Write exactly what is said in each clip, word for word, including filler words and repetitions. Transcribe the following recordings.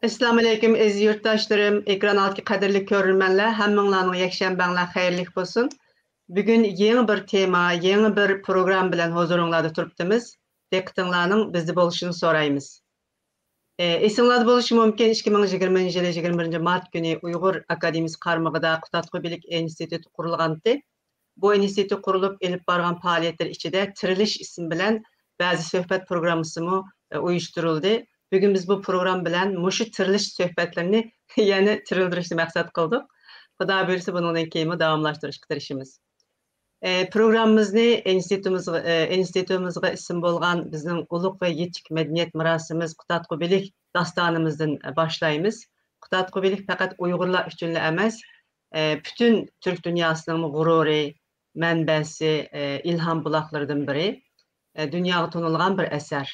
ئەسسالامۇئەلەيكۇم، ئەزىز يۇرتداشلىرىم، ئېكران ئالدىدىكى قەدىرلىك كۆرۈرمەنلەر، ھەممىڭلارنىڭ يەكشەنبەڭلار خەيرلىك بولسۇن. بۈگۈن يېڭى بىر تېما، يېڭى بىر پروگرامما بىلەن ھۇزۇرۇڭلاردا تۇرۇپتىمىز. دىققىتىڭلارنىڭ بىزدە بولۇشىنى سورايمىز. ئە، ئېسىڭلاردا بولۇشى مۇمكىن، ئىككى مىڭ يىگىرمىنچى يىلى يىگىرمە بىرىنچى مارت كۈنى ئۇيغۇر ئاكادېمىيىسى قارمىقىدا قۇتادغۇ بىلىك ئىنستىتۇتى قۇرۇلغانتى. بۇ ئىنستىتۇت قۇرۇلۇپ ئېلىپ بارغان پائالىيەتلىرى ئىچىدە تىرىلىش ئىسمى بىلەن بەزى سۆھبەت پروگراممىسىمۇ، ئە، ئۇيۇشتۇرۇلدى. بۈگۈن بىز بۇ پروگرامما بىلەن مۇشۇ تىرىلىش سۆھبەتلىرىنى يەنە تىرىلدۈرۈشنى مەقسەت قىلدۇق. خۇدا بۇيرۇسا بۇنىڭدىن كېيىنمۇ داۋاملاشتۇرۇشقا تىرىشىمىز. ئە، پروگراممىمىزنى ئىنستىتۇتىمىزغا، ئە، ئىنستىتۇتىمىزغا ئىسىم بولغان بىزنىڭ ئۇلۇغ ۋە يېتىك مەدەنىيەت مىراسىمىز قۇتادغۇ بىلىك داستانىمىزدىن، ئە، باشلايمىز. قۇتادغۇ بىلىك پەقەت ئۇيغۇرلار ئۈچۈنلا ئەمەس، ئە، پۈتۈن تۈرك دۇنياسىنىڭمۇ غۇرۇرى، مەنبەسى، ئە، ئىلھام بۇلاقلىرىدىن بىرى، ئە، دۇنياغا تونۇلغان بىر ئەسەر.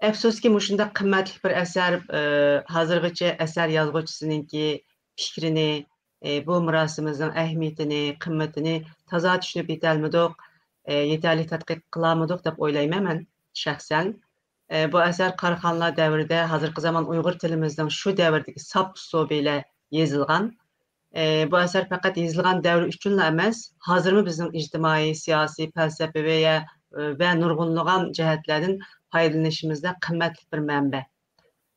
ئەپسۇسكى، مۇشۇنداق قىممەتلىك بىر ئەسەر، ئە، ھازىرغىچە ئەسەر يازغۇچىسىنىڭكى پىكرىنى، ئە، بۇ مىراسىمىزنىڭ ئەھمىيىتىنى، قىممىتىنى تازا چۈشىنىپ يېتەلمىدۇق، ئە، يېتەرلىك تەتقىق قىلالمىدۇق دەپ ئويلايمەن مەن شەخسەن. ئە، بۇ ئەسەر قاراخانلار دەۋرىدە ھازىرقى زامان ئۇيغۇر تىلىمىزنىڭ شۇ دەۋردىكى ساپ ئۇسلۇبى بىلەن يېزىلغان. ئە، بۇ ئەسەر پەقەت يېزىلغان دەۋر ئۈچۈنلا ئەمەس، ھازىرمۇ بىزنىڭ ئىجتىمائىي، سىياسىي، پەلسەپىۋى ۋە، ۋە نۇرغۇنلىغان جەھەتلەردىن پايدىلىنىشىمىزدا قىممەتلىك بىر مەنبە.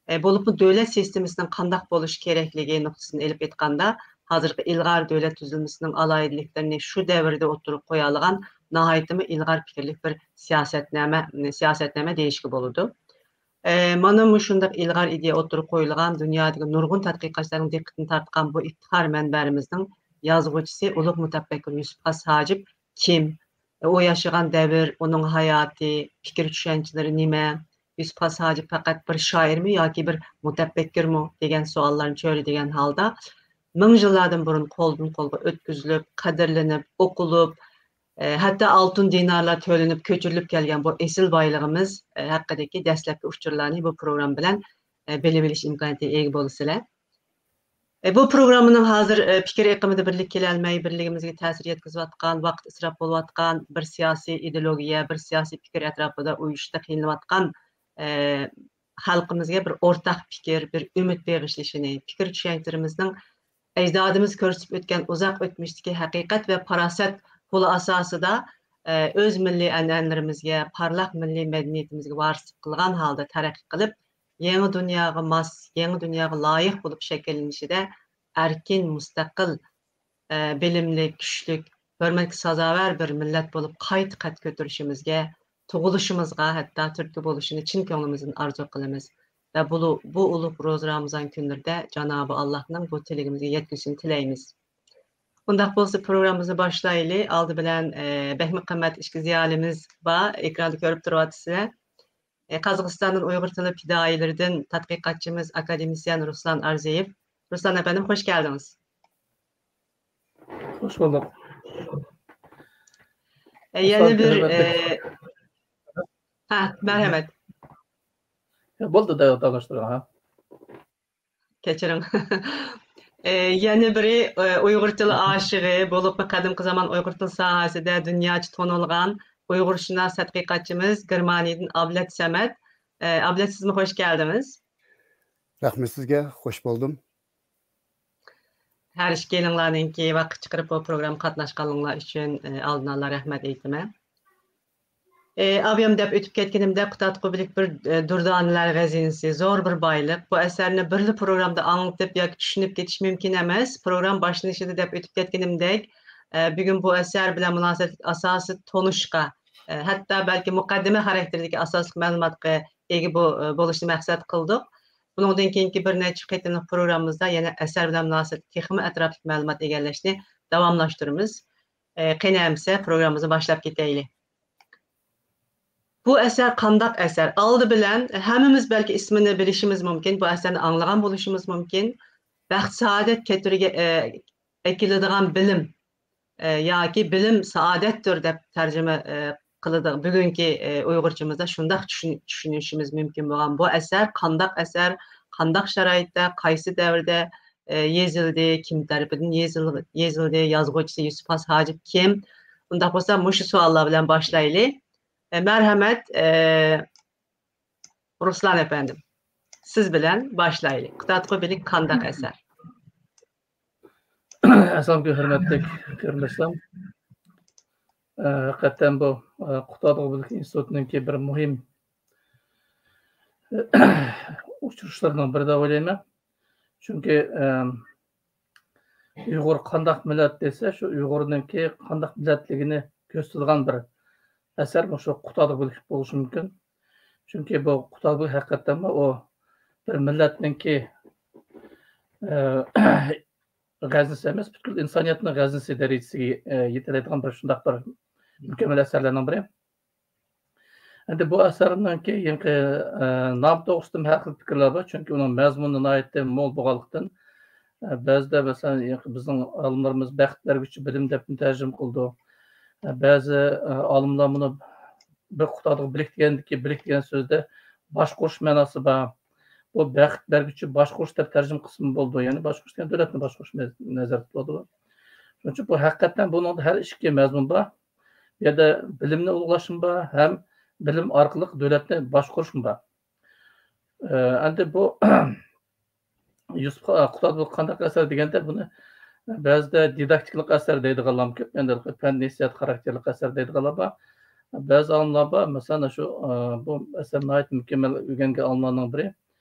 ئە، بولۇپمۇ دۆلەت سىستېمىسىنىڭ قانداق بولۇشى كېرەكلىكى نۇقتىسىدىن ئېلىپ ئېيتقاندا، ھازىرقى ئىلغار دۆلەت تۈزۈلمىسىنىڭ ئالاھىدىلىكلىرىنى شۇ دەۋردە ئوتتۇرىغا قويالىغان ناھايىتىمۇ ئىلغار پىكىرلىك بىر سىياسەتنامە، سىياسەتنامە دېيىشكە بولىدۇ. ئە، مانا مۇشۇنداق ئىلغار ئىدىيە ئوتتۇرىغا قويۇلغان، دۇنيادىكى نۇرغۇن تەتقىقاتچىلارنىڭ دىققىتىنى تارتقان بۇ ئىپتىخار مەنبەمىزنىڭ يازغۇچىسى، ئۇلۇغ مۇتەپەككۇر يۈسۈپ خاس ھاجىپ كىم؟ ئۇ ياشىغان دەۋر، ئۇنىڭ ھاياتى، پىكىر چۈشەنچىلىرى نېمە؟ يۈسۈپ خاس ھاجىپ پەقەت بىر شائىرمۇ ياكى بىر مۇتەپەككۇرمۇ دېگەن سوئاللارنى چۆرىدىگەن ھالدا، مىڭ يىللاردىن بۇرۇن قولدىن قولغا ئۆتكۈزۈلۈپ، قەدىرلىنىپ، ئوقۇلۇپ، ئە، ھەتتا ئالتۇن دىنارلار تۆلىنىپ كۆچۈرۈلۈپ كەلگەن بۇ ئېسىل بايلىقىمىز، ئە، ھەققىدىكى دەسلەپكى ئۇچۇرلارنى بۇ پروگرامما بىلەن، ئە، بىلىۋېلىش ئىمكانىيىتىگە ئىگە بولىسىلەر. ئە، بۇ پروگراممىنىڭ ھازىر، ئە، پىكىر ئېقىمىدا بىرلىككە كېلەلمەي، بىرلىكىمىزگە تەسىر يەتكۈزۈۋاتقان، ۋاقىت ئىسراپ بولۇۋاتقان، بىر سىياسىي ئىدېئولوگىيە، بىر سىياسىي پىكىر ئەتراپىدا ئۇيۇشۇشتا قىينىلىۋاتقان، ئە، خەلقىمىزگە بىر ئورتاق پىكىر، بىر ئۈمىد بېغىشلىشىنى، پىكىر چۈشەنچىلىرىمىزنىڭ ئەجدادىمىز كۆرسىتىپ ئۆتكەن ئۇزاق ئۆتمۈشتىكى ھەقىقەت ۋە پاراسەت پۇلى ئاساسىدا، ئە، ئۆز مىللىي ئەنئەنىلىرىمىزگە، پارلاق مىللىي مەدەنىيىتىمىزگە ۋارىسلىق قىلغان ھالدا تەرەققىي قىلىپ، يېڭى دۇنياغا ماس، يېڭى دۇنياغا لايىق بولۇپ شەكىللىنىشىدە ئەركىن، مۇستەقىل، ئە، بىلىملىك، كۈچلۈك، ھۆرمەتكە سازاۋەر بىر مىللەت بولۇپ قايتا قەد كۆتۈرۈشىمىزگە، تۇغۇلۇشىمىزغا ھەتتا تۈرتكە بولۇشىنى چىن كۆڭلىمىزدىن ئارزۇ قىلىمىز. ۋە بۇ، بۇ ئۇلۇغ روزا رامىزان كۈنلىرىدە جانابى ئاللاھنىڭ بۇ تىلىكىمىزگە يەتكۈزۈشىنى تىلەيمىز. ئۇنداق بولسا پروگراممىمىزنى باشلايلى. ئالدى بىلەن، ئە، بەكمۇ قىممەتلىك ئىككى زىيالىيىمىز بار، ئېكراندا كۆرۈپ تۇرۇۋاتىسىلەر. ئە، قازاقىستاندىن ئۇيغۇر تىلى پىدائىيلىرىدىن تەتقىقاتچىمىز، ئاكادېمىسىيەن رۇسلان ئارزىيېف. رۇسلان ئەپەندىم، خوش كەلدىڭىز. خوش بولدۇق. ئە، يەنە بىر، ئە، ھە، مەرھەمەت. بولدى، داۋاملاشتۇرۇڭ، ھە. كەچۈرۈڭ. ئە، يەنە بىرى، ئە، ئۇيغۇر تىلى ئاشىقى، بولۇپمۇ قەدىمكى زامان ئۇيغۇر تىلى ساھەسىدە دۇنياچە تونۇلغان ئۇيغۇرشۇناس تەتقىقاتچىمىز گېرمانىيەدىن ئابلەت سەمەت. ئە، ئابلەت، سىزمۇ خوش كەلدىڭىز. رەھمەت سىزگە، خوش بولدۇم. ھەر ئىككىيلىڭلارنىڭكى ۋاقىت چىقىرىپ بۇ پروگراممىغا قاتناشقانلىقىڭلار ئۈچۈن، ئە، ئالدىن ئالا رەھمەت ئېيتىمەن. ئى، ئابىيام دەپ ئۆتۈپ كەتكىنىمدەك، قۇتادغۇ بىلىك بىر، ئى، دۇردانىلەر خەزىنىسى، زور بىر بايلىق. بۇ ئەسەرنى بىرلا پروگرامدا ئاڭلىتىپ ياكى چۈشىنىپ كېتىش مۇمكىن ئەمەس. پروگرامما باشلىنىشىدا دەپ ئۆتۈپ كەتكىنىمدەك، ئى، بۈگۈن بۇ ئەسەر بىلەن مۇناسىۋەتلىك ئاساسىي تونۇشقا، ئى، ھەتتا بەلكى مۇقەددىمە خاراكتېرىدىكى ئاساسلىق مەلۇماتقا ئىگە بو-، ئى، بولۇشنى مەقسەت قىلدۇق. بۇنىڭدىن كېيىنكى بىر نەچچە قېتىملىق پروگراممىمىزدا يەنە ئەسەر بىلەن مۇناسىۋەتلىك تېخىمۇ ئەتراپلىق مەلۇمات ئىگىلەشنى داۋاملاشتۇرىمىز. ئى، قېنى ئەمىسە پروگراممىمىزنى باشلاپ كېتەيلى. بۇ ئەسەر قانداق ئەسەر؟ ئالدى بىلەن ھەممىمىز بەلكى ئىسمىنى بىلىشىمىز مۇمكىن، بۇ ئەسەرنى ئاڭلىغان بولۇشىمىز مۇمكىن. بەخت-سائادەت كەتۈرگە-، ئە، ئەكېلىدىغان بىلىم، ئە، ياكى بىلىم سائادەتتۇر دەپ تەرجىمە، ئە، قىلىدىغان بۈگۈنكى، ئە، ئۇيغۇرچىمىزدا شۇنداق چۈشىن-، چۈشىنىشىمىز مۇمكىن بولغان بۇ ئەسەر قانداق ئەسەر، قانداق شارائىتتا، قايسى دەۋردە، ئە، يېزىلدى، كىم تەرىپىدىن يېزىل-، يېزىلدى، يازغۇچىسى يۈسۈپ خاس ھاجىپ كىم؟ ئۇنداق بولسا مۇشۇ سوئاللار بىلەن باشلايلى. ئە، مەرھەمەت، ئە، رۇسلان ئەپەندىم. سىز بىلەن باشلايلى. قۇتادغۇ بىلىك قانداق ئەسەر؟ ئەسسالامۇئەلەيكۇم، ھۆرمەتلىك قېرىنداشلار. ئە، ھەقىقەتەن بۇ، ئە، قۇتادغۇ بىلىك ئىنستىتۇتىنىڭكى بىر مۇھىم ئۇچرىشىشلىرىنىڭ بىرى دەپ ئويلايمەن. چۈنكى، ئە، ئۇيغۇر قانداق مىللەت دېسە، شۇ ئۇيغۇرنىڭكى قانداق مىللەتلىكىنى كۆرسىتىدىغان بىر ئەسەر مۇشۇ قۇتادغۇ بىلىك بولۇشى مۇمكىن. چۈنكى بۇ قۇتادغۇ بىلىك ھەقىقەتەنمۇ ئۇ بىر مىللەتنىڭكى، ئە، غەزنىسى ئەمەس، پۈتكۈل ئىنسانىيەتنىڭ غەزنىسى دەرىجىسىگە، ئە، يېتەلەيدىغان بىر شۇنداق بىر مۇكەممەل ئەسەرلەرنىڭ بىرى. ئەمدى بۇ ئەسەرنىڭكى يېڭى، ئە، نامى توغرىسىدا ھەر خىل پىكىرلەر بار، چۈنكى ئۇنىڭ مەزمۇنى ناھايىتى مول بولغانلىقتىن، ئە، بەزىدە مەسىلەن، يېڭى بىزنىڭ ئالىملىرىمىز بەخت بەرگۈچى بىلىم دەپمۇ تەرجىمە قىلىدۇ. ئە، بەزى، ئە، ئالىملار بۇنى بىر قۇتادغۇ بىلىك دېگەندىكى بىلىك دېگەن سۆزدە باشقۇرۇش مەناسى بار. بۇ بەخت بەرگۈچى باشقۇرۇش دەپ تەرجىمە قىلسىمۇ بولىدۇ. يەنى باشقۇرۇش دېگەن دۆلەتنى باشقۇرۇش نەزەردە تۇتۇلىدۇ. شۇنىڭ ئۈچۈن بۇ ھەقىقەتەن بۇنىڭدا ھەر ئىككى مەزمۇن بار. بۇ يەردە بىلىمنى ئۇلۇغلاشمۇ بار، ھەم بىلىم ئارقىلىق دۆلەتنى باشقۇرۇشمۇ بار. ئە، ئەمدى بۇ يۈسۈپ قۇتادغۇ قانداق ئەسەر دېگەندە، بۇنى بەزىدە دىداكتىكىلىق ئەسەر دەيدىغانلارمۇ كۆپ، يەنى پەن نەسىھەت خاراكتېرلىك ئەسەر دەيدىغانلار بار. بەزى ئالىملار بار، مەسىلەن، شۇ، ئە، بۇ ئەسەر ناھايىتى مۇكەممەل ئۆگەنگەن ئالىملارنىڭ بىرى،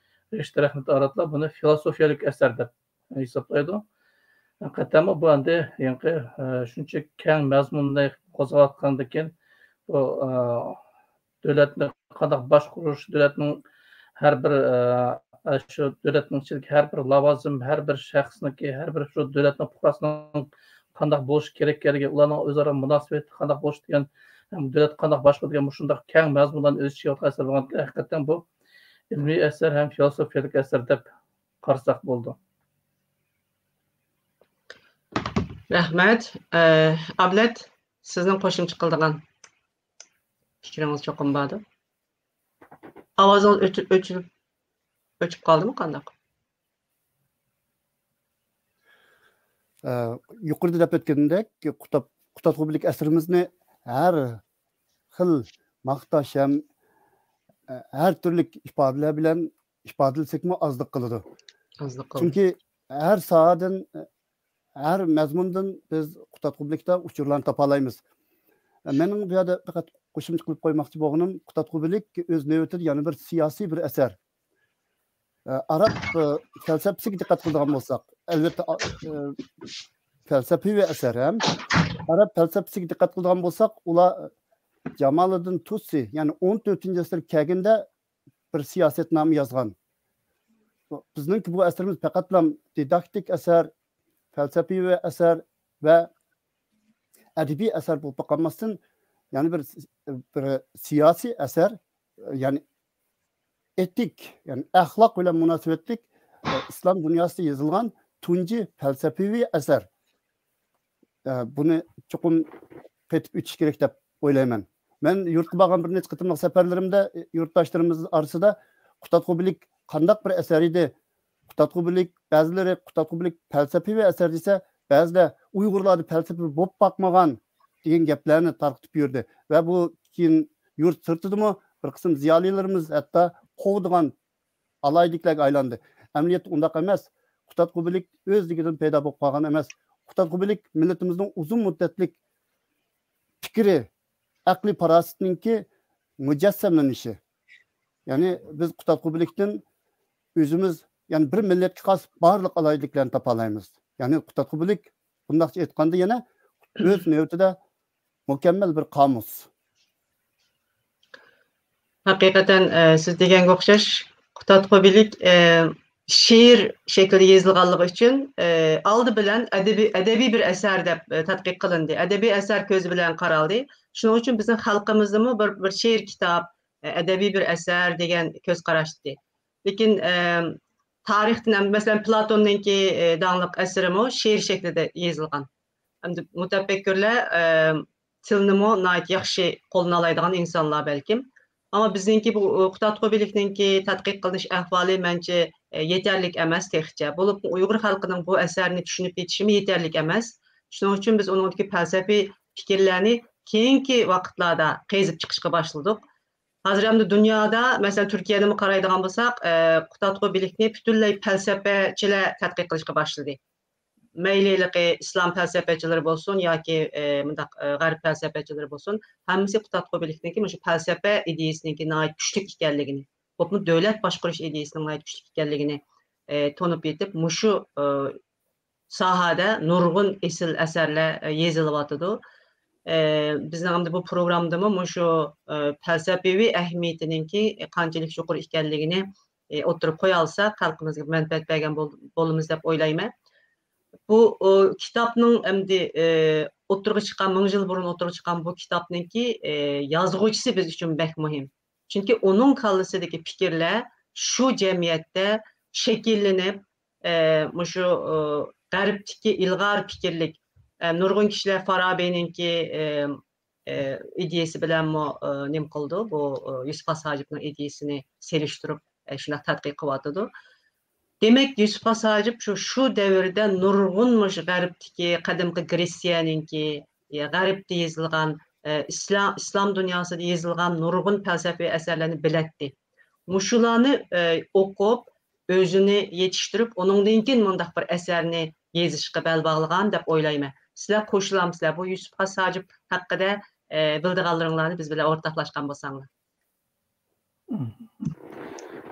رىشتە رەھمىتى ئاراتلا بۇنى فىلوسوفىيەلىك ئەسەر دەپ ھېسابلايدۇ. ھەقىقەتەنمۇ بۇ ئەمدى يېڭى، ئە، شۇنچە كەڭ مەزمۇننى قوزغاۋاتقاندىكىن، بۇ، ئە، دۆلەتنى قانداق باشقۇرۇش، دۆلەتنىڭ ھەر بىر، ئە، شۇ دۆلەتنىڭ ئىچىدىكى ھەر بىر لاۋازىم، ھەر بىر شەخسنىڭكى، ھەر بىر شۇ دۆلەتنىڭ پۇقراسىنىڭ قانداق بولۇشى كېرەكلىكى، ئۇلارنىڭ ئۆزئارا مۇناسىۋىتى قانداق بولۇشى دېگەن، ھەم دۆلەت قانداق باشقۇرىدۇ دېگەن مۇشۇنداق كەڭ مەزمۇنلارنى ئۆز ئىچىگە ئالغان ئەسەر بولغانلىقتىن، ھەقىقەتەن بۇ ئىلمىي ئەسەر ھەم فىلوسوفىيەلىك ئەسەر دەپ قارىساق بولىدۇ. رەھمەت. ئە، ئابلەت، سىزنىڭ قوشۇمچە قىلىدىغان پىكرىڭىز چوقۇم باردۇ. ئاۋازىڭىز ئۆچۈپ، ئۆچۈپ، ئۆچۈپ قالدىمۇ قانداق؟ ئە، يۇقىرىدا دەپ ئۆتكىنىمدەك، قۇتادغۇ بىلىك ئەسىرىمىزنى ھەر خىل ماختاش ھەم، ئە، ھەر تۈرلۈك ئىپادىلەر بىلەن ئىپادىلىسەكمۇ ئازلىق قىلىدۇ. ئازلىق قىلىدۇ. چۈنكى ھەر ساھەدىن، ھەر مەزمۇندىن بىز قۇتادغۇ بىلىكتە ئۇچۇرلارنى تاپالايمىز. مېنىڭ بۇ يەردە پەقەت قوشۇمچە قىلىپ قويماقچى بولغىنىم، قۇتادغۇ بىلىك ئۆز نۆۋىتىدە يەنە بىر سىياسىي بىر ئەسەر. ئە، ئاراب، ئە، پەلسەپىسىگە دىققەت قىلىدىغان بولساق، ئەلۋەتتە، ئا-، ئە، پەلسەپىۋى ئەسەر ھەم ئاراب پەلسەپىسىگە دىققەت قىلىدىغان بولساق، ئۇلار جامالىدىن تۇسسى، يەنى ئون تۆتىنچى ئەسىر كەلگەندە بىر سىياسەتنامە يازغان. بىزنىڭكى بۇ ئەسىرىمىز پەقەتلا دىداكتىك ئەسەر، پەلسەپىۋى ئەسەر ۋە ئەدەبىي ئەسەر بولۇپ قالماستىن، يەنە بىر، بىر سىياسىي ئەسەر، يەنى ئېتىك، يەنى ئەخلاق بىلەن مۇناسىۋەتلىك، ئە، ئىسلام دۇنياسىدا يېزىلغان تۇنجى پەلسەپىۋى ئەسەر. ئە، بۇنى چوقۇم قېتىپ ئۆتۈش كېرەك دەپ ئويلايمەن. مەن يۇرتقا بارغان بىر نەچچە قېتىملىق سەپەرلىرىمدە، ئە، يۇرتداشلىرىمىز ئارىسىدا قۇتادغۇ بىلىك قانداق بىر ئەسەر ئىدى؟ قۇتادغۇ بىلىك، بەزىلىرى قۇتادغۇ بىلىك پەلسەپىۋى ئەسەر دېسە، بەزىلەر ئۇيغۇرلاردا پەلسەپە بولۇپ باقمىغان دېگەن گەپلەرنى تارقىتىپ يۈردى. ۋە بۇ كېيىن يۇرت سىرتىدىمۇ بىر قىسىم زىيالىيلىرىمىز ھەتتا قوغدىغان ئالاھىدىلىكلەرگە ئايلاندى. ئەمەلىيەتتە ئۇنداق ئەمەس. قۇتادغۇ بىلىك ئۆزلۈكىدىن پەيدا بولۇپ قالغان ئەمەس. قۇتادغۇ بىلىك مىللىتىمىزنىڭ ئۇزۇن مۇددەتلىك پىكرى، ئەقلىي پاراسىتىنىڭكى مۇجەسسەملىنىشى. يەنى بىز قۇتادغۇ بىلىكتىن ئۆزىمىز، يەنى بىر مىللەتكە خاس بارلىق ئالاھىدىلىكلەرنى تاپالايمىز. يەنى قۇتادغۇ بىلىك، بۇنداقچە ئېيتقاندا، يەنە ئۆز نۆۋىتىدە مۇكەممەل بىر قامۇس. ھەقىقەتەن، ئە، سىز دېگەنگە ئوخشاش، قۇتادغۇ بىلىك، ئە، شېئىر شەكلىدە يېزىلغانلىقى ئۈچۈن، ئە، ئالدى بىلەن ئەدەبىي، ئەدەبىي بىر ئەسەر دەپ، ئە، تەتقىق قىلىندى. ئەدەبىي ئەسەر كۆزى بىلەن قارالدى. شۇنىڭ ئۈچۈن بىزنىڭ خەلقىمىزدىمۇ بىر، بىر شېئىر كىتاب، ئە، ئەدەبىي بىر ئەسەر دېگەن كۆز قاراشتى. لېكىن، ئە، تارىختىن ھەم، مەسىلەن، پلاتوننىڭكى، ئە، داڭلىق ئەسىرىمۇ شېئىر شەكلىدە يېزىلغان. ئەمدى مۇتەپەككۇرلار، ئە، تىلنىمۇ ناھايىتى ياخشى قوللىنالايدىغان ئىنسانلار بەلكىم. ئەمما بىزنىڭكى بۇ، ئۇ، قۇتادغۇ بىلىكنىڭكى تەتقىق قىلىنىش ئەھۋالى مەنچە، ئە، يېتەرلىك ئەمەس تېخىچە. بولۇپمۇ ئۇيغۇر خەلقىنىڭ بۇ ئەسەرنى چۈشىنىپ يېتىشىمۇ يېتەرلىك ئەمەس. شۇنىڭ ئۈچۈن بىز ئۇنىڭدىكى پەلسەپىي پىكىرلەرنى كېيىنكى ۋاقىتلاردا قېزىپ چىقىشقا باشلىدۇق. ھازىر ئەمدى دۇنيادا، مەسىلەن، تۈركىيەدىمۇ قارايدىغان بولساق، ئە، قۇتادغۇ بىلىكنى پۈتۈنلەي پەلسەپىچىلەر تەتقىق قىلىشقا باشلىدى. مەيلى ھېلىقى ئىسلام پەلسەپىچىلىرى بولسۇن ياكى، ئە، مۇنداق، ئە، غەرب پەلسەپىچىلىرى بولسۇن، ھەممىسى قۇتادغۇ بىلىكنىڭكى مۇشۇ پەلسەپە ئىدىيەسىنىڭكى ناھايىتى كۈچلۈك ئىكەنلىكىنى، بولۇپمۇ دۆلەت باشقۇرۇش ئىدىيەسىنىڭ ناھايىتى كۈچلۈك ئىكەنلىكىنى، ئە، تونۇپ يېتىپ، مۇشۇ، ئە، ساھەدە نۇرغۇن ئېسىل ئەسەرلەر، ئە، يېزىلىۋاتىدۇ. ئە، بىزنىڭ ئەمدى بۇ پروگراممىدىمۇ مۇشۇ، ئە، پەلسەپىۋى ئەھمىيىتىنىڭكى قانچىلىك يۇقىرى ئىكەنلىكىنى، ئە، ئوتتۇرىغا قويالىساق، خەلقىمىزگە مەنپەئەت بەرگەن بول-، بولىمىز دەپ ئويلايمەن. بۇ، ئۇ، كىتابنىڭ ئەمدى، ئە، ئوتتۇرىغا چىققان، مىڭ يىل بۇرۇن ئوتتۇرىغا چىققان بۇ كىتابنىڭكى، ئە، يازغۇچىسى بىز ئۈچۈن بەك مۇھىم. چۈنكى ئۇنىڭ كاللىسىدىكى پىكىرلەر شۇ جەمئىيەتتە شەكىللىنىپ، ئە، مۇشۇ، ئە، غەربتىكى ئىلغار پىكىرلىك، ئە، نۇرغۇن كىشىلەر فارابىنىڭكى، ئە، ئە، ئىدىيەسى بىلەنمۇ، ئە، نېمە قىلىدۇ، بۇ، ئە، يۈسۈپ خاس ھاجىپنىڭ ئىدىيەسىنى سېلىشتۇرۇپ، ئە، شۇنداق تەتقىق قىلىۋاتىدۇ. دېمەك، يۈسۈپ خاس ھاجىپ شۇ، شۇ دەۋردە نۇرغۇن مۇشۇ غەربتىكى، قەدىمكى گرېتسىيەنىڭكى، يا غەربتە يېزىلغان، ئە، ئىسلام، ئىسلام دۇنياسىدا يېزىلغان نۇرغۇن پەلسەپىۋى ئەسەرلەرنى بىلەتتى. مۇشۇلارنى، ئە، ئوقۇپ، ئۆزىنى يېتىشتۈرۈپ، ئۇنىڭدىن كېيىن مۇنداق بىر ئەسەرنى يېزىشقا بەل باغلىغان دەپ ئويلايمەن. سىلەر قوشۇلامسىلەر؟ بۇ يۈسۈپ خاس ھاجىپ ھەققىدە، ئە، بىلىدىغانلىرىڭلارنى بىز بىلەن ئورتاقلاشقان بولساڭلار.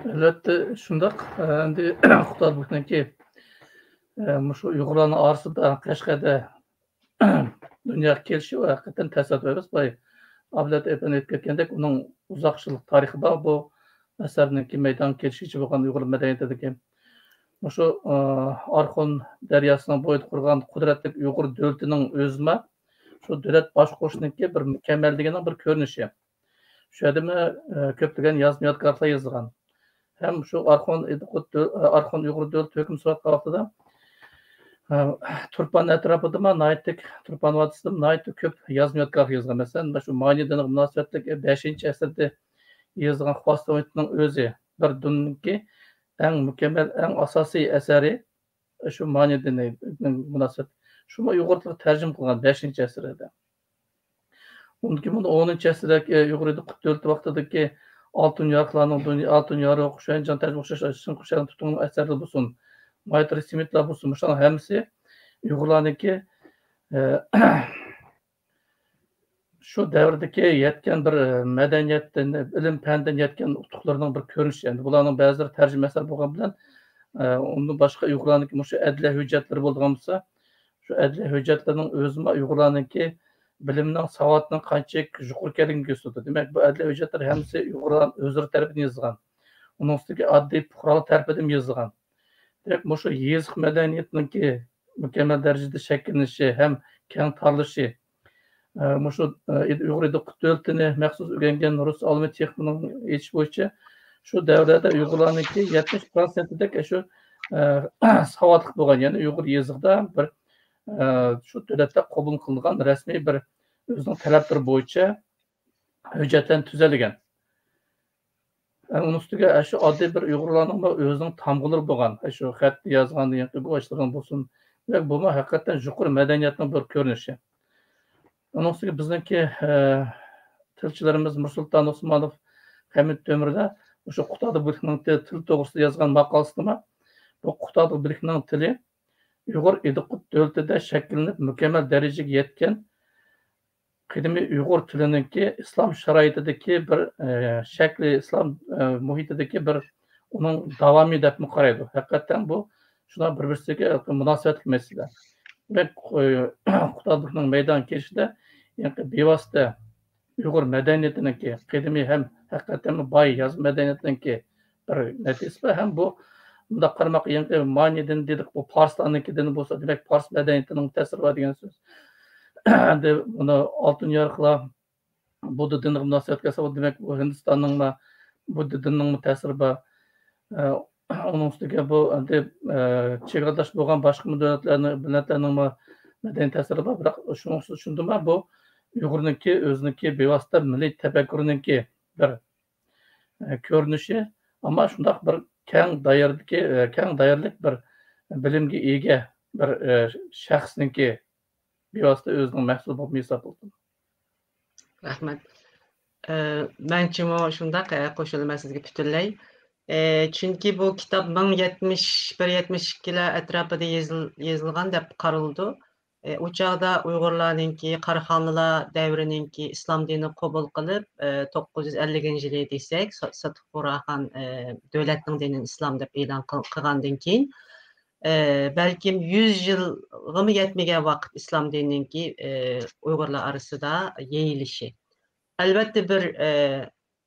ئەلۋەتتە، شۇنداق. ئەمدى قۇتادغۇنىڭكى، ئە، مۇشۇ ئۇيغۇرلارنىڭ ئارىسىدا قەشقەردە دۇنياغا كېلىشى ھەقىقەتەن تەسادىپ ئەمەس. باي ئابلەت ئەپەندى ئېيتىپ كەتكەندەك، ئۇنىڭ ئۇزاق يىللىق تارىخى بار. بۇ ئەسەرنىڭكى مەيدانغا كېلىشىگىچە بولغان ئۇيغۇر مەدەنىيىتىدىكى مۇشۇ، ئە، ئارخۇن دەرياسىنىڭ بويىدا قۇرغان قۇدرەتلىك ئۇيغۇر دۆلىتىنىڭ ئۆزىمۇ شۇ دۆلەت باشقۇرۇشنىڭكى بىر مۇكەممەللىكىنىڭ بىر كۆرۈنۈشى. شۇ يەردىمۇ، ئە، كۆپلىگەن يازما يادىكارلىقلار يېزىلغان. ھەم شۇ ئارخۇن ئىدىقۇت دۆ-، ئارخۇن ئۇيغۇر دۆلىتى ھۆكۈم سۈرۈۋاتقان ۋاقتىدا، ئە، تۇرپان ئەتراپىدىمۇ ناھايىتى، تۇرپان ۋادىسىدىمۇ ناھايىتى كۆپ يازما يادىكارلىق يېزىلغان. مەسىلەن، مانا شۇ مانى دىنىغا مۇناسىۋەتلىك بەشىنچى ئەسىردە يېزىلغان خۇۋاستىۋىتنىڭ ئۆزى بىر دىننىڭكى ئەڭ مۇكەممەل، ئەڭ ئاساسىي ئەسىرى شۇ مانى دىنىغا مۇناسىۋەت. شۇمۇ ئۇيغۇر تىلىغا تەرجىمە قىلغان بەشىنچى ئەسىردە. ئۇندىن كېيىن بۇنى ئونىنچى ئەسىردىكى ئۇيغۇر ئىدىقۇت دۆلىتى ۋاقتىدىكى ئالتۇن يارۇقلارنىڭ دۇنيا، ئالتۇن يارۇق، شۈەنجاڭ تەرجىمە ئوخشاش، شىنخۇشياڭ تۇتۇڭنىڭ ئەسەرلىرى بولسۇن، مايترى سىمىتلار بولسۇن، مۇشۇلارنىڭ ھەممىسى ئۇيغۇرلارنىڭكى، ئە، شۇ دەۋردىكى يەتكەن بىر، ئە، مەدەنىيەتتىن، ئىلىم-پەندىن يەتكەن ئۇتۇقلىرىنىڭ بىر كۆرۈنۈشى. ئەمدى بۇلارنىڭ بەزىلىرى تەرجىمە ئەسەر بولغان بىلەن، ئە، ئۇندىن باشقا ئۇيغۇرلارنىڭكى مۇشۇ ئەدلىيە ھۆججەتلىرى بولىدىغان بولسا، شۇ ئەدلىيە ھۆججەتلىرىنىڭ ئۆزىمۇ ئۇيغۇرلارنىڭكى بىلىمنىڭ، ساۋاتنىڭ قانچىلىك يۇقىرى ئىكەنلىكىنى كۆرسىتىدۇ. دېمەك، بۇ ئەدلىيە ھۆججەتلىرى ھەممىسى ئۇيغۇرلار ئۆزلىرى تەرىپىدىن يېزىلغان. ئۇنىڭ ئۈستىگە ئاددىي پۇقرالار تەرىپىدىن يېزىلغان. دېمەك، مۇشۇ يېزىق مەدەنىيىتىنىڭكى مۇكەممەل دەرىجىدە شەكىللىنىشى ھەم كەڭ تارىلىشى، ئە، مۇشۇ، ئە، ئۇيغۇر ئىدىقۇت دۆلىتىنى مەخسۇس ئۆگەنگەن رۇس ئالىمى تېخمىننىڭ ئېيتىشى بويىچە، شۇ دەۋرلەردە ئۇيغۇرلارنىڭكى يەتمىش پىروتسېنتىدەك شۇ، ئە، ساۋاتلىق بولغان، يەنى ئۇيغۇر يېزىقىدا بىر، ئە، شۇ دۆلەتتە قوبۇل قىلىنغان رەسمىي بىر ئۆزىنىڭ تەلەپلىرى بويىچە ھۆججەتلەرنى تۈزەلىگەن. ئۇنىڭ ئۈستىگە، ئە، شۇ ئاددىي بىر ئۇيغۇرلارنىڭمۇ ئۆزىنىڭ تامغىلىرى بولغان، ئە، شۇ خەت يازغان ياكى بۇ ئىشلىرىنىڭ بولسۇن، دېمەك، بۇمۇ ھەقىقەتەن يۇقىرى مەدەنىيەتنىڭ بىر كۆرۈنۈشى. ئۇنىڭ ئۈستىگە بىزنىڭكى، ئە، تىلچىلىرىمىز مىرسۇلتان ئوسمانوف، خەمىت تۆمۈردە مۇشۇ قۇتادغۇ بىلىكنىڭ تىل، تىل توغرىسىدا يازغان ماقالىسىدىمۇ، بۇ قۇتادغۇ بىلىكنىڭ تىلى ئۇيغۇر ئىدىقۇت دۆلىتىدە شەكىللىنىپ، مۇكەممەل دەرىجىگە يەتكەن قەدىمىي ئۇيغۇر تىلىنىڭكى ئىسلام شارائىتىدىكى بىر، ئە، شەكلى، ئىسلام، ئە، مۇھىتىدىكى بىر ئۇنىڭ داۋامى دەپمۇ قارايدۇ. ھەقىقەتەن بۇ شۇنداق بىر-بىرسىگە مۇناسىۋەتلىك مەسىلە. دېمەك، ئۇ، قۇتادغۇنىڭ مەيدانغا كېلىشىدە يەنى بىۋاسىتە ئۇيغۇر مەدەنىيىتىنىڭكى، قەدىمىي ھەم ھەقىقەتەنمۇ باي يازما مەدەنىيىتىنىڭكى بىر نەتىجىسى بار. ھەم بۇ مۇنداق قارىماققا يېڭى مانى دىنى دېدۇق، بۇ پارسلارنىڭكى دىنى بولسا، دېمەك، پارس مەدەنىيىتىنىڭ تەسىرى بار دېگەن سۆز. ئەمدى بۇنى ئالتۇن يارۇقلار بۇددا دىنىغا مۇناسىۋەتكە ئەساس، دېمەك، بۇ ھىندىستاننىڭمۇ بۇددا دىنىنىڭمۇ تەسىرى بار. ئە، ئۇنىڭ ئۈستىگە بۇ ئەمدى، ئە، چېگراداش بولغان باشقا دۆلەتلەرنىڭ، مىللەتلەرنىڭمۇ مەدەنىي تەسىرى بار. بىراق شۇنىڭ ئۈچۈندىنمۇ بۇ ئۇيغۇرنىڭكى ئۆزىنىڭكى بىۋاسىتە مىللىي تەپەككۇرنىڭكى بىر، ئە، كۆرۈنۈشى، ئەمما شۇنداق بىر كەڭ دائىرىدىكى، ئە، كەڭ دائىرىلىك بىر بىلىمگە ئىگە بىر، ئە، شەخسنىڭكى بىۋاسىتە ئۆزىنىڭ مەھسۇلى بولۇپ ھېسابلىنىدۇ. رەھمەت. ئە، مەنچىمۇ شۇنداق، ئە، قوشۇلىمەن سىزگە پۈتۈنلەي. ئە، چۈنكى بۇ كىتاب مىڭ يەتمىش بىر، يەتمىش ئىككىلەر ئەتراپىدا يېزىل-، يېزىلغان دەپ قارىلىدۇ. ئە، ئۇ چاغدا ئۇيغۇرلارنىڭكى، قاراخانلىلار دەۋرىنىڭكى ئىسلام دىنىنى قوبۇل قىلىپ، ئە، توققۇز يۈز ئەللىكىنچى يىلى دېسەك، سا-، ساتۇق بۇرھان، ئە، دۆلەتنىڭ دىنىنى ئىسلام دەپ ئېلان قىل-، قىلغاندىن كېيىن، ئە، بەلكىم يۈز يىلغىمۇ يەتمىگەن ۋاقىت ئىسلام دىنىنىڭكى، ئە، ئۇيغۇرلار ئارىسىدا يېيىلىشى. ئەلۋەتتە، بىر، ئە،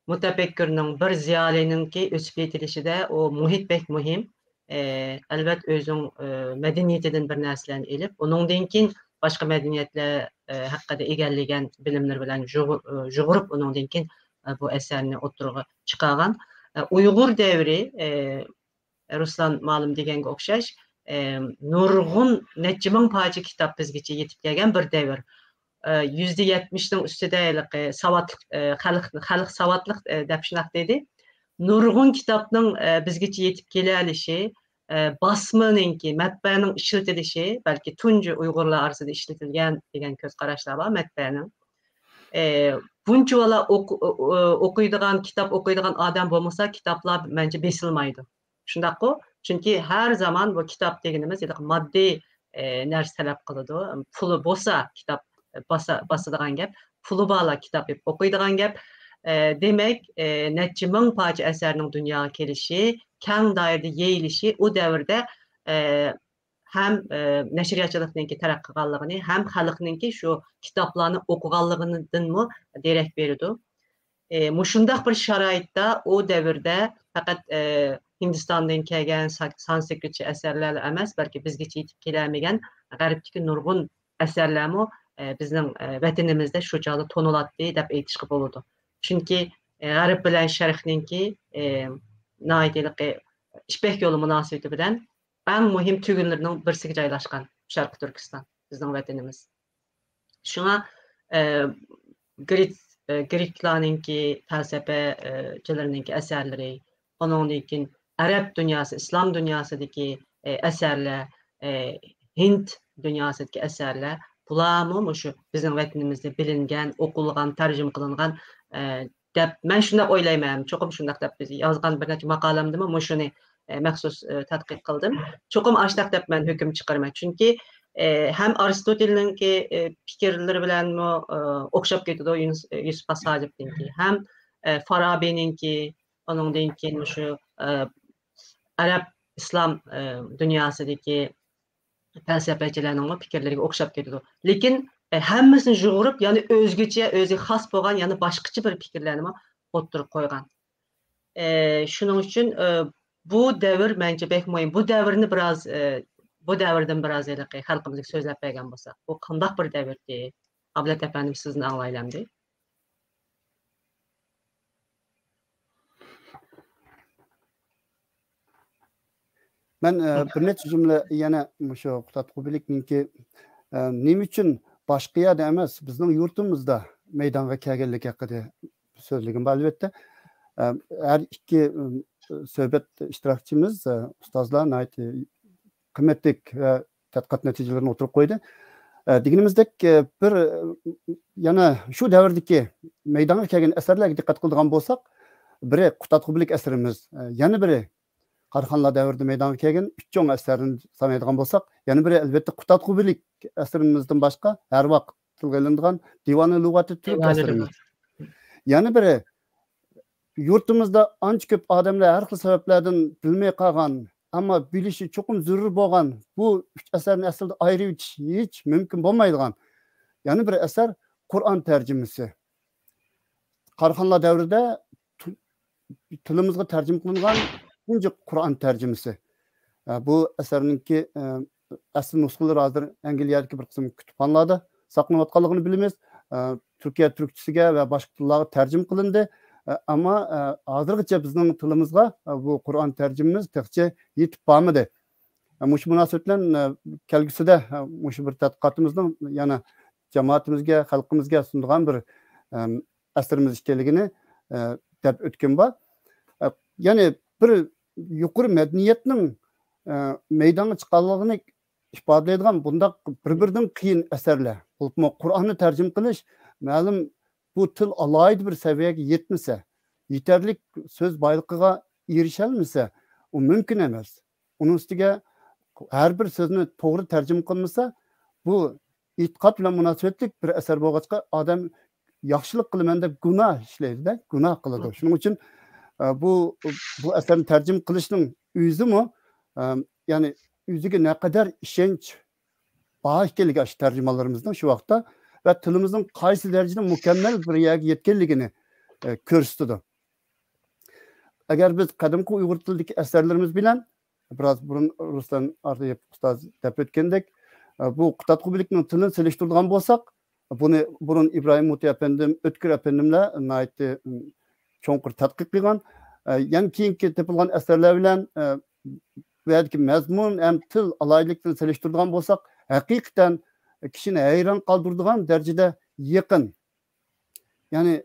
مۇتەپەككۇرنىڭ، بىر زىيالىينىڭكى ئۆسۈپ يېتىلىشىدە ئۇ مۇھىت بەك مۇھىم. ئە، ئەلۋەت، ئۆزىنىڭ، ئە، مەدەنىيىتىدىن بىر نەرسىلەرنى ئېلىپ، ئۇنىڭدىن كېيىن باشقا مەدەنىيەتلەر، ئە، ھەققىدە ئىگىلىگەن بىلىملىرى بىلەن يۇغۇ-، ئە، يۇغۇرۇپ، ئۇنىڭدىن كېيىن، ئە، بۇ ئەسەرنى ئوتتۇرىغا چىقارغان. ئە، ئۇيغۇر دەۋرى، ئە، رۇسلان مۇئەللىم دېگەنگە ئوخشاش، ئە، نۇرغۇن نەچچە مىڭ پارچە كىتاب بىزگىچە يېتىپ كەلگەن بىر دەۋر. ئە، يۈزدە يەتمىشنىڭ ئۈستىدە ھېلىقى ساۋاتلىق، ئە، خەلق، خەلق ساۋاتلىق، ئە، دەپ شۇنداق دېدى. نۇرغۇن كىتابنىڭ، ئە، بىزگىچە يېتىپ كېلەلىشى، ئە، باسمىنىڭكى، مەتبەئەنىڭ ئىشلىتىلىشى، بەلكى تۇنجى ئۇيغۇرلار ئارىسىدا ئىشلىتىلگەن دېگەن كۆز قاراشلار بار مەتبەئەنىڭ. ئە، بۇنچىۋالا ئوقۇ-، ئو-، ئو-، ئوقۇيدىغان، كىتاب ئوقۇيدىغان ئادەم بولمىسا، كىتابلار مەنچە بېسىلمايدۇ. شۇنداققۇ؟ چۈنكى ھەر زامان بۇ كىتاب دېگىنىمىز ھېلىقى ماددىي، ئە، نەرسە تەلەپ قىلىدۇ. پۇلى بولسا كىتاب باسا-، باسىدىغان گەپ، پۇلى بارلار كىتاب ئېلىپ ئوقۇيدىغان گەپ. ئە، دېمەك، ئە، نەچچە مىڭ پارچە ئەسەرنىڭ دۇنياغا كېلىشى، كەڭ دائىرىدە يېيىلىشى ئۇ دەۋردە، ئە، ھەم، ئە، نەشرىياتچىلىقنىڭكى تەرەققىي قىلغانلىقىنى، ھەم خەلقنىڭكى شۇ كىتابلارنى ئوقۇغانلىقىدىنمۇ دېرەك بېرىدۇ. ئى، مۇشۇنداق بىر شارائىتتا ئۇ دەۋردە پەقەت، ئى، ھىندىستاندىن كەلگەن سا-، سانسكرىتچە ئەسەرلەرلا ئەمەس، بەلكى بىزگىچە يېتىپ كېلەلمىگەن غەربتىكى نۇرغۇن ئەسەرلەرمۇ، ئى، بىزنىڭ، ئى، ۋەتىنىمىزدە شۇ چاغدا تونۇلاتتى دەپ ئېيتىشقا بولىدۇ. چۈنكى، ئى، غەرب بىلەن شەرقنىڭكى، ئى، ناھايىتى ھېلىقى يىپەك يولى مۇناسىۋىتى بىلەن ئەڭ مۇھىم تۈگۈنلىرىنىڭ بىرسىگە جايلاشقان شەرقىي تۈركىستان، بىزنىڭ ۋەتىنىمىز. شۇڭا، ئە، گرېك-، ئە، گرېكلارنىڭكى پەلسەپە، ئە، چىلىرىنىڭكى ئەسەرلىرى، ئۇنىڭدىن كېيىن ئەرەب دۇنياسى، ئىسلام دۇنياسىدىكى، ئە، ئەسەرلەر، ئە، ھىند دۇنياسىدىكى ئەسەرلەر، بۇلارمۇ مۇشۇ بىزنىڭ ۋەتىنىمىزدە بىلىنگەن، ئوقۇلغان، تەرجىمە قىلىنغان، ئە، دەپ مەن شۇنداق ئويلايمەن. چوقۇم شۇنداق دەپ بىز يازغان بىر نەچچە ماقالەمدىمۇ مۇشۇنى، ئە، مەخسۇس، ئە، تەتقىق قىلدىم. چوقۇم ئاشۇنداق دەپ مەن ھۆكۈم چىقىرىمەن. چۈنكى، ئە، ھەم ئارستوتېلنىڭكى، ئە، پىكىرلىرى بىلەنمۇ، ئە، ئوخشاپ كېتىدۇ يۇنۇس-، ئە، يۈسۈپ خاس ھاجىپنىڭكى. ھەم، ئە، فارابىنىڭكى، ئۇنىڭدىن كېيىن مۇشۇ، ئە، ئەرەب ئىسلام، ئە، دۇنياسىدىكى پەلسەپىچىلەرنىڭمۇ پىكىرلىرىگە ئوخشاپ كېتىدۇ. لېكىن، ئە، ھەممىسىنى يۇغۇرۇپ، يەنە ئۆزگىچە، ئۆزىگە خاس بولغان، يەنە باشقىچە بىر پىكىرلەرنىمۇ ئوتتۇرىغا قويغان. ئە، شۇنىڭ ئۈچۈن، ئە، بۇ دەۋر مەنچە بەك مۇھىم. بۇ دەۋرنى بىراز، ئە، بۇ دەۋردىن بىراز ھېلىقى خەلقىمىزگە سۆزلەپ بەرگەن بولساق، بۇ قانداق بىر دەۋردى؟ ئابلەت ئەپەندىم، سىزدىن ئاڭلايلى ئەمدى. مەن، ئە، بىر نەچچە جۈملە يەنە مۇشۇ قۇتادغۇ بىلىكنىڭكى، ئە، نېمە ئۈچۈن باشقا يەردە ئەمەس، بىزنىڭ يۇرتىمىزدا مەيدانغا كەلگەنلىكى ھەققىدە سۆزلىگۈم بار، ئەلۋەتتە. ئە، ھەر ئىككى، ئىم، سۆھبەت ئىشتىراكچىمىز، ئە، ئۇستازلار ناھايىتى قىممەتلىك ۋە تەتقىقات نەتىجىلىرىنى ئوتتۇرىغا قويدى. ئە، دېگىنىمىزدەك، ئە، بىر، ئە، يەنە شۇ دەۋردىكى مەيدانغا كەلگەن ئەسەرلەرگە دىققەت قىلىدىغان بولساق، بىرى قۇتادغۇ بىلىك ئەسىرىمىز، ئە، يەنە بىرى قاراخانلار دەۋرىدە مەيدانغا كەلگەن ئۈچ چوڭ ئەسەرنى سانايدىغان بولساق، يەنە بىرى، ئەلۋەتتە، قۇتادغۇ بىلىك ئەسىرىمىزدىن باشقا ھەر ۋاقىت تىلغا ئېلىنىدىغان دىۋانى لۇغاتى تۈرك دىۋانى ئەسىرىمىز. لۇغەت. يەنە بىرى، يۇرتىمىزدا ئانچە كۆپ ئادەملەر ھەر خىل سەۋەبلەردىن بىلمەي قالغان، ئەمما بىلىشى چوقۇم زۆرۈر بولغان بۇ ئۈچ ئەسەرنى ئەسلىدە ئايرىۋېتىش ھېچ مۇمكىن بولمايدىغان يەنە بىر ئەسەر قۇرئان تەرجىمىسى. قاراخانلار دەۋرىدە تۇ-، تىلىمىزغا تەرجىمە قىلىنغان تۇنجى قۇرئان تەرجىمىسى. ئە، بۇ ئەسەرنىڭكى، ئە، ئەسلى نۇسخىلىرى ھازىر ئەنگلىيەدىكى بىر قىسىم كۇتۇپخانىلاردا ساقلىنىۋاتقانلىقىنى بىلىمىز. ئە، تۈركىيە تۈركچىسىگە ۋە باشقا تىللارغا تەرجىمە قىلىندى. ئە، ئەمما، ئە، ھازىرغىچە بىزنىڭ تىلىمىزغا، ئە، بۇ قۇرئان تەرجىمىمىز تېخىچە يېتىپ بارمىدى. ئە، مۇشۇ مۇناسىۋەت بىلەن، ئە، كەلگۈسىدە، ئە، مۇشۇ بىر تەتقىقاتىمىزنىڭ يەنە جامائىتىمىزگە، خەلقىمىزگە سۇنىدىغان بىر، ئەم، ئەسىرىمىز ئىكەنلىكىنى، ئە، دەپ ئۆتكۈم بار. ئە، يەنى بىر يۇقىرى مەدەنىيەتنىڭ، ئە، مەيدانغا چىققانلىقىنى ئىپادىلەيدىغان بۇنداق بىر-بىرىدىن قىيىن ئەسەرلەر، بولۇپمۇ قۇرئاننى تەرجىمە قىلىش مەلۇم بۇ تىل ئالاھىدە بىر سەۋىيەگە يەتمىسە، يېتەرلىك سۆز بايلىقىغا ئېرىشەلمىسە، ئۇ مۇمكىن ئەمەس. ئۇنىڭ ئۈستىگە ھەر بىر سۆزنى توغرا تەرجىمە قىلمىسا، بۇ ئېتىقاد بىلەن مۇناسىۋەتلىك بىر ئەسەر بولغاچقا، ئادەم ياخشىلىق قىلىمەن دەپ گۇناھ ئىشلەيدۇ-دە، گۇناھ قىلىدۇ. شۇنىڭ ئۈچۈن، ئە، بۇ، بۇ ئەسەرنى تەرجىمە قىلىشنىڭ ئۆزىمۇ، ئە، يەنى ئۆزىگە نەقەدەر ئىشەنچ بار ئىكەنلىكى ئاشۇ تەرجىمانلىرىمىزنىڭ شۇ ۋاقىتتا ۋە تىلىمىزنىڭ قايسى دەرىجىدە مۇكەممەل بىر يەرگە يەتكەنلىكىنى، ئە، كۆرسىتىدۇ. ئەگەر بىز قەدىمكى ئۇيغۇر تىلىدىكى ئەسەرلىرىمىز بىلەن، بىراز بۇرۇن رۇسلان ئارتايېف ئۇستاز دەپ ئۆتكەندەك، ئە، بۇ قۇتادغۇبىلىكنىڭ تىلىنى سېلىشتۇرىدىغان بولساق، بۇنى بۇرۇن ئىبراھىم مۇتى ئەپەندىم، ئۆتكۈر ئەپەندىملەر ناھايىتى، م، چوڭقۇر تەتقىق قىلغان. ئە، يەنە كېيىنكى تېپىلغان ئەسەرلەر بىلەن، ئە، بۇ يەردىكى مەزمۇن ھەم تىل ئالاھىدىلىكلىرىنى سېلىشتۇرىدىغان بولساق، ھەقىقەتەن كىشىنى ھەيران قالدۇرىدىغان دەرىجىدە يېقىن. يەنى،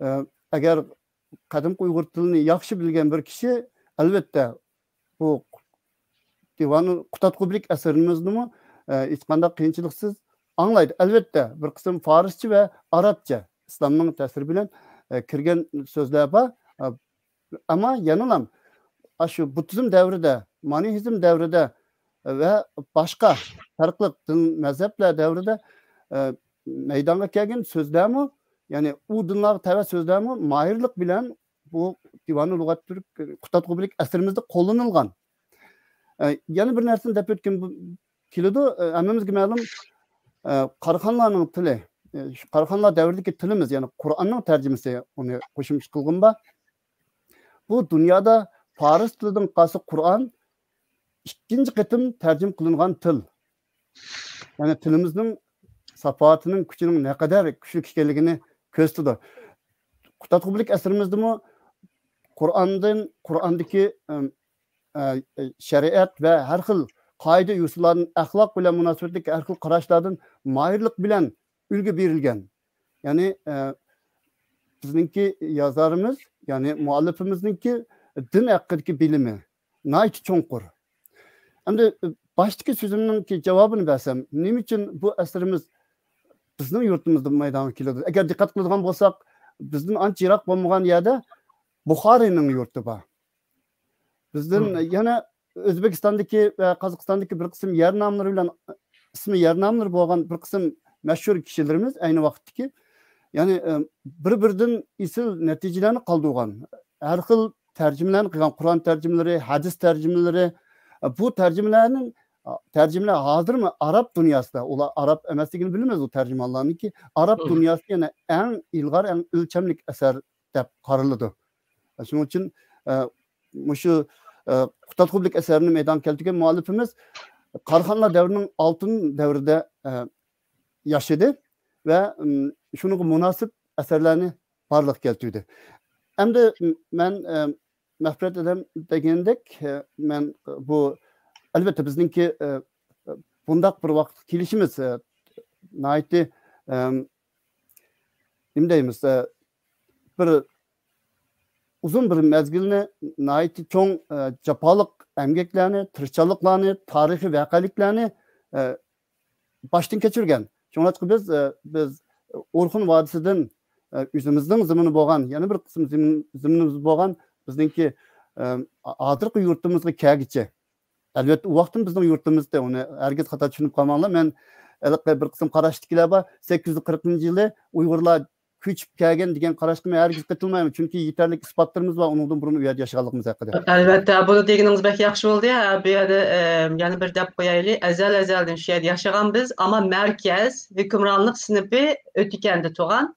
ئە، ئەگەر قەدىمكى ئۇيغۇر تىلىنى ياخشى بىلگەن بىر كىشى، ئەلۋەتتە، بۇ دىۋانۇ قۇتادغۇبىلىك ئەسىرىمىزنىمۇ، ئە، ھېچقانداق قىيىنچىلىقسىز ئاڭلايدۇ. ئەلۋەتتە، بىر قىسىم فارسچە ۋە ئەرەبچە ئىسلامنىڭ تەسىرى بىلەن، ئە، كىرگەن سۆزلەر بار. ئە، ئەمما يەنىلا ئاشۇ بۇددىزم دەۋرىدە، مانىھىزم دەۋرىدە ۋە باشقا پەرقلىق دىن مەزھەپلەر دەۋرىدە، ئە، مەيدانغا كەلگەن سۆزلەرمۇ، يەنى ئۇ دىنلارغا تەۋە سۆزلەرمۇ ماھىرلىق بىلەن بۇ دىۋانۇ لۇغەت تۈرك قۇتادغۇبىلىك ئەسىرىمىزدە قوللىنىلغان. ئە، يەنە بىر نەرسىنى دەپ ئۆتكۈم كېلىدۇ. ئە، ھەممىمىزگە مەلۇم، ئە، قاراخانلارنىڭ تىلى، ئە، شۇ قاراخانلار دەۋرىدىكى تىلىمىز، يەنى قۇرئاننىڭ تەرجىمىسى، ئۇنى قوشۇمچە قىلغۇم بار. بۇ دۇنيادا پارس تىلىدىن قالسا قۇرئان ئىككىنچى قېتىم تەرجىمە قىلىنغان تىل. يەنى تىلىمىزنىڭ ساپاۋىتىنىڭ كۈچىنىڭ نەقەدەر كۈچلۈك ئىكەنلىكىنى كۆرسىتىدۇ. قۇتادغۇبىلىك ئەسىرىمىزدىمۇ قۇرئاندىن، قۇرئاندىكى، ئەم، ئە، ئە، شەرىئەت ۋە ھەر خىل قائىدە-يوسۇنلاردىن ئەخلاق بىلەن مۇناسىۋەتلىك ھەر خىل قاراشلاردىن ماھىرلىق بىلەن ئۈلگە بېرىلگەن. يەنى، ئە، بىزنىڭكى يازارىمىز، يەنى مۇئەللىپىمىزنىڭكى دىن ھەققىدىكى بىلىمى ناھايىتى چوڭقۇر. ئەمدى، ئە، باشتىكى سۆزۈمنىڭكى جاۋابىنى بەرسەم، نېمە ئۈچۈن بۇ ئەسىرىمىز بىزنىڭ يۇرتىمىزدا مەيدانغا كېلىدۇ؟ ئەگەر دىققەت قىلىدىغان بولساق، بىزدىن ئانچە يىراق بولمىغان يەردە بۇخارىنىڭ يۇرتى بار. بىزدىن يەنە ئۆزبېكىستاندىكى ۋە قازاقىستاندىكى بىر قىسىم يەر ناملىرى بىلەن، ئىسمى يەر ناملىرى بولغان بىر قىسىم مەشھۇر كىشىلىرىمىز ئەينى ۋاقىتتىكى، يەنى، ئە، بىر-بىرىدىن ئېسىل نەتىجىلەرنى قالدۇرغان، ھەر خىل تەرجىمىلەرنى قىلغان، قۇرئان تەرجىمىلىرى، ھەدىس تەرجىمىلىرى، ئە، بۇ تەرجىمىلەرنىڭ، ئە، تەرجىمىلەر ھازىرمۇ ئاراب دۇنياسىدا، ئۇلار ئاراب ئەمەسلىكىنى بىلىمىز ئۇ تەرجىمانلارنىڭكى، ئاراب دۇنياسىدا يەنە ئەڭ ئىلغار، ئەڭ ئۆلچەملىك ئەسەر دەپ قارىلىدۇ. شۇنىڭ ئۈچۈن، ئە، مۇشۇ، ئە، قۇتادغۇبىلىك ئەسەرنى مەيدانغا كەلتۈرگەن مۇئەللىپىمىز قاراخانلار دەۋرىنىڭ ئالتۇن دەۋرىدە، ئە، ياشىدى ۋە، ئىم، شۇنىڭغا مۇناسىپ ئەسەرلەرنى بارلىققا كەلتۈردى. ئەمدى، ئىم، مەن، ئە، مەغپىرەت ئەدەم دېگەندەك، ئە، مەن بۇ، ئەلۋەتتە، بىزنىڭكى، ئە، بۇنداق بىر ۋاقىتقا كېلىشىمىز، ئە، ناھايىتى، ئەم، نېمە دەيمىز، ئە، بىر ئۇزۇن بىر مەزگىلنى، ناھايىتى چوڭ، ئە، جاپالىق ئەمگەكلەرنى، تىرىشچانلىقلارنى، تارىخىي ۋەقەلىكلەرنى، ئە، باشتىن كەچۈرگەن. شۇڭلاشقا بىز، ئە، بىز ئورخۇن ۋادىسىدىن، ئە، ئۆزىمىزنىڭ زېمىنى بولغان، يەنە بىر قىسىم زېمىن-، زېمىنىمىز بولغان بىزنىڭكى، ئە، ھازىرقى يۇرتىمىزغا كەلگۈچە، ئەلۋەتتە، ئۇ ۋاقىتتىمۇ بىزنىڭ يۇرتىمىزدا، ئۇنى ھەرگىز خاتا چۈشىنىپ قالماڭلار. مەن ھېلىقى بىر قىسىم قاراشتىكىلەر بار، سەككىز يۈز قىرىقىنچى يىلى ئۇيغۇرلار كۆچۈپ كەلگەن دېگەن قاراشقا مەن ھەرگىز قېتىلمايمەن، چۈنكى يېتەرلىك ئىسپاتلىرىمىز بار، ئۇنىڭدىن بۇرۇن ئۇ يەردە ياشىغانلىقىمىز ھەققىدە. ئەلۋەتتە، بۇنى دېگىنىڭىز بەك ياخشى بولدى. ھە، بۇ يەردە، ئە، يەنە بىر دەپ قويايلى. ئەزەل ئەزەلدىن شۇ يەردە ياشىغان بىز، ئەمما مەركەز، ھۆكۈمرانلىق سىنىپى ئۆتىكەندە تۇرغان.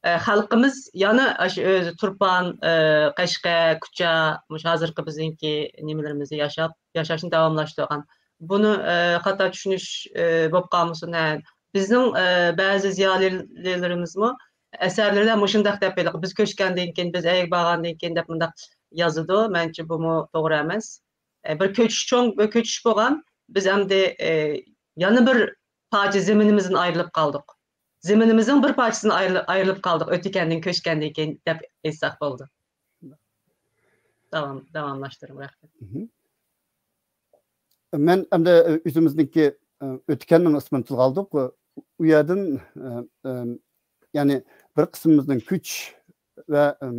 ئە، خەلقىمىز يەنە ئاشۇ ئۆزى تۇرپان، ئە، قەشقەر، كۇچا، مۇشۇ ھازىرقى بىزنىڭكى نېمىلىرىمىزدە ياشاپ، ياشاشنى داۋاملاشتۇرغان. بۇنى، ئە، خاتا چۈشىنىش، ئە، بولۇپ قالمىسۇن، ھە. بىزنىڭ، ئە، بەزى زىيالىيلىرىمىزمۇ ئەسەرلىرىدە مۇشۇنداق دەپ ھېلىقى، «بىز كۆچكەندىن كېيىن، بىز ئەيگە بارغاندىن كېيىن» دەپ مۇنداق يازىدۇ. مەنچە بۇمۇ توغرا ئەمەس. ئە، بىر كۆچۈش چوڭ، بىر كۆچۈش بولغان. بىز ئەمدى، ئە، يەنە بىر پارچە زېمىنىمىزدىن ئايرىلىپ قالدۇق. زېمىنىمىزنىڭ بىر پارچىسىدىن ئايرىلىپ، ئايرىلىپ قالدۇق، ئۆتۈكەندىن كۆچكەندىن كېيىن دەپ ئېيتساق بولىدۇ. داۋام، داۋاملاشتۇرۇڭ، رەھمەت. مەن ئەمدى ئۆزىمىزنىڭكى، ئۆتۈكەننىڭ ئىسمىنى تىلغا ئالدۇق. ئۇ يەردىن، يەنى بىر قىسمىمىزنىڭ كۆچۈش ۋە، ئىم،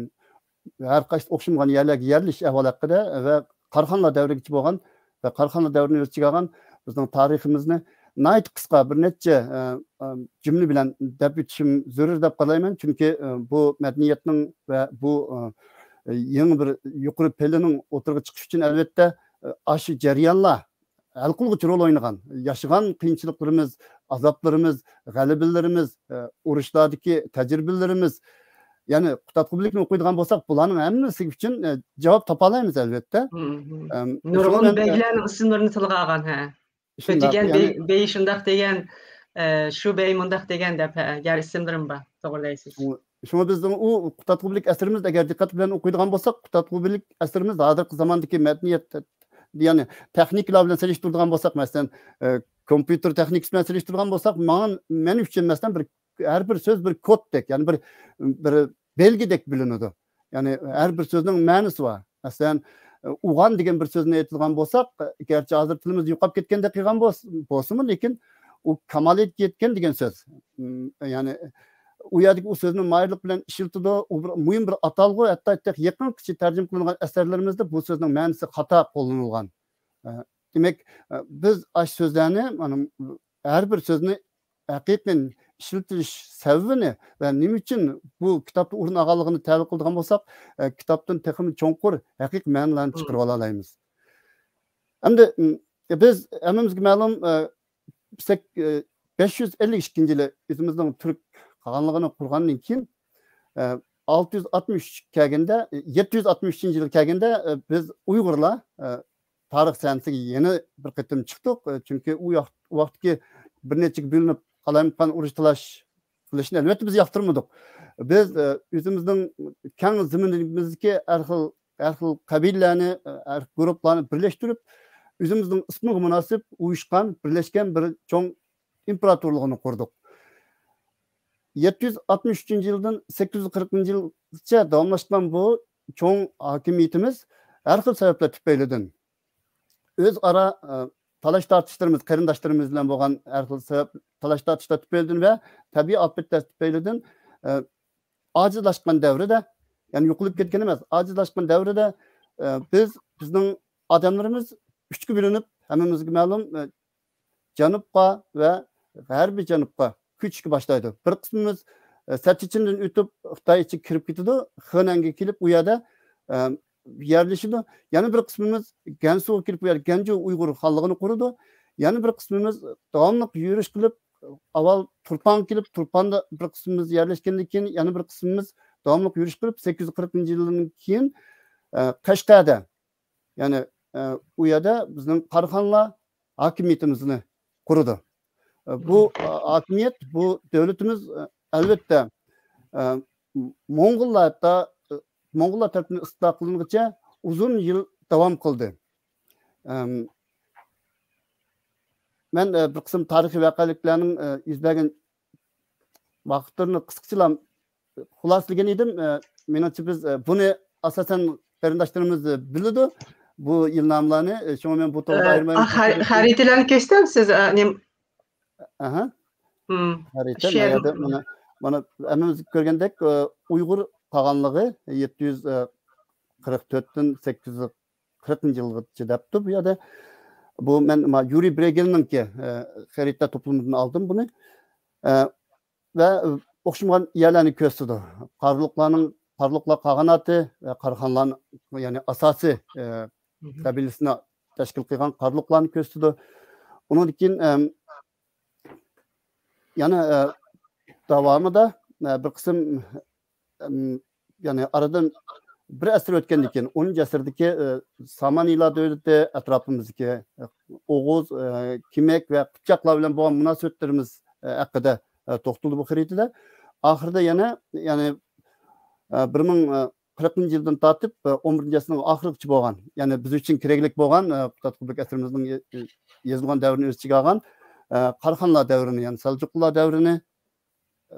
ھەر قايسى ئوخشىمىغان يەرلەرگە يەرلىشىش ئەھۋالى ھەققىدە ۋە قاراخانلار دەۋرىگىچە بولغان ۋە قاراخانلار دەۋرىنى ئۆز ئىچىگە ئالغان بىزنىڭ تارىخىمىزنى ناھايىتى قىسقا بىر نەچچە، ئە، ئە، جۈملە بىلەن دەپ ئۆتۈشۈم زۆرۈر دەپ قارايمەن. چۈنكى، ئە، بۇ مەدەنىيەتنىڭ ۋە بۇ، ئە، يېڭى بىر يۇقىرى پېلىنىڭ ئوتتۇرىغا چىقىشى ئۈچۈن، ئەلۋەتتە، ئە، ئاشۇ جەريانلار ھەل قىلغۇچ رول ئوينىغان. ياشىغان قىيىنچىلىقلىرىمىز، ئازابلىرىمىز، غەلىبىلىرىمىز، ئە، ئۇرۇشلاردىكى تەجرىبىلىرىمىز، يەنى قۇتادغۇبىلىكنى ئوقۇيدىغان بولساق، بۇلارنىڭ ھەممىسى ئۈچۈن، ئە، جاۋاب تاپالايمىز، ئەلۋەتتە. مم، مم. ئەم، نۇرغۇن شۇنىڭ بىلەن، ئە، بەگلەرنىڭ ئىسىملىرىنى تىلغا ئالغان، ھە. شۇنداق، ئۆتىگەن يەنى بەي، بەي شۇنداق دېگەن، ئە، شۇ بەي مۇنداق دېگەن دەپ، ھە، گەر ئىسىملىرىم بار، توغرىلايسىز. شۇڭا، شۇڭا بىزنىڭ ئۇ قۇتادغۇبىلىك ئەسىرىمىز، ئەگەر دىققەت بىلەن ئوقۇيدىغان بولساق، قۇتادغۇبىلىك ئەسىرىمىز ھازىرقى زاماندىكى مەدەنىيەت، يەنى تېخنىكىلار بىلەن سېلىشتۇرىدىغان بولساق، مەسىلەن، ئە، كومپيۇتېر تېخنىكىسى بىلەن سېلىشتۇرىدىغان بولساق، ماڭا، مەن ئۈچۈن، مەسىلەن، بىر، ھەر بىر سۆز بىر كودتەك، يەنى بىر، بىر بەلگىدەك بىلىنىدۇ. يەنى ھەر بىر سۆزنىڭ مەنىسى بار. مەسىلەن، ئۇغان دېگەن بىر سۆزنى ئېيتىدىغان بولساق، گەرچە ھازىر تىلىمىز يوقاپ كەتكەندەك قىلغان بولس-، بولسىمۇ، لېكىن ئۇ كامالىيەتكە يەتكەن دېگەن سۆز. ئىم، يەنى ئۇ يەردىكى ئۇ سۆزنى ماھىرلىق بىلەن ئىشلىتىدۇ. ئۇ بىر مۇھىم بىر ئاتالغۇ، ھەتتا تېخى يېقىنقىچە تەرجىمە قىلىنغان ئەسەرلىرىمىزدە بۇ سۆزنىڭ مەنىسى خاتا قوللىنىلغان. ئە، دېمەك، ئە، بىز ئاشۇ سۆزلەرنى، مانا، ھەر بىر سۆزنى ھەقىقىي ئىشلىتىلىش سەۋەبىنى ۋە نېمە ئۈچۈن بۇ كىتابتا ئورۇن ئالغانلىقىنى تەھلىل قىلىدىغان بولساق، ئە، كىتابتىن تېخىمۇ چوڭقۇر ھەقىقىي مەنىلەرنى مم. چىقىرىۋالالايمىز. ئەمدى، م، بىز ھەممىمىزگە مەلۇم، ئە، سەك-، ئە، بەش يۈز ئەللىك ئىككىنچى يىلى ئۆزىمىزنىڭ تۈرك خانلىقىنى قۇرغاندىن كېيىن، ئە، ئالتە يۈز ئاتمىش ئۈچ كەلگەندە، يەتتە يۈز ئاتمىش ئۈچىنچى يىلى كەلگەندە، ئە، بىز ئۇيغۇرلار، ئە، تارىخ سەھنىسىگە يەنە بىر قېتىم چىقتۇق. ئە، چۈنكى ئۇ ياق-، ۋاقىتتىكى بىر نەچچىگە بۆلۈنۈپ قالايمىقان ئۇرۇش تالاش قىلىشنى ئەلۋەتتە بىز ياقتۇرمىدۇق. بىز، ئە، ئۆزىمىزنىڭ كەڭ زېمىنىمىزدىكى ھەر خىل، ھەر خىل قەبىلىلەرنى، ئە، ھەر گۇرۇپپىلارنى بىرلەشتۈرۈپ، ئۆزىمىزنىڭ ئىسمىغا مۇناسىپ ئۇيۇشقان، بىرلەشكەن بىر چوڭ ئىمپېراتورلۇقىنى قۇردۇق. يەتتە يۈز ئاتمىش ئۈچىنچى يىلدىن سەككىز يۈز قىرىقىنچى يىلغىچە داۋاملاشقان بۇ چوڭ ھاكىمىيىتىمىز ھەر خىل سەۋەبلەر تۈپەيلىدىن ئۆزئارا، ئە، تالاش تارتىشلىرىمىز، قېرىنداشلىرىمىز بىلەن بولغان ھەر خىل سەۋەب، تالاش تارتىشلار تۈپەيلىدىن ۋە تەبىئىي ئاپەتلەر تۈپەيلىدىن، ئە، ئاجىزلاشقان دەۋرىدە، يەنى يوقىلىپ كەتكەن ئەمەس، ئاجىزلاشقان دەۋرىدە، ئە، بىز، بىزنىڭ ئادەملىرىمىز ئۈچكە بۆلۈنۈپ، ھەممىمىزگە مەلۇم، ئە، جەنۇبقا ۋە غەربىي جەنۇبقا كۆچۈشكە باشلايدۇ. بىر قىسمىمىز، ئە، سەتچىچىندىن ئۆتۈپ خىتاي ئىچىگە كىرىپ كېتىدۇ، خېنەنگە كېلىپ ئۇ يەردە، ئە، يەرلىشىدۇ. يەنە بىر قىسمىمىز گەنسۇغا كېلىپ، بۇ يەردە گەنجۇ ئۇيغۇر خانلىقىنى قۇرىدۇ. يەنە بىر قىسمىمىز داۋاملىق يۈرۈش قىلىپ، ئاۋۋال تۇرپانغا كېلىپ، تۇرپاندا بىر قىسمىمىز يەرلەشكەندىن كېيىن، يەنە بىر قىسمىمىز داۋاملىق يۈرۈش قىلىپ، سەككىز يۈز قىرىقىنچى يىلدىن كېيىن، ئە، قەشقەردە، يەنى، ئە، ئۇ يەردە بىزنىڭ قاراخانلار ھاكىمىيىتىمىزنى قۇرىدۇ. ئە، بۇ، ئە، ھاكىمىيەت، بۇ دۆلىتىمىز، ئە، ئەلۋەتتە، ئە، موڭغۇللار ھەتتا، ئە، موڭغۇللار تەرىپىدىن ئىستىلا قىلىنغىچە ئۇزۇن يىل داۋام قىلدى. ئەم، مەن، ئە، بىر قىسىم تارىخىي ۋەقەلىكلەرنىڭ، ئە، يۈز بەرگەن ۋاقىتلىرىنى قىسقىچىلا خۇلاسىلىگەن ئىدىم. ئە، مېنىڭچە بىز، ئە، بۇنى ئاساسەن قېرىنداشلىرىمىز، ئە، بىلىدۇ، بۇ يىلنامىلارنى. ئە، شۇڭا مەن بۇ توغرىدا ئە، ئايرىم ئايرىم خەر-، خەرىتىلەرنى كۆرسىتەمسىز؟ ئە، نېمە؟ ئەھە. مم. خەرىتە، شۇ مانا يەردە، مانا، مانا ھەممىمىز كۆرگەندەك، ئە، ئۇيغۇر قاغانلىقى يەتتە يۈز قىرىق تۆتتىن سەككىز يۈز قىرىقىنچى يىلغىچە دەپتۇ بۇ يەردە. بۇ مەن ما يۇرىي برېگېلنىڭكى، ئە، خەرىتە توپلىمىدىن ئالدىم بۇنى. ئە، ۋە ئوخشىمىغان يەرلەرنى كۆرسىتىدۇ. قارلۇقلارنىڭ، قارلۇقلار قاغاناتى ۋە قاراخانلارنىڭ، يەنى ئاساسىي، ئە، مم. قەبىلىسىنى تەشكىل قىلغان قارلۇقلارنى كۆرسىتىدۇ. ئۇنىڭدىن كېيىن، ئەم، يەنە، ئە، داۋامىدا، ئە، بىر قىسىم، ئەم، يەنى ئارىدىن بىر ئەسىر ئۆتكەندىن كېيىن، ئونىنچى ئەسىردىكى، ئە، سامانىيلار دۆلىتى، ئەتراپىمىزدىكى، ئە، ئوغۇز، ئە، كىمەك ۋە قىپچاقلار بىلەن بولغان مۇناسىۋەتلىرىمىز، ئە، ھەققىدە، ئە، توختىلىدۇ بۇ خەرىتىدە. ئاخىرىدا يەنە، يەنى، ئە، بىر مىڭ، ئە، قىرىقىنچى يىلدىن تارتىپ، ئە، ئون بىرىنچى ئەسىرنىڭ ئاخىرىغىچە بولغان، يەنى بىز ئۈچۈن كېرەكلىك بولغان، ئە، قۇتادغۇبىلىك ئەسىرىمىزنىڭ يە-، يېزىلغان دەۋرىنى ئۆز ئىچىگە ئالغان، ئە، قاراخانلار دەۋرىنى، يەنى سەلجۇقلۇلار دەۋرىنى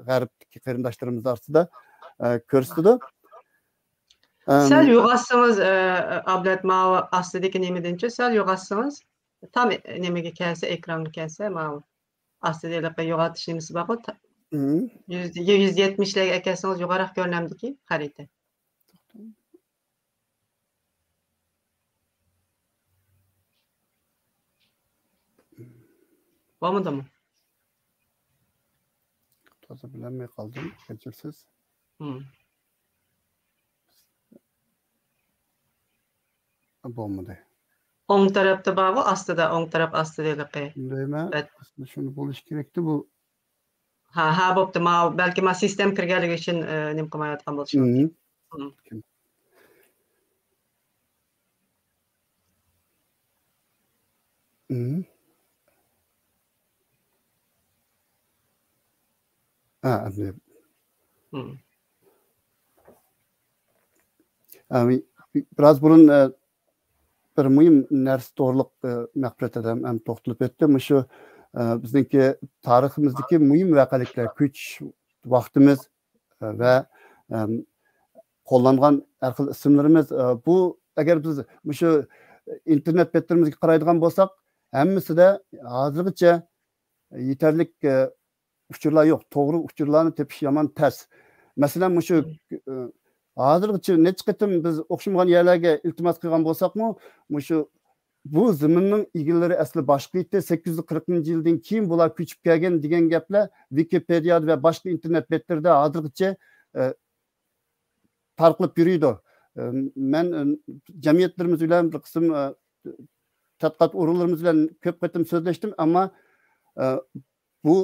غەربتىكى قېرىنداشلىرىمىز ئارىسىدا، ئە، كۆرسىتىدۇ. ئەم، سەل يوغاتسىڭىز، ئە، ئابلەت، ماۋۇ ئاستىدىكى نېمىدىنچۇ سەل يوغاتسىڭىز، تام نېمىگە كەلسە، ئېكرانغا كەلسە، ماۋۇ ئاستىدا ھېلىقى يوغىتىش نېمىسى بارغۇ، تا-، مم. يۈز، يۈز يەتمىشلەرگە ئەكەلسىڭىز يوغانراق كۆرۈنەمدىكى خەرىتە. بولمىدىمۇ؟ تازا بىلەلمەي قالدىم، كەچۈرسىز. مم. بولمىدى. ئوڭ تەرەپتە بارغۇ، ئاستىدا، ئوڭ تەرەپ ئاستىدا ھېلىقى. شۇندايمۇ؟ بەت. ئەسلى شۇنداق بولۇشى كېرەكتى بۇ. ھە، ھە، بوپتۇ. ما، بەلكى ما سىستېما كىرگەنلىكى ئۈچۈن، ئە، نېمە قىلمايۋاتقان بولۇشى مۇمكىن. مم. مم. مم. ھە، ئەمدى. مم. ئە، بىراز بۇرۇن، ئە، بىر مۇھىم نەرسە توغرىلىق، ئە، مەغپىرەت ھەدەم ھەم توختىلىپ ئۆتتى. مۇشۇ، ئە، بىزنىڭكى تارىخىمىزدىكى مۇھىم ۋەقەلىكلەر، كۆچۈش ۋاقتىمىز، ئە، ۋە، ئەم، قوللانغان ھەر خىل ئىسىملىرىمىز، ئە، بۇ ئەگەر بىز مۇشۇ ئىنتېرنېت بەتلىرىمىزگە قارايدىغان بولساق، ھەممىسىدە ھازىرغىچە يېتەرلىك، ئە، ئۇچۇرلار يوق. توغرا ئۇچۇرلارنى تېپىش يامان تەس. مەسىلەن، مۇشۇ، مم. ئە، ھازىرغىچە نەچچە قېتىم بىز ئوخشىمىغان يەرلەرگە ئىلتىماس قىلغان بولساقمۇ، مۇشۇ بۇ زېمىننىڭ ئىگىلىرى ئەسلى باشقا ئىدى، سەككىز يۈز قىرىقىنچى يىلدىن كېيىن بۇلار كۆچۈپ كەلگەن دېگەن گەپلەر ۋىكىپېدىيادا ۋە باشقا ئىنتېرنېت بەتلىرىدە ھازىرغىچە، ئە، تارقىلىپ يۈرىدۇ. ئە، مەن، ئە، جەمئىيەتلىرىمىز بىلەن بىر قىسىم، ئە، تەتقىقات ئورۇنلىرىمىز بىلەن كۆپ قېتىم سۆزلەشتىم، ئەمما، ئە، بۇ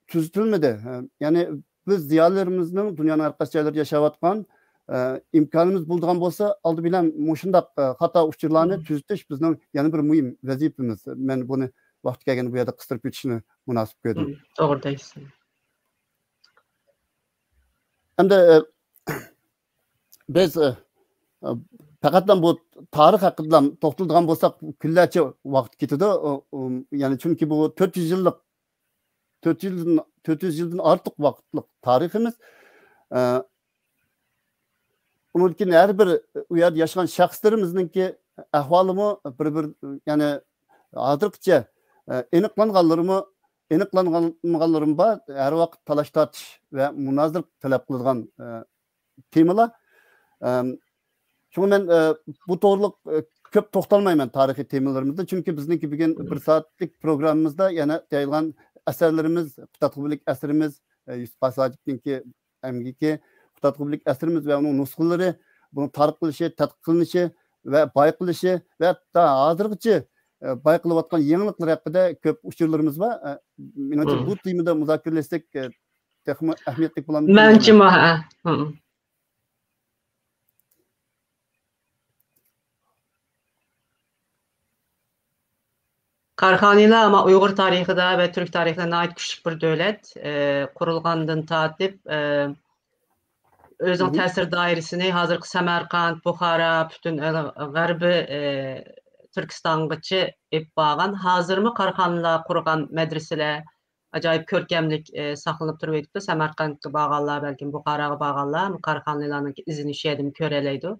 تۈزىتىلمىدى. ئە، يەنى بىز زىيالىيلىرىمىزنىڭ دۇنيانىڭ ھەر قايسى جايلىرىدا ياشاۋاتقان، ئە، ئىمكانىمىز بولىدىغان بولسا، ئالدى بىلەن مۇشۇنداق، ئە، خاتا ئۇچۇرلارنى مم. تۈزىتىش بىزنىڭ يەنە بىر مۇھىم ۋەزىپىمىز. مەن بۇنى ۋاقتى كەلگەندە بۇ يەردە قىستۇرۇپ ئۆتۈشنى مۇناسىپ كۆردۈم. مم، توغرا دەيسىز. ئەمدى، ئە، بىز، ئە، ئە، پەقەتلا بۇ تارىخ ھەققىدىلا توختىلىدىغان بولساق، كۈنلەرچە ۋاقىت كېتىدۇ. ئۇ، ئۇ، يەنى چۈنكى بۇ تۆت يۈز يىللىق، تۆت يۈز يىلدىن، تۆت يۈز يىلدىن ئارتۇق ۋاقىتلىق تارىخىمىز. ئە، ئۇنىڭدىن كېيىن ھەر بىر ئۇ يەردە ياشىغان شەخسلىرىمىزنىڭكى ئەھۋالىمۇ بىر، بىر، يەنى ھازىرغىچە، ئە، ئېنىقلانغانلىرىمۇ، ئېنىقلانمىغانلىرىمۇ بار. ھەر ۋاقىت تالاش-تارتىش ۋە مۇنازىرە تەلەپ قىلىدىغان، ئە، تېمىلار. ئەم، شۇڭا مەن، ئە، بۇ توغرىلىق، ئە، كۆپ توختالمايمەن تارىخىي تېمىلىرىمىزدا، چۈنكى بىزنىڭكى بۈگۈن بىر سائەتلىك پروگراممىمىزدا يەنە دەيدىغان ئەسەرلىرىمىز، قۇتادغۇبىلىك ئەسىرىمىز، ئە، يۈسۈپ خاس ھاجىپنىڭكى ئەمگىكى، قۇتادغۇبىلىك ئەسىرىمىز ۋە ئۇنىڭ نۇسخىلىرى، بۇنىڭ تارقىلىشى، تەتقىق قىلىنىشى ۋە بايقىلىشى ۋە ھەتتا ھازىرغىچە، ئە، بايقىلىۋاتقان يېڭىلىقلار ھەققىدە كۆپ ئۇچۇرلىرىمىز بار. ئە، مېنىڭچە، مم. بۇ تېمىدا مۇزاكىرىلەشسەك، ئە، تېخىمۇ ئەھمىيەتلىك بولامدۇ دەيمەن. مەنچىمۇ، ھە. مم. قاراخانىيلار ئەمما ئۇيغۇر تارىخىدا ۋە تۈرك تارىخىدا ناھايىتى كۈچلۈك بىر دۆلەت. ئە، قۇرۇلغاندىن تارتىپ، ئە، ئۆزىنىڭ مم. تەسىر دائىرىسىنى ھازىرقى سەمەرقەنت، بۇخارا، پۈتۈن غەربىي، ئە، تۈركىستانغىچە ئېلىپ بارغان. ھازىرمۇ قاراخانىيلار قۇرغان مەدرىسىلەر، ئاجايىپ كۆركەملىك، ئى، ساقلىنىپ تۇرۇۋېتىپتۇ. سەمەرقەنتكە بارغانلار، بەلكىم بۇخاراغا بارغانلار قاراخانىيلارنىڭكى ئىزىنى شۇ يەردىن كۆرەلەيدۇ.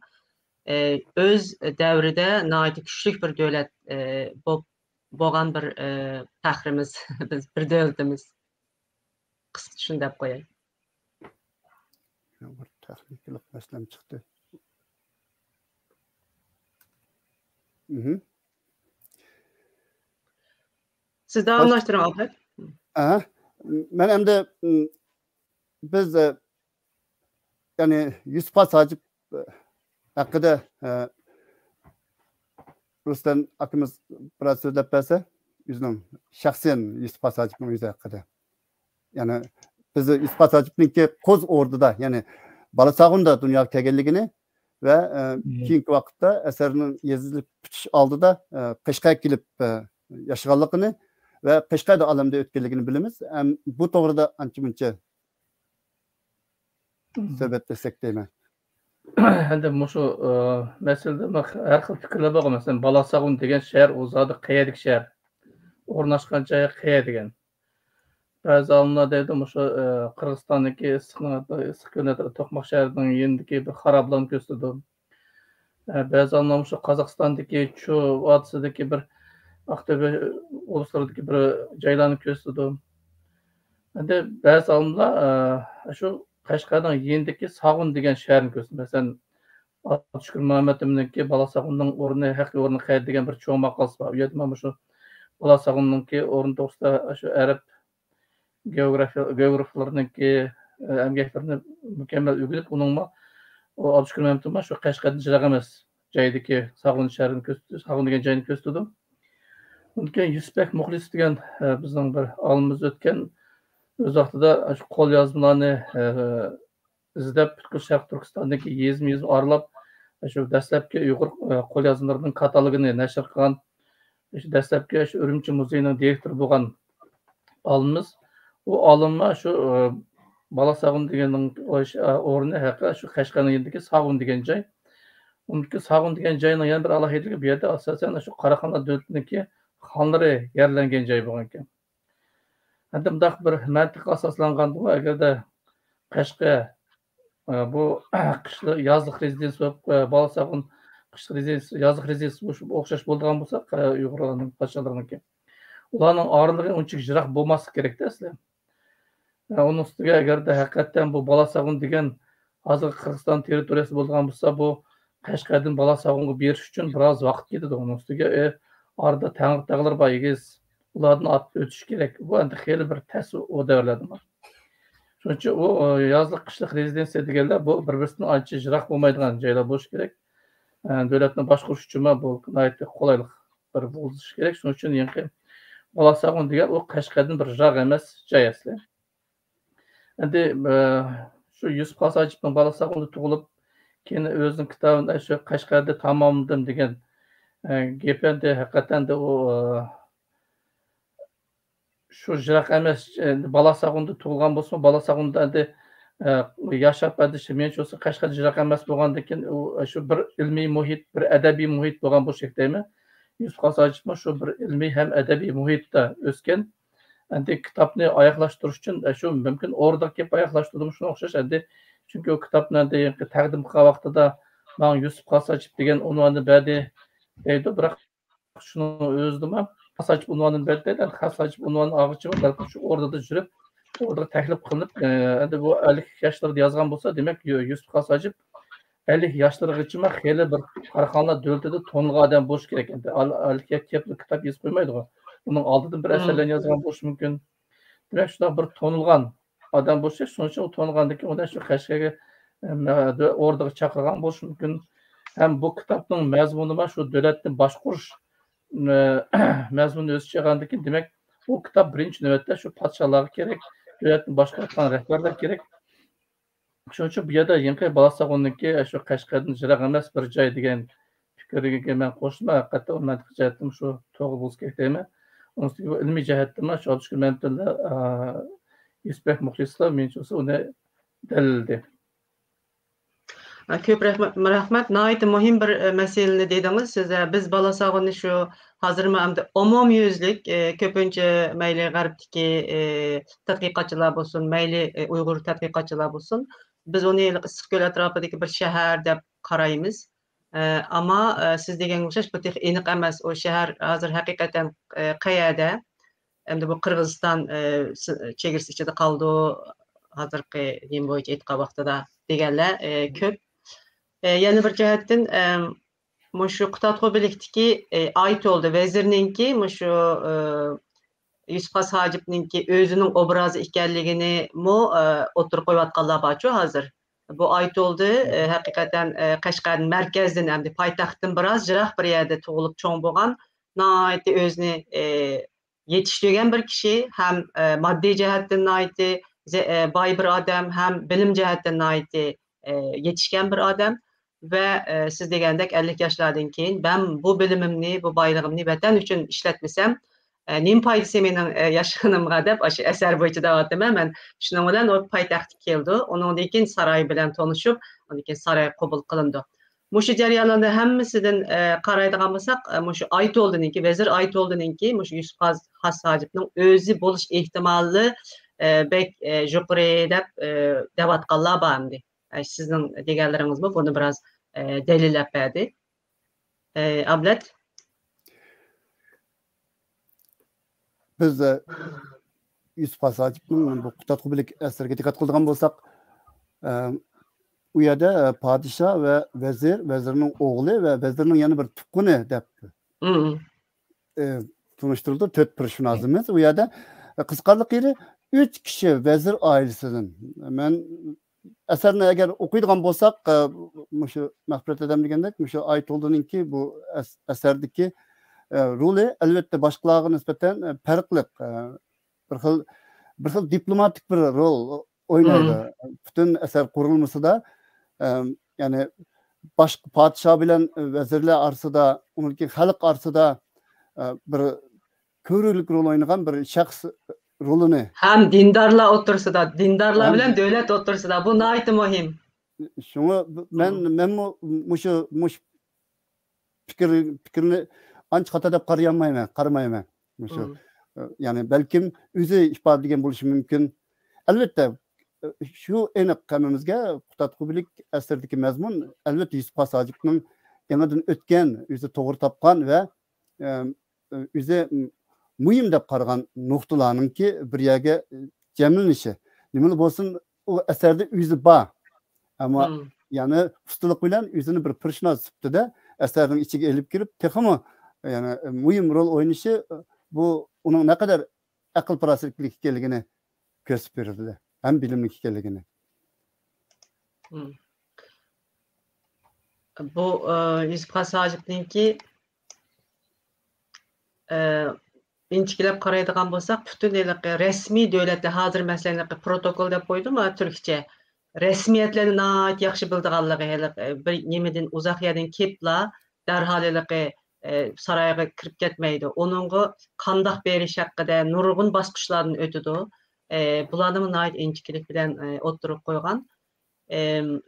ئى، ئۆز دەۋرىدە ناھايىتى كۈچلۈك بىر دۆلەت، ئى، بولۇپ، بولغان بىر، ئى، پەخرىمىز، بىز بىر دۆلىتىمىز. قىسقىچە شۇنى دەپ قوياي. بىر تېخنىكىلىق مەسىلەم چىقتى. مھم. سىز داۋاملاشتۇرۇڭ، ئابلەت. ئەھە. مەن ئەمدى، م، بىز، ئە، يەنى يۈسۈپ خاس ھاجىپ، ئە، ھەققىدە، ئە، رۇسلان ئاكىمىز بىراز سۆزلەپ بەرسە، ئۆزىنىڭ شەخسەن يۈسۈپ خاس ھاجىپنىڭ ئۆزى ھەققىدە. يەنى بىز يۈسۈپ خاس ھاجىپنىڭكى قوز ئوردىدا، يەنى بالىساغۇندا دۇنياغا كەلگەنلىكىنى ۋە، ئە، مم. كېيىنكى ۋاقىتتا ئەسەرنىڭ يېزىلىپ پۈتۈش ئالدىدا، ئە، قەشقەرگە كېلىپ، ئە، ياشىغانلىقىنى ۋە قەشقەردە ئالەمدە ئۆتكەنلىكىنى بىلىمىز. ھەم بۇ توغرىدا ئانچە مۇنچە مم. سۆھبەتلەشسەك دەيمەن. ئەمدى مۇشۇ، ئە، مەسىلىدە ھەر خىل پىكىرلەر بارغۇ. مەسىلەن، بالاساغۇن دېگەن شەھەر، ئۇ زادى قەيەردىكى شەھەر؟ ئورناشقان جايى قەيەر دېگەن. بەزى ئالىملار دەيدۇ، مۇشۇ، ئى، قىرغىزىستاندىكى ئىسسىقنىڭ، ئىسسىق كۆلنىڭ توقماق شەھىرىنىڭ يېنىدىكى بىر خارابىلارنى كۆرسىتىدۇ. ئە، بەزى ئالىملار مۇشۇ قازاقىستاندىكى چۇ ۋادىسىدىكى بىر، ئاقتۆبە ئۇلۇسلىرىدىكى بىر جايلارنى كۆرسىتىدۇ. ئەمدى بەزى ئالىملار، ئە، شۇ قەشقەرنىڭ يېنىدىكى ساغۇن دېگەن شەھەرنى كۆرسىتىدۇ. مەسىلەن، ئابدۇشۈكۈر مۇھەممەتئىمىننىڭكى بالاساغۇننىڭ ئورنى، ھەقىقىي ئورنى قەيەردە دېگەن بىر چوڭ ماقالىسى بار. ئۇ يەردە مانا شۇ بالاساغۇننىڭكى ئورنى توغرىسىدا شۇ ئەرەب گېئوگرافىيە، گېئوگرافلىرىنىڭكى، ئە، ئەمگەكلىرىنى مۇكەممەل ئۆگىنىپ، ئۇنىڭمۇ ئۇ ئابدۇشۈكۈر مەمتىمىن شۇ قەشقەردىن يىراق ئەمەس جايدىكى ساغۇن شەھىرىنى كۆرسىتىدۇ، ساغۇن دېگەن جاينى كۆرسىتىدۇ. ئۇنىڭ كېيىن يۈسۈپبەك مۇخلىس دېگەن، ئە، بىزنىڭ بىر ئالىمىمىز ئۆتكەن ئۆز ۋاقتىدا شۇ قوليازمىلارنى، ئە، ئىزدەپ، پۈتكۈل شەرقىي تۈركىستاندىكى يېزىمۇ يېزىمۇ ئارىلاپ، شۇ دەسلەپكى ئۇيغۇر، ئە، قوليازمىلىرىنىڭ كاتالوگىنى نەشر قىلغان، شۇ دەسلەپكى شۇ ئۈرۈمچى مۇزېيىنىڭ دىرېكتورى بولغان ئالىمىمىز. ئۇ ئالىممۇ شۇ، ئە، بالاساغۇن دېگەننىڭ ئورنى ھەققىدە شۇ قەشقەرنىڭ يېنىدىكى ساغۇن دېگەن جاي. ئۇنىڭدىكى ساغۇن دېگەن جاينىڭ يەنە بىر ئالاھىدىلىكى، بۇ يەردە ئاساسەن شۇ قاراخانلار دۆلىتىنىڭكى خانلىرى يەرلەنگەن جاي بولغانىكەن. ئەمدى مۇنداق بىر مەنتىققە ئاساسلانغاندىمۇ، ئەگەردە قەشقەر، ئە، بۇ قىشلىق، يازلىق رېزىدېنسىيە بولۇپ، ئە، بالاساغۇن قىشلىق رېزىدېنسىيە، يازلىق رېزىدېنسىيە بولۇش ئوخشاش بولىدىغان بولسا، ئە، ئۇيغۇرلارنىڭ پادىشاھلىرىنىڭكى، ئۇلارنىڭ ئارىلىقى ئۇنچىلىك يىراق بولماسلىقى كېرەكتە ئەسلى. ئە، ئۇنىڭ ئۈستىگە ئەگەردە ھەقىقەتەن بۇ بالاساغۇن دېگەن ھازىرقى قىرغىزىستان تېررىتورىيەسى بولىدىغان بولسا، بۇ قەشقەردىن بالاساغۇنغا بېرىش ئۈچۈن بىراز ۋاقىت كېتىدۇ. ئۇنىڭ ئۈستىگە، ئە، ئارىدا تەڭرىتاغلار بار، ئېگىز. ئۇلاردىن ئاتلاپ ئۆتۈش كېرەك. بۇ ئەمدى خېلى بىر تەس ئۇ دەۋرلەردە. شۇنىڭ ئۈچۈن ئۇ، ئە، يازلىق، قىشلىق رېزىدېنسىيە دېگەنلەر بۇ بىر-بىرسىدىن ئانچە يىراق بولمايدىغان جايلار بولۇشى كېرەك. ئە، دۆلەتنى باشقۇرۇش ئۈچۈنمۇ بۇ ناھايىتى قولايلىق بىر بولۇشى كېرەك. شۇنىڭ ئۈچۈن يېڭىقى بالاساغۇن دېگەن ئۇ قەشقەردىن بىر يىراق ئەمەس جاي ئەسلى. ئەمدى، ئە، شۇ يۈسۈپ خاس ھاجىپنىڭ بالاساغۇندا تۇغۇلۇپ، كېيىن ئۆزىنىڭ كىتابىنى شۇ قەشقەردە تاماملىدىم دېگەن، ئە، گېپى ئەمدى ھەقىقەتەن دە ئۇ، ئە، شۇ يىراق ئەمەس، ئە، بالاساغۇندا تۇغۇلغان بولسىمۇ، بالاساغۇندا ئەمدى، ئە، ياشاپ، ئەمدى شۇ مېنىڭچە بولسا قەشقەر يىراق ئەمەس بولغاندىن كېيىن، ئۇ شۇ بىر ئىلمىي مۇھىت، بىر ئەدەبىي مۇھىت بولغان بولۇشى كېرەك دەيمەن. يۈسۈپ خاس ھاجىپمۇ شۇ بىر ئىلمىي ھەم ئەدەبىي مۇھىتتا ئۆسكەن. ئەمدى كىتابنى ئاياغلاشتۇرۇش ئۈچۈن، ئە، شۇ مۇمكىن ئوردىغا كېلىپ ئاياغلاشتۇردىمۇ شۇنىڭغا ئوخشاش. ئەمدى چۈنكى ئۇ كىتابنى ئەمدى تەقدىم قىلغان ۋاقتىدا ماڭا يۈسۈپ خاس ھاجىپ دېگەن ئۇنۋاننى بەردى دەيدۇ، بىراق شۇنىڭ ئۆزىدىمۇ خاس ھاجىپ ئۇنۋانىنى بەردى دەيدۇ. خاس ھاجىپ ئۇنۋانى ئالغۇچىمۇ بەلكىم شۇ ئوردىدا يۈرۈپ، ئوردىغا تەكلىپ قىلىنىپ، ئە، ئەمدى بۇ ئەللىك ياشلىرىدا يازغان بولسا، دېمەك، يۈ-، يۈسۈپ خاس ھاجىپ ئەللىك ياشلىرىغىچىمۇ خېلى بىر قاراخانلار دۆلىتىدە تونۇلغان ئادەم بولۇشى كېرەك. ئەمدى ئال-، ئەللىك ياشقا كېلىپلا كىتاب يېزىپ قويمايدىغۇ. ئۇنىڭ ئالدىدىن بىر ئەسەرلەرنى يازغان بولۇشى مۇمكىن. دېمەك، شۇنداق بىر تونۇلغان ئادەم بولۇشى، شۇنىڭ ئۈچۈن ئۇ تونۇلغاندىن كېيىن ئۇنى شۇ قەشقەرگە، ئە، ئوردىغا چاقىرغان بولۇشى مۇمكىن. ھەم بۇ كىتابنىڭ مەزمۇنىمۇ شۇ دۆلەتنى باشقۇرۇش، ئە، مەزمۇنىنى ئۆز ئىچىگە ئالغاندىن كېيىن، دېمەك، بۇ كىتاب بىرىنچى نۆۋەتتە شۇ پادىشاھلارغا كېرەك، دۆلەتنى باشقۇرۇۋاتقان رەھبەرلەرگە كېرەك. شۇنىڭ ئۈچۈن بۇ يەردە يېڭىقى بالاساغۇننىڭكى شۇ قەشقەردىن يىراق ئەمەس بىر جاي دېگەن پىكىرگە مەن قوشۇلىمەن. ھەقىقەتەن ئۇ مەنتىق جەھەتتىن شۇ توغرا بولسا كېرەك دەيمەن. ئۇنىڭ ئۈستىگە بۇ ئىلمىي جەھەتتىنمۇ شۇ ئابدۇشۈكۈر مەمتىللا، ئا، يۈسۈپبەك مۇخلىسلار مېنىڭچە بولسا ئۇنى دەلىللىدى. ئە، كۆپ رەھمەت، رەھمەت. ناھايىتى مۇھىم بىر، ئە، مەسىلىنى دېدىڭىز سىز. ئە، بىز بالاساغۇننى شۇ ھازىرمۇ ئەمدى ئومۇميۈزلۈك، ئە، كۆپىنچە مەيلى غەربتىكى، ئە، تەتقىقاتچىلار بولسۇن، مەيلى، ئە، ئۇيغۇر تەتقىقاتچىلار بولسۇن، بىز ئۇنى ھېلىقى ئىسسىقكۆل ئەتراپىدىكى بىر شەھەر دەپ قارايمىز. ئە، ئەمما، ئە، سىز دېگەنگە ئوخشاش بۇ تېخى ئېنىق ئەمەس. ئۇ شەھەر ھازىر ھەقىقەتەن، ئە، قەيەردە؟ ئەمدى بۇ قىرغىزىستان، ئە، س-، چېگرىسى ئىچىدە قالىدۇ، ھازىرقى نېمە بويىچە ئېيتقان ۋاقتىدا دېگەنلەر، ئە، كۆپ. ئە، يەنە بىر جەھەتتىن، ئە، مۇشۇ قۇتادغۇ بىلىكتىكى، ئە، ئايتولدى ۋەزىرنىڭكى مۇشۇ، ئە، يۈسۈپ خاس ھاجىپنىڭكى ئۆزىنىڭ ئوبرازى ئىكەنلىكىنىمۇ، ئە، ئوتتۇرىغا قويۇۋاتقانلار بارچۇ ھازىر. بۇ ئايتولدى، ئە، ھەقىقەتەن، ئە، قەشقەردىن، مەركەزدىن، ئەمدى پايتەختتىن بىراز يىراق بىر يەردە تۇغۇلۇپ چوڭ بولغان، ناھايىتى ئۆزىنى، ئە، يېتىشتۈرگەن بىر كىشى، ھەم، ئە، ماددىي جەھەتتىن ناھايىتى زە-، ئە، باي بىر ئادەم، ھەم بىلىم جەھەتتىن ناھايىتى، ئە، يېتىشكەن بىر ئادەم. ۋە، ئە، سىز دېگەندەك ئەللىك ياشلاردىن كېيىن، مەن بۇ بىلىمىمنى، بۇ بايلىقىمنى ۋەتەن ئۈچۈن ئىشلەتمىسەم، ئە، نېمە پايدىسى مېنىڭ، ئە، ياشىغىنىمغا دەپ ئاشۇ ئەسەر بويىچە دەۋاتىمەن. مەن شۇنىڭ بىلەن ئۇ پايتەختكە كېلىدۇ. ئۇنىڭدىن كېيىن ساراي بىلەن تونۇشۇپ، ئۇنىڭدىن كېيىن سارايغا قوبۇل قىلىنىدۇ. مۇشۇ جەريانلارنى ھەممىسىدىن، ئە، قارايدىغان بولساق، ئە، مۇشۇ ئايتولدىنىڭكى، ۋەزىر ئايتولدىنىڭكى مۇشۇ يۈسۈپ خاس-، خاس ھاجىپنىڭ ئۆزى بولۇش ئېھتىمالى، ئە، بەك، ئە، يۇقىرى دەپ، ئە، دەۋاتقانلار بار ئەمدى. ئە، سىزنىڭ دېگەنلىرىڭىزمۇ بۇنى بىراز، ئە، دەلىللەپ بەردى. ئە، ئابلەت؟ بىز، ئە، يۈسۈپ خاس ھاجىپنىڭ بۇ قۇتادغۇ بىلىك ئەسىرىگە دىققەت قىلىدىغان بولساق، ئە، ئۇ يەردە، ئە، پادىشاھ ۋە ۋەزىر، ۋەزىرنىڭ ئوغلى ۋە ۋەزىرنىڭ يەنە بىر تۇغقىنى دەپ، مم. ئە، تونۇشتۇرۇلدى. تۆت پېرسوناژىمىز. ئۇ يەردە، ئە، قىزىقارلىق يېرى، ئۈچ كىشى ۋەزىر ئائىلىسىدىن. مەن ئەسەرنى ئەگەر ئوقۇيدىغان بولساق، ئە، مۇشۇ مەغپىرەت ئادەم دېگەندەك، مۇشۇ ئايتولدىنىڭكى بۇ ئەس-، ئەسەردىكى، ئە، رولى، ئەلۋەتتە، باشقىلارغا نىسبەتەن، ئە، پەرقلىق. ئە، بىر خىل، بىر خىل دىپلوماتىك بىر رول ئوينايدۇ. مم. پۈتۈن ئەسەر قۇرۇلمىسىدا، ئە، يەنى باشقا پادىشاھ بىلەن ۋەزىرلەر ئارىسىدا، ئۇنىڭدىكى خەلق ئارىسىدا، ئە، بىر كۆرۈرلۈك رول ئوينىغان بىر شەخس رولىنى. ھەم دىندارلار ئوتتۇرىسىدا، دىندارلار ھەم بىلەن دۆلەت ئوتتۇرىسىدا. بۇ ناھايىتى مۇھىم. شۇڭا بۇ-، مەن، مم. مەنمۇ مۇشۇ، مۇشۇ پىكىر، پىكىرنى ئانچە خاتا دەپ قارىيالمايمەن، قارىمايمەن. مۇشۇ، مم. ئە، يەنى بەلكىم ئۆزى ئىپادىلىگەن بولۇشى مۇمكىن. ئەلۋەتتە، ئە، شۇ ئېنىق ھەممىمىزگە، قۇتادغۇ بىلىك ئەسىرىدىكى مەزمۇن، ئەلۋەتتە، يۈسۈپ خاس ھاجىپنىڭ ئېڭىدىن ئۆتكەن، ئۆزى توغرا تاپقان ۋە، ئە، ئۆزى مۇھىم دەپ قارىغان نۇقتىلارنىڭكى بىر يەرگە جەملىنىشى. نېمىلا بولسۇن، ئۇ ئەسەردە ئۆزى بار. ئەمما مم. يەنى ئۇستىلىق بىلەن ئۆزىنى بىر پېرسوناژ سۈپىتىدە ئەسەرنىڭ ئىچىگە ئېلىپ كىرىپ، تېخىمۇ، يەنى، مۇھىم رول ئوينىشى، بۇ ئۇنىڭ نەقەدەر ئەقىل پاراسەتلىك ئىكەنلىكىنى كۆرسىتىپ بېرىدۇ ھەم بىلىملىك ئىكەنلىكىنى. مم. بۇ، ئە، يۈسۈپ خاس ھاجىپنىڭكى، ئە، ئىنچىكىلەپ قارايدىغان بولساق، پۈتۈن ھېلىقى رەسمىي دۆلەتلەر، ھازىر مەسىلەن، ھېلىقى پروتوكول دەپ قويدۇم، ئە، تۈركچە. رەسمىيەتلەرنى ناھايىتى ياخشى بىلىدىغانلىقى، ھېلىقى بىر نېمىدىن، ئۇزاق يەردىن كېلىپلا، دەرھال ھېلىقى، ئە، سارايغا كىرىپ كەتمەيدۇ. ئۇنىڭغا قانداق بېرىش ھەققىدە نۇرغۇن باسقۇچلاردىن ئۆتىدۇ. ئە، بۇلارنىمۇ ناھايىتى ئىنچىكىلىك بىلەن، ئە، ئوتتۇرىغا قويغان. ئەم،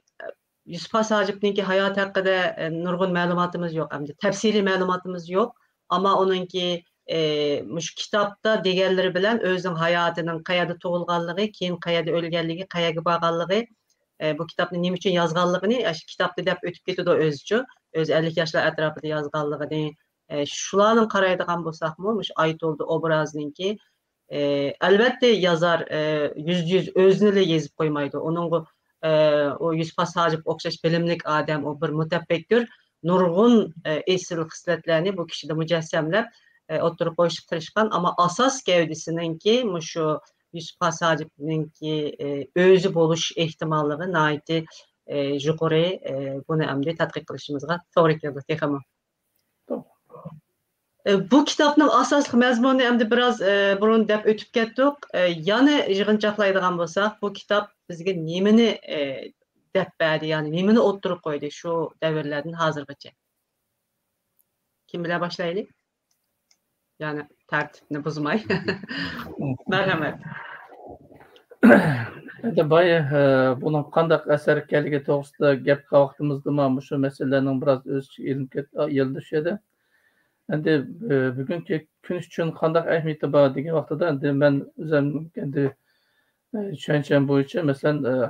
يۈسۈپ خاس ھاجىپنىڭكى ھاياتى ھەققىدە، ئە، نۇرغۇن مەلۇماتىمىز يوق، ئەمدى تەپسىلىي مەلۇماتىمىز يوق. ئەمما ئۇنىڭكى، ئە، مۇشۇ كىتابتا دېگەنلىرى بىلەن ئۆزىنىڭ ھاياتىنىڭ قەيەردە تۇغۇلغانلىقى، كېيىن قەيەردە ئۆلگەنلىكى، قەيەرگە بارغانلىقى، ئە، بۇ كىتابنى نېمە ئۈچۈن يازغانلىقىنى، ئاشۇ كىتابتا دەپ ئۆتۈپ كېتىدۇ ئۆزىچۇ، ئۆزى ئەللىك ياشلار ئەتراپىدا يازغانلىقىنى، ئە، شۇلارنى قارايدىغان بولساقمۇ، مۇشۇ ئايتولدى ئوبرازىنىڭكى، ئى، ئەلۋەتتە يازار، ئى، يۈزدە يۈز ئۆزىنىلا يېزىپ قويمايدۇ. ئۇنىڭغا، ئى، ئۇ يۈسۈپ خاس ھاجىپ ئوخشاش بىلىملىك ئادەم، ئۇ بىر مۇتەپەككۇر، نۇرغۇن، ئى، ئېسىل خىسلەتلەرنى بۇ كىشىدە مۇجەسسەملەپ، ئى، ئوتتۇرىغا قويۇشقا تىرىشقان. ئەمما ئاساس گەۋدىسىنىڭكى مۇشۇ يۈسۈپ خاس ھاجىپنىڭكى، ئى، ئۆزى بولۇش ئېھتىماللىقى ناھايىتى، ئى، يۇقىرى. ئى، بۇنى ئەمدى تەتقىق قىلىشىمىزغا توغرا كېلىدۇ تېخىمۇ. ئە، بۇ كىتابنىڭ ئاساسلىق مەزمۇنىنى ئەمدى بىراز، ئە، بۇرۇن دەپ ئۆتۈپ كەتتۇق. ئە، يەنە يىغىنچاقلايدىغان بولساق، بۇ كىتاب بىزگە نېمىنى، ئە، دەپ بەردى، يەنى نېمىنى ئوتتۇرىغا قويدى شۇ دەۋرلەردىن ھازىرغىچە؟ كىم بىلەن باشلايلى؟ يەنى تەرتىپنى بۇزماي. مەرھەمەت. ئەمدى بايا، ئە، بۇنىڭ قانداق ئەسەر ئىكەنلىكى توغرىسىدا گەپ قىلغان ۋاقتىمىزدىمۇ مۇشۇ مەسىلىلەرنىڭ بىراز ئۆز ئىچىگە ئېلىنىپ كەت-، ئېلىندى شۇ يەردە. ئەمدى، ئە، بۈگۈنكى كۈن ئۈچۈن قانداق ئەھمىيىتى بار دېگەن ۋاقتىدا، ئەمدى مەن ئۆزۈم ئەمدى، ئە، چۈشەنچەم بويىچە، مەسىلەن، ئە،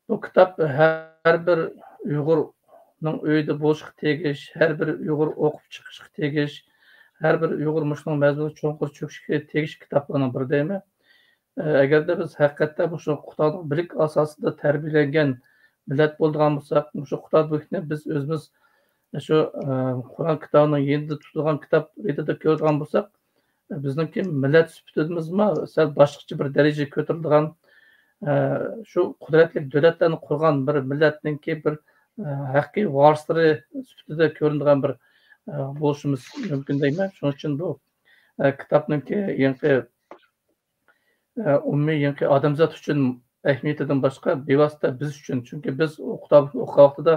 بۇ كىتاب ھەر بىر ئۇيغۇرنىڭ ئۆيىدە بولۇشقا تېگىش، ھەر بىر ئۇيغۇر ئوقۇپ چىقىشقا تېگىش، ھەر بىر ئۇيغۇر مۇشۇنىڭ مەزمۇنىغا چوڭقۇر چۆكۈشكە تېگىش كىتابلارنىڭ بىرى دەيمەن. ئە، ئەگەردە بىز ھەقىقەتەن مۇشۇ قۇتادغۇ بىلىك ئاساسىدا تەربىيەلەنگەن مىللەت بولىدىغان بولساق، مۇشۇ قۇتادغۇ بىلىكنى بىز ئۆزىمىز شۇ، ئە، قۇرئان كىتابىنىڭ يېنىدا تۇتىدىغان كىتاب رېتىدە كۆرىدىغان بولساق، بىزنىڭكى مىللەت سۈپىتىمىزمۇ سەل باشقىچە بىر دەرىجىگە كۆتۈرۈلىدىغان، ئە، شۇ قۇدرەتلىك دۆلەتلەرنى قۇرغان بىر مىللەتنىڭكى بىر، ئە، ھەققىي ۋارىسلىرى سۈپىتىدە كۆرۈنىدىغان بىر، ئە، بولۇشىمىز مۇمكىن دەيمەن. شۇنىڭ ئۈچۈن بۇ، ئە، كىتابنىڭكى يېڭىقى ئە، ئومۇمىي يېڭىكى ئادەمزات ئۈچۈن ئەھمىيىتىدىن باشقا، بىۋاسىتە بىز ئۈچۈن. چۈنكى بىز ئۇ كىتابنى ئوقۇغان ۋاقتىدا،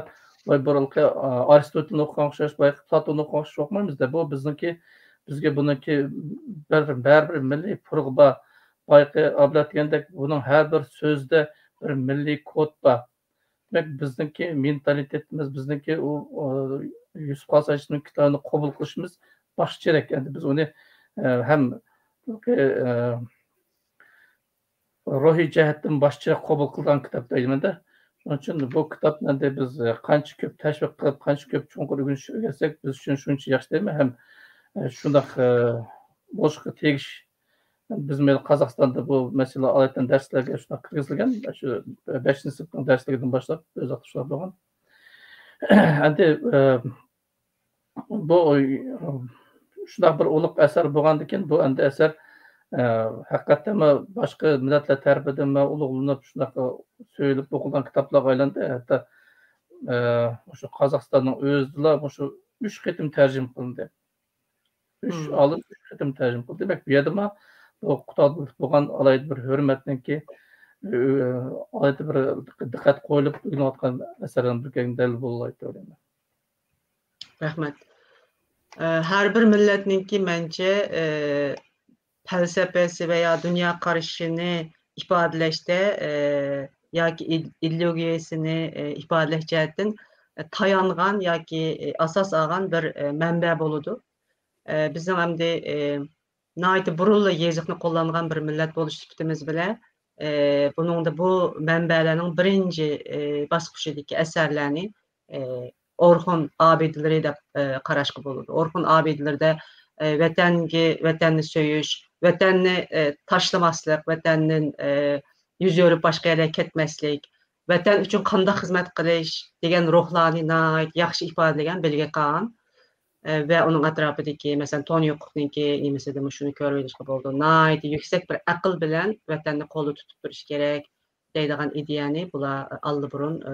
ۋاي، بۇرۇنقى، ئا، ئارستوتېلنى ئوقۇغان ئوخشاش، بايىقى پلاتوننى ئوقۇغان ئوخشاش ئوقۇمايمىز-دە. بۇ بىزنىڭكى، بىزگە بۇنىڭكى بىر، بەرىبىر مىللىي پۇرىقى بار. بايىقى ئابلەت دېگەندەك، بۇنىڭ ھەر بىر سۆزىدە بىر مىللىي كود بار. دېمەك، بىزنىڭكى مېنتالىتېتىمىز، بىزنىڭكى ئۇ، ئۇ، يۈسۈپ خاس ھاجىنىڭ كىتابىنى قوبۇل قىلىشىمىز باشقىچىرەك. ئەمدى بىز ئۇنى، ئە، ھەم، ئە، روھىي جەھەتتىن باشقىچىرەك قوبۇل قىلىدىغان كىتاب دەيمەن-دە. شۇنىڭ ئۈچۈن بۇ كىتابنى ئەمدى بىز، ئە، قانچە كۆپ تەشۋىق قىلىپ، قانچە كۆپ چوڭقۇر ئۆگىنىش ئۆگەتسەك، بىز ئۈچۈن شۇنچە ياخشى دەيمەن. ھەم، ئە، شۇنداق، ئە، بولۇشقا تېگىش بىز مەيلى قازاقىستاندا بۇ مەسىلە ئالايىتەن دەرسلەرگە شۇنداق كىرگۈزۈلگەن، شۇ بەشىنچى سىنىپنىڭ دەرسلىكىدىن باشلاپ ئۆز ۋاقتىدا شۇنداق بولغان. ئەمدى، ئە، بۇ، ئە، شۇنداق بىر ئۇلۇغ ئەسەر بولغاندىكىن، بۇ ئەمدى ئەسەر، ئە، ھەقىقەتەنمۇ باشقا مىللەتلەر تەرىپىدىنمۇ ئۇلۇغلىنىپ، شۇنداق سۆيۈلۈپ ئوقۇلغان كىتابلارغا ئايلاندى. ھەتتا، ئە، مۇشۇ قازاقىستاننىڭ ئۆزىدىلا مۇشۇ ئۈچ قېتىم تەرجىمە قىلىندى. ئۈچ ئالىم ئۈچ قېتىم تەرجىمە قىلدى. دېمەك، بۇ يەردىمۇ بۇ قۇتادغۇلۇق بولغان ئالاھىدە بىر ھۆرمەتنىڭكى، ئالاھىدە بىر دىققەت قويۇلۇپ ئۆگىنىۋاتقان ئەسەرلەرنىڭ بىرىكەن دەل بولىدۇ دەيمەن. رەھمەت. ئە، ھەر بىر مىللەتنىڭكى مەنچە، ئە، پەلسەپىسى ۋە يا دۇنيا قارىشىنى ئىپادىلەشتە، ئە، ياكى ئىد-، ئىدېئولوگىيەسىنى، ئە، ئىپادىلەش جەھەتتىن، ئە، تايانغان ياكى، ئە، ئاساس ئالغان بىر، ئە، مەنبە بولىدۇ. ئە، بىزنىڭ ئەمدى، ئە، ناھايىتى بۇرۇنلا يېزىقنى قوللانغان بىر مىللەت بولۇش سۈپىتىمىز بىلەن، ئە، بۇنىڭدا بۇ مەنبەلەرنىڭ بىرىنچى، ئە، باسقۇچىدىكى ئەسەرلەرنى، ئە، ئورخۇن ئابىدىلىرى دەپ، ئە، قاراشقا بولىدۇ. ئورخۇن ئابىدىلىرىدە، ئە، ۋەتەنگە، ۋەتەننى سۆيۈش، ۋەتەننى، ئە، تاشلىماسلىق، ۋەتەننى، ئە، يۈز ئۆرۈپ باشقا يەرلەرگە كەتمەسلىك، ۋەتەن ئۈچۈن قانداق خىزمەت قىلىش دېگەن روھلارنى ناھايىتى ياخشى ئىپادىلىگەن بىلگە قان. ئە، ۋە ئۇنىڭ ئەتراپىدىكى، مەسىلەن، تونى يوقلۇقنىڭكى نېمىسىدىمۇ شۇنى كۆرۈۋېلىشقا بولىدۇ. ناھايىتى يۈكسەك بىر ئەقىل بىلەن ۋەتەننى قولدا تۇتۇپ تۇرۇش كېرەك دەيدىغان ئىدىيەنى بۇلار ئاللىبۇرۇن، ئە،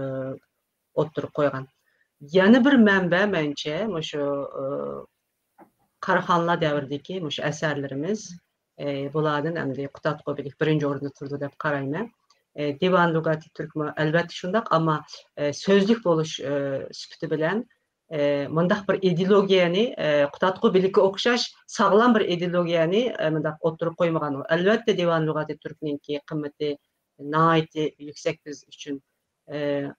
ئوتتۇرىغا قويغان. يەنە بىر مەنبە مەنچە مۇشۇ، ئە، قاراخانلار دەۋرىدىكى مۇشۇ ئەسەرلىرىمىز، ئە، بۇلاردىن ئەمدى قۇتادغۇ بىلىك بىرىنچى ئورۇندا تۇرىدۇ دەپ قارايمەن. ئە، دىۋان لۇغاتى تۈركمۇ ئەلۋەتتە شۇنداق، ئەمما، ئە، سۆزلۈك بولۇش، ئە، سۈپىتى بىلەن، ئە، مۇنداق بىر ئىدېئولوگىيەنى، ئە، قۇتادغۇ بىلىككە ئوخشاش ساغلام بىر ئىدېئولوگىيەنى، ئە، مۇنداق ئوتتۇرىغا قويمىغان. ئەلۋەتتە دىۋان لۇغاتى تۈركنىڭكى قىممىتى ناھايىتى يۈكسەك بىز ئۈچۈن. ئە،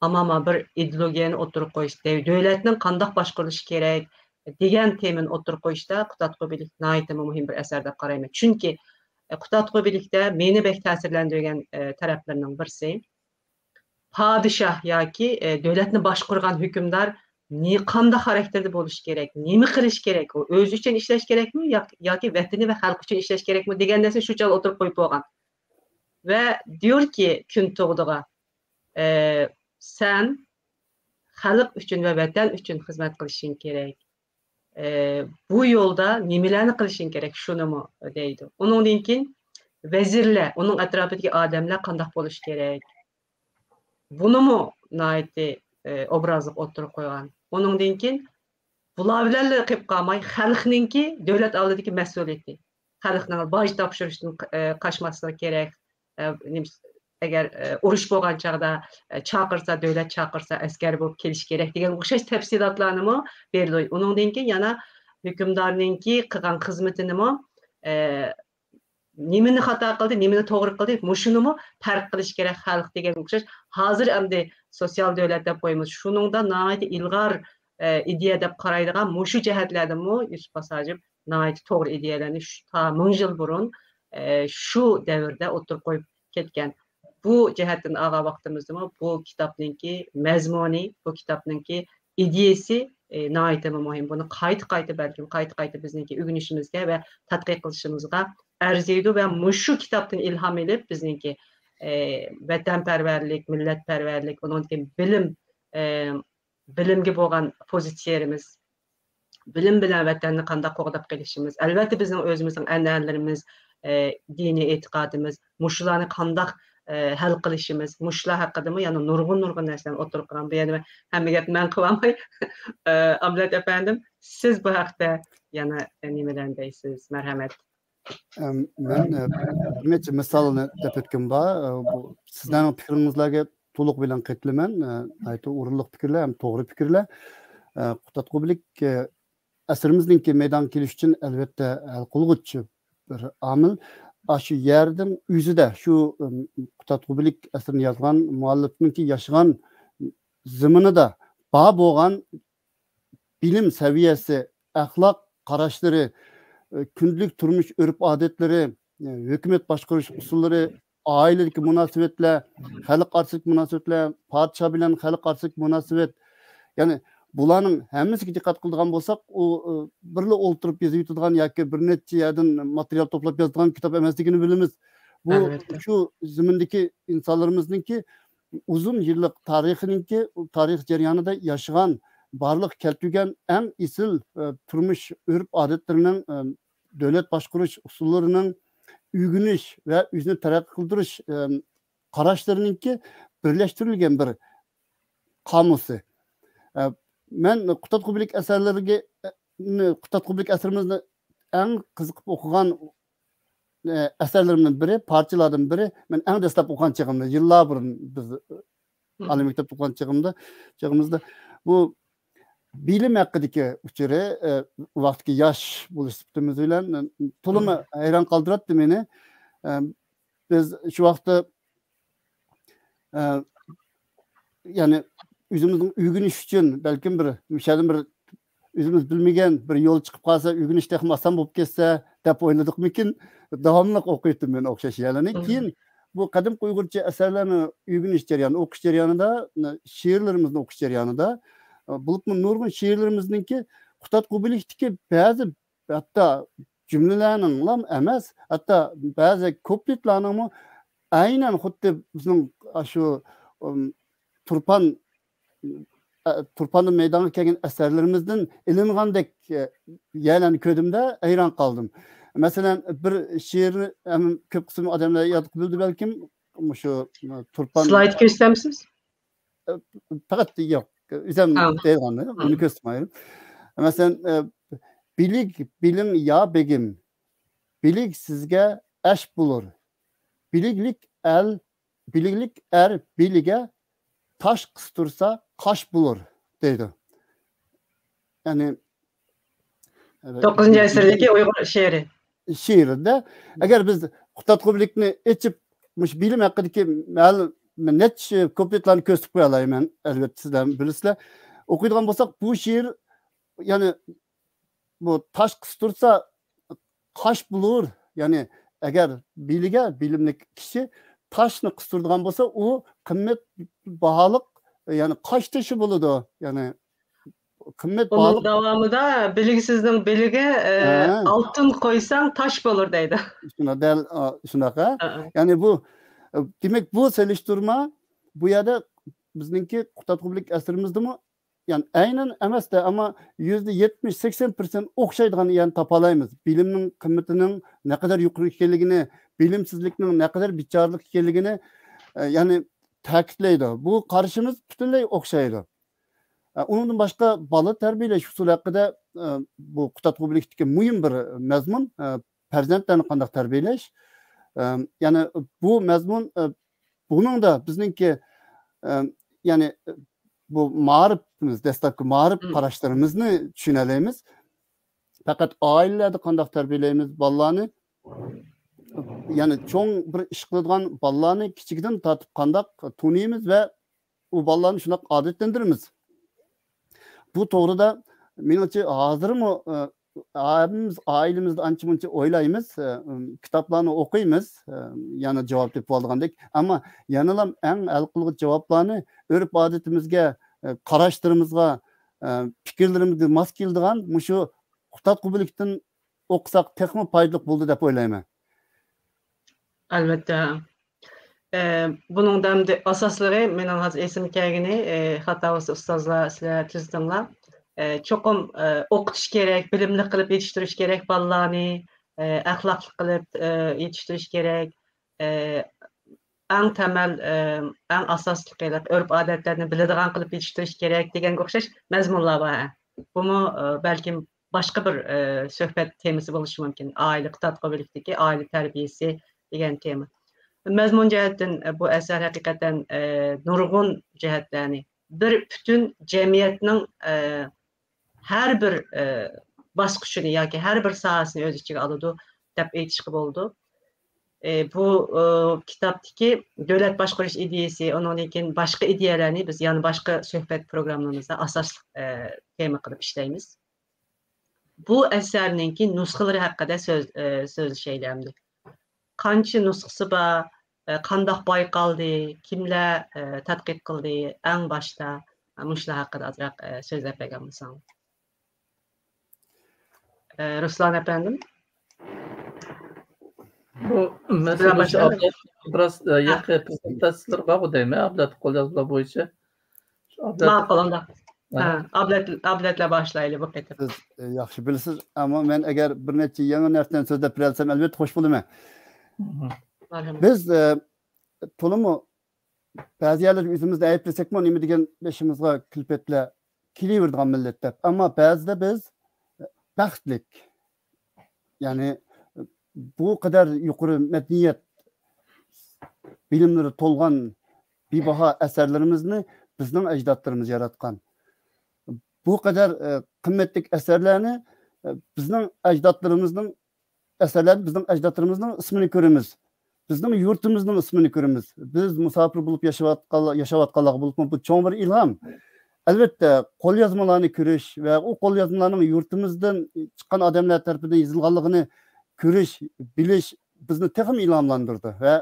ئەمما بىر ئىدېئولوگىيەنى ئوتتۇرىغا قويۇش، دەۋ-، دۆلەتنىڭ قانداق باشقۇرۇلۇشى كېرەك دېگەن تېمىنى ئوتتۇرىغا قويۇشتا قۇتادغۇ بىلىك ناھايىتىمۇ مۇھىم بىر ئەسەر دەپ قارايمەن. چۈنكى، ئە، قۇتادغۇ بىلىكتە مېنى بەك تەسىرلەندۈرگەن، ئە، تەرەپلىرىنىڭ بىرسى، پادىشاھ ياكى، ئە، دۆلەتنى باشقۇرغان ھۆكۈمدار نى-، قانداق خاراكتېردا بولۇشى كېرەك، نېمە قىلىشى كېرەك، ئۇ ئۆزى ئۈچۈن ئىشلەش كېرەكمۇ ياك-، ياكى ۋەتىنى ۋە خەلقى ئۈچۈن ئىشلەش كېرەكمۇ دېگەن نەرسىنى شۇ چاغدا ئوتتۇرىغا قويۇپ بولغان. ۋە دېيۇركى كۈن تۇغدىغا، ئە، سەن خەلق ئۈچۈن ۋە ۋەتەن ئۈچۈن خىزمەت قىلىشىڭ كېرەك. ئە، بۇ يولدا نېمىلەرنى قىلىشىڭ كېرەك، شۇنىمۇ دەيدۇ. ئۇنىڭدىن كېيىن ۋەزىرلەر، ئۇنىڭ ئەتراپىدىكى ئادەملەر قانداق بولۇشى كېرەك؟ بۇنىمۇ ناھايىتى، ئە، ئوبرازلىق ئوتتۇرىغا قويغان. ئۇنىڭدىن كېيىن بۇلار بىلەنلا قېلىپ قالماي، خەلقنىڭكى دۆلەت ئالدىدىكى مەسئۇلىيىتى، خەلقنىڭ باج تاپشۇرۇشتىن، ئە، قاچماسلىقى كېرەك. ئە، نېمە، ئەگەر، ئە، ئۇرۇش بولغان چاغدا، ئە، چاقىرسا، دۆلەت چاقىرسا، ئەسكەر بولۇپ كېلىشى كېرەك دېگەن ئوخشاش تەپسىلاتلارنىمۇ بېرىدۇ. ئۇنىڭدىن كېيىن يەنە ھۆكۈمدارنىڭكى قىلغان خىزمىتىنىمۇ، ئە، نېمىنى خاتا قىلدى، نېمىنى توغرا قىلدى، مۇشۇنىمۇ پەرق قىلىش كېرەك خەلق دېگەن ئوخشاش. ھازىر ئەمدى سوتسىيال دۆلەت دەپ قويىمىز. شۇنىڭدا ناھايىتى ئىلغار، ئە، ئىدىيە دەپ قارايدىغان مۇشۇ جەھەتلەردىمۇ يۈسۈپ پاساجېۋ ناھايىتى توغرا ئىدىيەلەرنى شۇ تا مىڭ يىل بۇرۇن، ئە، شۇ دەۋردە ئوتتۇرىغا قويۇپ كەتكەن. بۇ جەھەتتىن ئالغان ۋاقتىمىزدىمۇ بۇ كىتابنىڭكى مەزمۇنى، بۇ كىتابنىڭكى ئىدىيەسى، ئە، ناھايىتىمۇ مۇھىم. بۇنى قايتا-قايتا، بەلكىم قايتا-قايتا بىزنىڭكى ئۆگىنىشىمىزگە ۋە تەتقىق قىلىشىمىزغا ئەرزىيدۇ ۋە مۇشۇ كىتابتىن ئىلھام ئېلىپ بىزنىڭكى، ئە، ۋەتەنپەرۋەرلىك، مىللەتپەرۋەرلىك، ئۇنىڭدىن كېيىن بىلىم، ئە، بىلىمگە بولغان پوزىتسىيەمىز، بىلىم بىلەن ۋەتەننى قانداق قوغداپ قېلىشىمىز، ئەلۋەتتە بىزنىڭ ئۆزىمىزنىڭ ئەنئەنىلىرىمىز، ئە، دىنىي ئېتىقادىمىز، مۇشۇلارنى قانداق، ئە، ھەل قىلىشىمىز، مۇشۇلار ھەققىدىمۇ يەنە نۇرغۇن، نۇرغۇن نەرسىلەرنى ئوتتۇرىغا قويغان. بۇ يەردە مەن ھەممە گەپنى مەن قىلالماي، ئە، ئابلەت ئەپەندىم، سىز بۇ ھەقتە يەنە نېمىلەرنى دەيسىز؟ مەرھەمەت. ئەم، مەن، ئە، بىر نەچچە مىسالنى دەپ ئۆتكۈم بار. ئە، بۇ سىزلەرنىڭ پىكرىڭىزلەرگە تولۇق بىلەن قېتىلىمەن. ئە، ناھايىتى ئورۇنلۇق پىكىرلەر ھەم توغرا پىكىرلەر. ئە، قۇتادغۇ بىلىك، ئە، ئەسىرىمىزنىڭكى مەيدانغا كېلىشى ئۈچۈن، ئەلۋەتتە، ھەل قىلغۇچ بىر ئامىل. ئاشۇ يەردىن ئۆزىدە شۇ، ئىم، قۇتادغۇ بىلىك ئەسىرىنى يازغان مۇئەللىپنىڭكى ياشىغان زېمىنىدا بار بولغان بىلىم سەۋىيەسى، ئەخلاق قاراشلىرى، ئە، كۈندىلىك تۇرمۇش ئۆرپ-ئادەتلىرى، ئە، ھۆكۈمەت باشقۇرۇش ئۇسۇللىرى، ئائىلىدىكى مۇناسىۋەتلەر، خەلق ئارىسىدىكى مۇناسىۋەتلەر، پادىشاھ بىلەن خەلق ئارىسىدىكى مۇناسىۋەت، يەنى بۇلارنىڭ ھەممىسىگە دىققەت قىلىدىغان بولساق، ئۇ، ئە، بىرلا ئولتۇرۇپ يېزىۋېتىدىغان ياكى بىر نەچچە يەردىن ماتېرىيال توپلاپ يازىدىغان كىتاب ئەمەسلىكىنى بىلىمىز. بۇ ئەلۋەتتە. شۇ زېمىندىكى ئىنسانلىرىمىزنىڭكى ئۇزۇن يىللىق تارىخىنىڭكى، تارىخ جەريانىدا ياشىغان، بارلىققا كەلتۈرگەن ئەڭ ئېسىل، ئە، تۇرمۇش ئۆرپ-ئادەتلىرىنىڭ، ئە، دۆلەت باشقۇرۇش ئۇسۇللىرىنىڭ، ئۆگىنىش ۋە ئۆزىنى تەرەققىي قىلدۇرۇش، ئە، قاراشلىرىنىڭكى بىرلەشتۈرۈلگەن بىر قامۇسى. ئە، مەن قۇتادغۇ بىلىك ئەسەرلىرىگە، ئە، قۇتادغۇ بىلىك ئەسىرىمىزنى ئەڭ قىزىقىپ ئوقۇغان، ئە، ئەسەرلىرىمنىڭ بىرى، پارچىلاردىن بىرى، مەن ئەڭ دەسلەپ ئوقۇغان چېغىمدا، يىللار بۇرۇن بىز، ئە، مم. ئالىي مەكتەپتە ئوقۇغان چېغىمدا، چېغىمىزدا بۇ بىلىم ھەققىدىكى ئۇچۇرى، ئە، ئۇ ۋاقىتتىكى ياش بولۇش سۈپىتىمىز بىلەن، ئە، تولىمۇ مم. ھەيران قالدۇراتتى مېنى. ئە، بىز شۇ ۋاقىتتا، ئە، يەنى ئۆزىمىزنىڭ ئۆگىنىش ئۈچۈن بەلكىم بىر، مۇشۇ يەردىن بىر ئۆزىمىز بىلمىگەن بىر يول چىقىپ قالسا، ئۆگىنىش تېخىمۇ ئاسان بولۇپ كەتسە دەپ ئويلىدۇقمىكىن، داۋاملىق ئوقۇيتتىم مەن ئوخشاش يەرلەرنى. مم. كېيىن بۇ قەدىمكى ئۇيغۇرچە ئەسەرلەرنى ئۆگىنىش جەريانى، ئوقۇش جەريانىدا، شېئىرلىرىمىزنى ئوقۇش جەريانىدا، بولۇپمۇ نۇرغۇن شېئىرلىرىمىزنىڭكى قۇتادغۇ بىلىكتىكى بەزى، ھەتتا جۈملىلەرنىڭلا ئەمەس، ھەتتا بەزى كۇپلېتلارنىڭمۇ ئەينەن خۇددى بىزنىڭ ئاشۇ، ئۇم، تۇرپان، ئە، تۇرپاندىن مەيدانغا كەلگەن ئەسەرلىرىمىزدىن ئېلىنغاندەك، ئە، يەرلەرنى كۆردۈم-دە، ھەيران قالدىم. مەسىلەن، بىر شېئىرنى، ئەم، كۆپ قىسىم ئادەملەر يادقا بىلىدۇ بەلكىم، مۇشۇ، ئە، تۇرپان سلايد كۆرسىتەمسىز؟ ئە، پەقەت يوق. ئۆزۈم ھە. دەيدىغاننى، ھە. بۇنى كۆرسىتىپ قويايلى. مەسىلەن، ئە، بىلىك بىلىڭ يا بېگىم، بىلىك سىزگە ئەش بولۇر. بىلىكلىك ئەل، بىلىكلىك ئەر بېلىگە تاش قىستۇرسا قاش بولۇر دەيدۇ. يەنى، ئە، توققۇزىنچى ئەسىردىكى ئۇيغۇر شېئىرى. شېئىرىدە، ئەگەر بىز قۇتادغۇ بىلىكنى ئېچىپ، مۇشۇ بىلىم ھەققىدىكى مەلۇم نەچچە كۇپلېتلارنى كۆرسىتىپ قويالايمەن، ئەلۋەتتە، سىلەر بىلىسىلەر. ئوقۇيدىغان بولساق، بۇ شېئىر، يەنى بۇ تاش قىستۇرسا قاش بولۇر، يەنى ئەگەر بىلىگە، بىلىملىك كىشى تاشنى قىستۇرىدىغان بولسا، ئۇ قىممەت باھالىق، يەنى قاش تېشى بولىدۇ، يەنى قىممەت ئۇنىڭ باھالىق. داۋامىدا بىلىگسىزنىڭ بىلىگە، ئە، ھە. ئالتۇن قويساڭ تاش بولۇر دەيدۇ. شۇنداق، دەل، ئا، شۇنداق، ھە؟ ھە، ھە. يەنى بۇ، ئە، دېمەك، بۇ سېلىشتۇرما بۇ يەردە بىزنىڭكى قۇتادغۇ بىلىك ئەسىرىمىزدىمۇ، يەنى ئەينەن ئەمەس-دە، ئەمما يۈزدە يەتمىش، سەكسەن پىرسەنت ئوخشايدىغان يەرنى تاپالايمىز. بىلىمنىڭ قىممىتىنىڭ نەقەدەر يۇقىرى ئىكەنلىكىنى، بىلىمسىزلىكنىڭ نەقەدەر بىچارىلىق ئىكەنلىكىنى، ئە، يەنى تەكىتلەيدۇ. بۇ قارىشىمىز پۈتۈنلەي ئوخشايدۇ. ئە، ئۇنىڭدىن باشقا بالا تەربىيەلەش ئۇسۇلى ھەققىدە، ئە، بۇ قۇتادغۇ بىلىكتىكى مۇھىم بىر مەزمۇن، ئە، پەرزەنتلەرنى قانداق تەربىيەلەش. ئە، يەنى بۇ مەزمۇن، ئە، بۇنىڭدا بىزنىڭكى، ئە، يەنى بۇ مائارىپىمىز، دەسلەپكى مائارىپ مم. قاراشلىرىمىزنى چۈشىنەلەيمىز. پەقەت ئائىلىلەردە قانداق تەربىيەلەيمىز بالىلارنى، يەنى چوڭ بىر ئىش قىلىدىغان بالىلارنى كىچىكىدىن تارتىپ قانداق تونۇيمىز ۋە ئۇ بالىلارنى شۇنداق ئادەتلەندۈرىمىز. بۇ توغرىدا مېنىڭچە ھازىرمۇ، ئە، ھەممىمىز ئائىلىمىزدە ئانچە-مۇنچە ئويلايمىز، ئە، كىتابلارنى ئوقۇيمىز، ئە، يەنە جاۋاب تېپىۋالىدىغاندەك. ئەمما يەنىلا ئەڭ ھەل قىلغۇچ جاۋابلارنى ئۆرپ-ئادىتىمىزگە، ئە، قاراشلىرىمىزغا، ئە، پىكىرلىرىمىزگە ماس كېلىدىغان مۇشۇ قۇتادغۇ بىلىكتىن ئوقۇساق تېخىمۇ پايدىلىق بولىدۇ دەپ ئويلايمەن. ئەلۋەتتە. ئە، بۇنىڭدا ئەمدى ئاساسلىقى مېنىڭ ھازىر ئېسىمگە كەلگىنى، ئە، خاتا بولسا ئۇستازلار سىلەر تۈزىتىڭلار. ئە، چوقۇم، ئە، ئوقۇتۇش كېرەك، بىلىملىك قىلىپ يېتىشتۈرۈش كېرەك بالىلارنى، ئە، ئەخلاقلىق قىلىپ، ئە، يېتىشتۈرۈش كېرەك. ئە، ئەڭ تەمەل، ئە، ئەڭ ئاساسلىقى ئۆرپ-ئادەتلەرنى بىلىدىغان قىلىپ يېتىشتۈرۈش كېرەك دېگەنگە ئوخشاش مەزمۇنلار بار. بۇمۇ، ئە، بەلكىم باشقا بىر، ئە، سۆھبەت تېمىسى بولۇشى مۇمكىن. ئائىلە قۇتادغۇ بىلىكتىكى ئائىلە تەربىيەسى دېگەن تېما. مەزمۇن جەھەتتىن، ئە، بۇ ئەسەر ھەقىقەتەن، ئە، نۇرغۇن جەھەتلەرنى، بىر پۈتۈن جەمئىيەتنىڭ، ئە، ھەر بىر، ئە، باسقۇچىنى ياكى ھەر بىر ساھەسىنى ئۆز ئىچىگە ئالىدۇ دەپ ئېيتىشقا بولىدۇ. ئە، بۇ، ئە، كىتابتىكى دۆلەت باشقۇرۇش ئىدىيەسى، ئۇنىڭدىن كېيىن باشقا ئىدىيەلەرنى بىز يەنە باشقا سۆھبەت پروگراممىمىزدا ئاساسلىق، ئە، تېما قىلىپ ئىشلەيمىز. بۇ ئەسەرنىڭكى نۇسخىلىرى ھەققىدە سۆز، ئە، سۆزلىشەيلى ئەمدى. قانچە نۇسخىسى بار، ئە، قانداق بايقالدى، كىملەر، ئە، تەتقىق قىلدى ئەڭ باشتا، مۇشۇلار ھەققىدە ئازراق، ئە، سۆزلەپ بەرگەن بولساڭ. ئە، رۇسلان ئەپەندىم. بۇ مەسىلە بىراز ياقى پرېزېنتاتسىيەلىرى بارغۇ دەيمەن، ئابلەت قوليازمىلار بويىچە. ماقۇل، ئۇنداق. ھە، ئابلەت، ئابلەتلەر باشلايلى بۇ قېتىم. سىز، ئە، ياخشى بىلىسىز، ئەمما مەن ئەگەر بىر نەچچە يېڭى نەرسىلەرنى سۆزلەپ بېرەلىسەم، ئەلۋەتتە خوش بولىمەن. بىز، ئە، تولىمۇ بەزى يەرلەردە ئۆزىمىزنى ئەيىبلىسەكمۇ، نېمە دېگەن بېشىمىزغا كۈلپەتلەر كېلىۋېرىدىغان مىللەت دەپ. ئەمما بەزىدە بىز بەختلىك. يەنى بۇ قەدەر يۇقىرى مەدەنىيەت بىلىملىرى تولغان بىباھا ئەسەرلىرىمىزنى بىزنىڭ ئەجدادلىرىمىز ياراتقان. بۇ قەدەر، ئە، قىممەتلىك ئەسەرلەرنى، ئە، بىزنىڭ ئەجدادلىرىمىزنىڭ ئەسەرلەردە بىزنىڭ ئەجدادلىرىمىزنىڭ ئىسمىنى كۆرىمىز. بىزنىڭ يۇرتىمىزنىڭ ئىسمىنى كۆرىمىز. بىز مۇساپىر بولۇپ ياشاۋاتقانلار، ياشاۋاتقانلارغا بولۇپمۇ بۇ چوڭ بىر ئىلھام. ئەلۋەتتە، قوليازمىلارنى كۆرۈش ۋە ئۇ قوليازمىلارنىڭ يۇرتىمىزدىن چىققان ئادەملەر تەرىپىدىن يېزىلغانلىقىنى كۆرۈش، بىلىش بىزنى تېخىمۇ ئىلھاملاندۇرىدۇ ۋە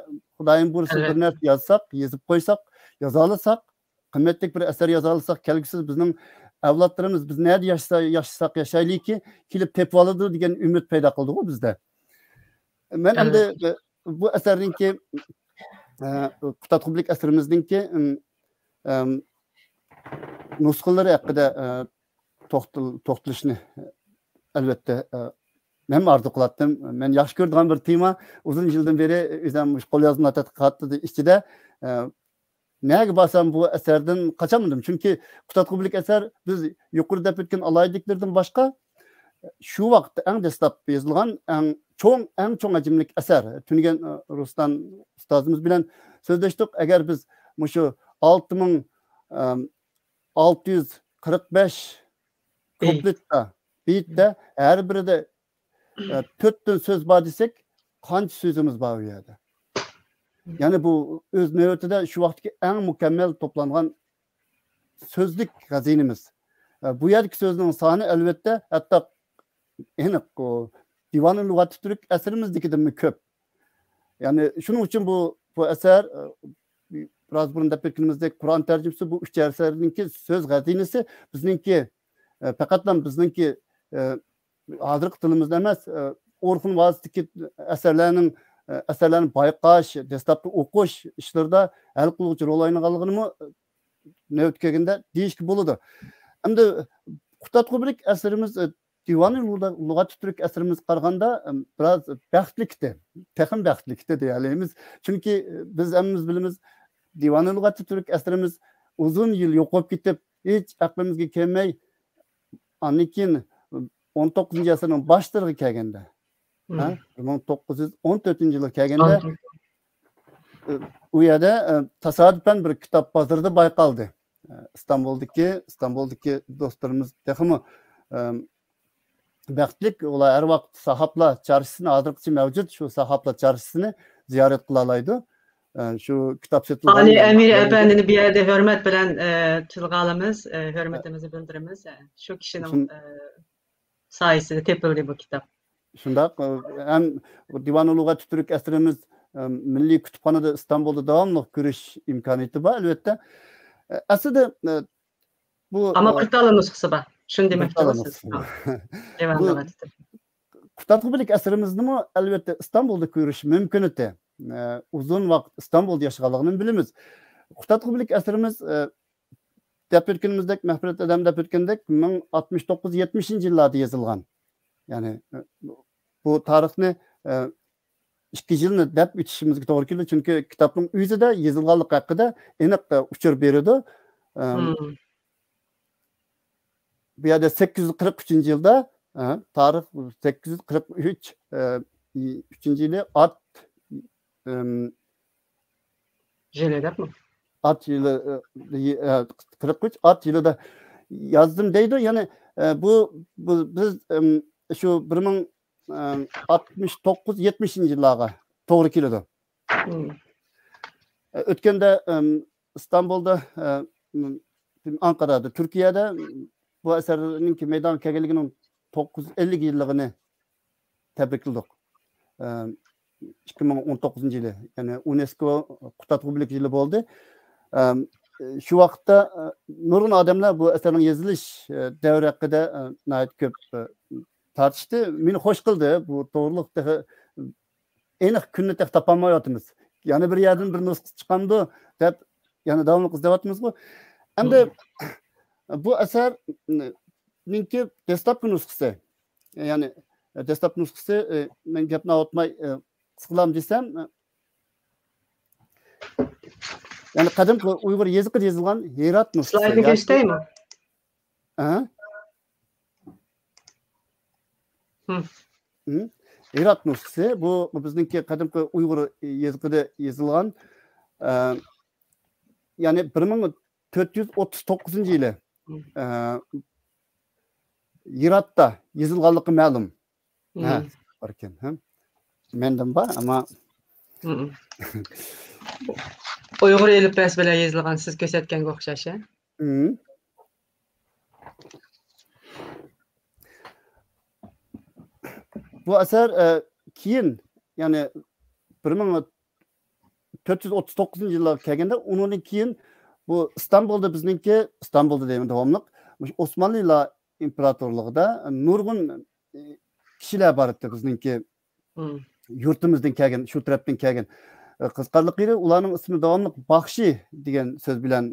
خۇدايىم بۇيرۇسا بىر نەرسە يازساق، يېزىپ قويساق، يازالىساق، قىممەتلىك بىر ئەسەر يازالىساق، كەلگۈسىدە بىزنىڭ ئەۋلادلىرىمىز بىز نەدە ياشىسا-، ياشىساق ياشايلىكى، كېلىپ تېپىۋالىدۇ دېگەن ئۈمىد پەيدا قىلدىغۇ بىزدە. مەن ئەمدى، ئە، بۇ ئەسەرنىڭكى، ئە، قۇتادغۇبىلىك ئەسىرىمىزنىڭكى، ئىم، ئەم، نۇسخىلىرى ھەققىدە، ئە، توختىل-، توختىلىشنى، ئەلۋەتتە، ئە، مەنمۇ ئارزۇ قىلاتتىم. مەن ياخشى كۆرىدىغان بىر تېما. ئۇزۇن يىلدىن بېرى ئۆزۈم مۇشۇ قوليازما تەتقىقاتى ئىچىدە، ئە، نەگە بارسام بۇ ئەسەردىن قاچالمىدىم. چۈنكى قۇتادغۇبىلىك ئەسەر بىز يۇقىرىدا دەپ ئۆتكەن ئالاھىدىلىكلىرىدىن باشقا، شۇ ۋاقىتتا ئەڭ دەسلەپ يېزىلغان، ئەڭ چوڭ، ئەڭ چوڭ ھەجىملىك ئەسەر. تۈنۈگۈن، ئە، رۇسلان ئۇستازىمىز بىلەن سۆزلەشتۇق. ئەگەر بىز مۇشۇ ئالتە مىڭ، ئەم، ئالتە يۈز قىرىق بەش كۇپلېتتا، بېيىتتە ھەر بىرىدە، ئە، تۆتتىن سۆز بار دېسەك، قانچە سۆزىمىز بار ئۇ يەردە؟ يەنى بۇ ئۆز نۆۋىتىدە شۇ ۋاقىتتىكى ئەڭ مۇكەممەل توپلانغان سۆزلۈك خەزىنىمىز. ئە، بۇ يەردىكى سۆزنىڭ سانى ئەلۋەتتە ھەتتا ئېنىق، ئۇ دىۋانۇ لۇغەتى تۈرك ئەسىرىمىزدىكىدىنمۇ كۆپ. يەنى شۇنىڭ ئۈچۈن بۇ، بۇ ئەسەر، ئە، بىراز بۇرۇن دەپ ئۆتكىنىمىزدەك قۇرئان تەرجىمىسى بۇ ئۈچ ئەسەرنىڭكى سۆز خەزىنىسى بىزنىڭكى، ئە، پەقەتلا بىزنىڭكى، ئە، ھازىرقى تىلىمىزدا ئەمەس، ئە، ئورخۇن ۋاسىتىدىكى ئەسەرلەرنىڭ، ئە، ئەسەرلەرنى بايقاش، دەسلەپتە ئوقۇش ئىشلىرىدا ھەل قىلغۇچى رول ئوينىغانلىقىنىمۇ، ئە، نۆۋەتكە كەلگەندە دېيىشكە بولىدۇ. ئەمدى قۇتادغۇبىلىك ئەسىرىمىز، ئە، دىۋانۇ لۇغە-، لۇغەتى تۈرك ئەسىرىمىزگە قارىغاندا، ئە، بىراز بەختلىكتى، تېخىمۇ بەختلىكتى دېيەلەيمىز. چۈنكى، ئە، بىز ھەممىمىز بىلىمىز، دىۋانۇ لۇغەتى تۈرك ئەسىرىمىز ئۇزۇن يىل يوقاپ كېتىپ، ھېچ ئەقلىمىزگە كەلمەي، ئاندىن كېيىن ئون توققۇزىنچى ئەسىرنىڭ باشلىرىغا كەلگەندە، ھە، بىر مىڭ توققۇز يۈز ئون تۆتىنچى يىلغا كەلگەندە، ئۇ يەردە، ئە، تاسادىپەن بىر كىتاب بازىرىدا بايقالدى. ئە، ئىستانبۇلدىكى، ئىستانبۇلدىكى دوستلىرىمىز تېخىمۇ، ئە، بەختلىك، ئۇلار ھەر ۋاقىت ساھابلا چارشىسىنى، ھازىرغىچە مەۋجۇت شۇ ساھابلا چارشىسىنى زىيارەت قىلالايدۇ. ئە، شۇ كىتاب سېتىلغان ئالىي ئەمىر ئەپەندىنى بۇ يەردە ھۆرمەت بىلەن، ئە، تىلغا ئالىمىز، ئە، ھۆرمىتىمىزنى بىلدۈرىمىز. ئە، شۇ كىشىنىڭ، شۇن- ئە، سايىسىدا تېپىلدى بۇ كىتاب. شۇنداق، ئە، ھەم دىۋانۇ لۇغەتى تۈرك ئەسىرىمىز، ئە، مىللىي كۇتۇپخانىدا ئىستانبۇلدا داۋاملىق كۆرۈش ئىمكانىيىتى بار، ئەلۋەتتە. ئە، ئەسلىدە، ئە، بۇ، ئەمما ئە، بىر تاللا نۇسخىسى بار. شۇنى دېمەكچى بولىسىز. دىۋانۇ بۇ لۇغەتى تۈرك. قۇتادغۇبىلىك ئەسىرىمىزنىمۇ، ئەلۋەتتە، ئىستانبۇلدا كۆرۈش مۇمكىن ئىدى. ئە، ئۇزۇن ۋاقىت ئىستانبۇلدا ياشىغانلىقىنى بىلىمىز. قۇتادغۇبىلىك ئەسىرىمىز، ئە، دەپ ئۆتكىنىمىزدەك، مەغپىرەت ئادەم دەپ ئۆتكەندەك، مىڭ ئاتمىش توققۇز، يەتمىشىنچى يىللاردا يېزىلغان. يەنى، ئە، بۇ تارىخنى، ئە، ئىككى يىلنى دەپ ئۆتۈشىمىزگە توغرا كېلىدۇ، چۈنكى كىتابنىڭ ئۆزىدە يېزىلغانلىقى ھەققىدە ئېنىق، ئە، ئۇچۇر بېرىدۇ. ئەم، بۇ يەردە سەككىز يۈز قىرىق ئۈچىنچى يىلدا، ئە، تارىخ سەككىز يۈز قىرىق ئۈچ، ئە، ئۈچىنچى يىلى ئات، ئەم، يىلى دەپمۇ؟ ئات يىلى، ئە، يى-، ئە، قىرىق ئۈچ ئات يىلىدا يازدىم دەيدۇ. يەنى، ئە، بۇ، بۇ، بىز، ئەم، شۇ بىر مىڭ، ئەم، ئاتمىش توققۇز، يەتمىشىنچى يىللارغا توغرا كېلىدۇ. ئە، ئۆتكەندە، ئەم، ئىستانبۇلدا، ئە، ئەم، ئانقارادا، تۈركىيەدە بۇ ئەسەرنىڭكى مەيدانغا كەلگەنلىكىنىڭ توققۇز يۈز ئەللىك يىللىقىنى تەبرىكلىدۇق. ئىككى مىڭ ئون توققۇزىنچى يىلى، يەنى ئۇنېسكو قۇتادغۇبىلىك يىلى بولدى. شۇ ۋاقىتتا، ئە، نۇرغۇن ئادەملەر بۇ ئەسەرنىڭ يېزىلىش، ئە، دەۋرى ھەققىدە، ئە، ناھايىتى كۆپ، ئە، تارتىشتى. مېنى خوش قىلدى. بۇ توغرىلىق تېخى ئېنىق كۈننى تېخى تاپالمايۋاتىمىز. يەنە بىر يەردىن بىر نۇسخا چىقامدۇ دەپ، يەنە داۋاملىق ئىزدەۋاتىمىزغۇ. ئەمدى بۇ ئەسەرنىڭكى دەسلەپكى نۇسخىسى، يەنى دەسلەپكى نۇسخىسى، ئە، مەن گەپنى ئاۋۇتماي، ئە، قىسقىلام دېسەم، ئە، يەنى قەدىمكى ئۇيغۇر يېزىقىدا يېزىلغان ھىرات نۇسخىسى. سلايدنى ياكى كۆرسىتەيمۇ؟ ھە؟ ھىم. ھىم. ھىرات نۇسخىسى، بۇ بىزنىڭكى قەدىمكى ئۇيغۇر يېزىقىدا يېزىلغان، ئە، يەنى بىر مىڭ تۆت يۈز ئوتتۇز توققۇزىنچى يىلى، ھىم. ئە، ھىراتتا يېزىلغانلىقى مەلۇم. ھە، ھىم. باركەن، ھە. مەندىن بار، ئەمما ھىم. ئۇيغۇر ئېلىپبېسى بىلەن يېزىلغان، سىز كۆرسەتكەنگە ئوخشاش، ھە؟ ھىم. بۇ ئەسەر، ئە، كېيىن، يەنى بىر مىڭ تۆت يۈز ئوتتۇز توققۇزىنچى يىللارغا كەلگەندە، ئۇنىڭدىن كېيىن بۇ ئىستانبۇلدا بىزنىڭكى، ئىستانبۇلدا دەيمەن داۋاملىق، مۇشۇ ئوسمانلىلار ئىمپېراتورلۇقىدا نۇرغۇن، ئە، كىشىلەر بار ئىدى بىزنىڭكى ھىم. يۇرتىمىزدىن كەلگەن، شۇ تەرەپتىن كەلگەن. ئە، قىزىقارلىقى، ئۇلارنىڭ ئىسمى داۋاملىق باخشى دېگەن سۆز بىلەن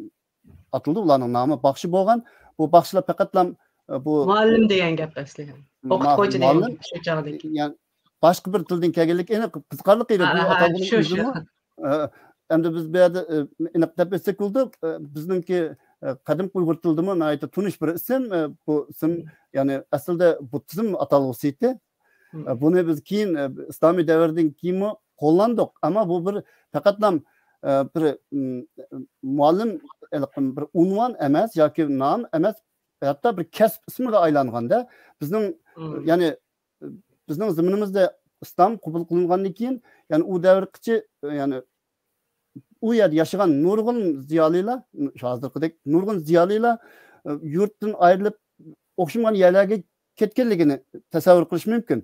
ئاتىلىدۇ. ئۇلارنىڭ نامى باخشى بولغان. بۇ باخشىلار پەقەتلا، ئە، بۇ مۇئەللىم دېگەن گەپ ئەسلى. مۇ-، ئوقۇتقۇچى دېگەن مۇئەللىم، گەپ شۇ چاغدىكى. يەنى باشقا بىر تىلدىن كەلگەنلىكى ئېنىق، قىزىقارلىقى، ھە، بۇ ھە، ئاتالغۇنىڭ شۇ، شۇ. ئۆزىمۇ، ئە، ئەمدى بىز بۇ يەردە، ئە، ئېنىق دەپ ئۆتسەك بولىدۇ. ئە، بىزنىڭكى، ئە، قەدىمكى ئۇيغۇر تىلىدىمۇ ناھايىتى تونۇش بىر ئىسىم. ئە، بۇ ئىسىم، ھىم. يەنى ئەسلىدە بۇددىزم ئاتالغۇسى ئىدى. ھىم. ئە، بۇنى بىز كېيىن، ئە، ئىسلامىي دەۋردىن كېيىنمۇ قوللاندۇق. ئەمما بۇ بىر پەقەتلا، ئە، بىر، م، مۇئەللىم، بىر ئۇنۋان ئەمەس ياكى نام ئەمەس، ھەتتا بىر كەسىپ ئىسمىغا ئايلانغاندا، بىزنىڭ، ھىم. يەنى بىزنىڭ زېمىنىمىزدا ئىسلام قوبۇل قىلىنغاندىن كېيىن، يەنى ئۇ دەۋرگىچە، يەنى ئۇ يەردە ياشىغان نۇرغۇن زىيالىيلار، شۇ ھازىرقىدەك نۇرغۇن زىيالىيلار، ئە، يۇرتتىن ئايرىلىپ، ئوخشىمىغان يەرلەرگە كەتكەنلىكىنى تەسەۋۋۇر قىلىش مۇمكىن.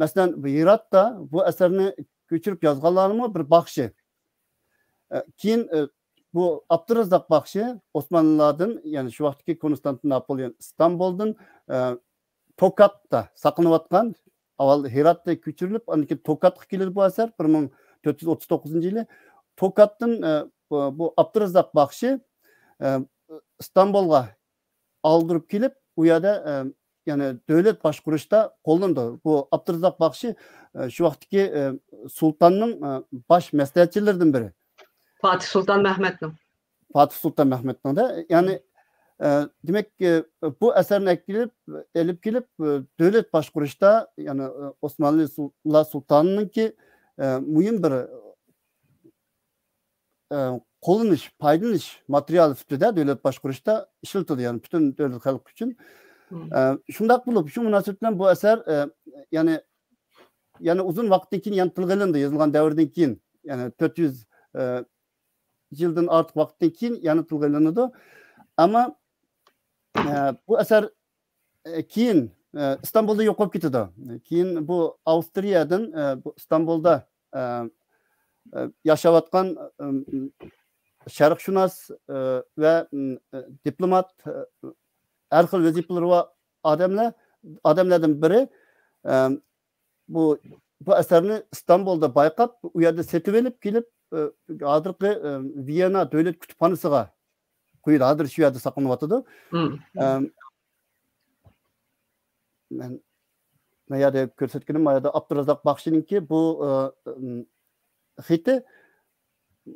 مەسىلەن، بۇ ھىراتتا بۇ ئەسەرنى كۆچۈرۈپ يازغانلارمۇ بىر باخشى. ئە، كېيىن، ئە، بۇ ئابدۇراززاق باخشى ئوسمانلىلاردىن، يەنى شۇ ۋاقىتتىكى كونستانتىناپول، يەنى ئىستانبۇلدىن، ئە، توكاتتا ساقلىنىۋاتقان، ئاۋۋال ھىراتتا كۆچۈرۈلۈپ، ئاندىن كېيىن توكاتقا كېلىدۇ بۇ ئەسەر، بىر مىڭ تۆت يۈز ئوتتۇز توققۇزىنچى يىلى. توكاتتىن، ئە، بۇ، بۇ ئابدۇراززاق باخشى، ئە، ئىستانبۇلغا ئالدۇرۇپ كېلىپ، ئۇ يەردە، ئە، يەنى دۆلەت باشقۇرۇشتا قوللىنىدۇ. بۇ ئابدۇراززاق باخشى، ئە، شۇ ۋاقىتتىكى، ئە، سۇلتاننىڭ، ئە، باش مەسلىھەتچىلىرىدىن بىرى. پاتىھ سۇلتان مەھمەتنىڭ. پاتىھ سۇلتان مەھمەتنىڭ دە، يەنى، ئە، دېمەك، ئە، بۇ ئەسەرنى ئەكېلىپ، ئېلىپ كېلىپ، ئە، دۆلەت باشقۇرۇشتا، يەنى، ئە، ئوسمانلى سۇ-، لا سۇلتانىنىڭكى، ئە، مۇھىم بىر، ئە، قوللىنىش، پايدىلىنىش ماتېرىيالى سۈپىتىدە دۆلەت باشقۇرۇشتا ئىشلىتىلدى، يەنى پۈتۈن دۆلەت خەلق ئۈچۈن. مم. ئە، شۇنداق بولۇپ، شۇ مۇناسىۋەت بىلەن بۇ ئەسەر، ئە، يەنى، يەنە ئۇزۇن ۋاقىتتىن كېيىن يەنە تىلغا ئېلىندى، يېزىلغان دەۋردىن كېيىن، يەنى تۆت يۈز، ئە، يىلدىن ئارتۇق ۋاقىتتىن كېيىن يەنە تىلغا ئېلىنىدۇ. ئەمما، ئە، بۇ ئەسەر، ئە، كېيىن، ئە، ئىستانبۇلدا يوقاپ كېتىدۇ. كېيىن بۇ ئاۋسترىيەدىن، ئە، بۇ ئىستانبۇلدا، ئە، ئە، ياشاۋاتقان، ئە، شەرقشۇناس، ئە، ۋە، ئە، دىپلومات، ئە، ھەر خىل ۋەزىپىلىرى بار ئادەملەر، ئادەملەردىن بىرى، ئە، بۇ، بۇ ئەسەرنى ئىستانبۇلدا بايقاپ، ئۇ يەردە سېتىۋېلىپ كېلىپ، ئە، ھازىرقى، ئە، ۋىيەنا دۆلەت كۇتۇپخانىسىغا قويىدۇ. ھازىر شۇ يەردە ساقلىنىۋاتىدۇ. مم. ئەم، مەن ما يەردە كۆرسەتكىنىم، ما يەردە ئابدۇرازاق باخشىنىڭكى بۇ، ئە، ئىم، خېتى،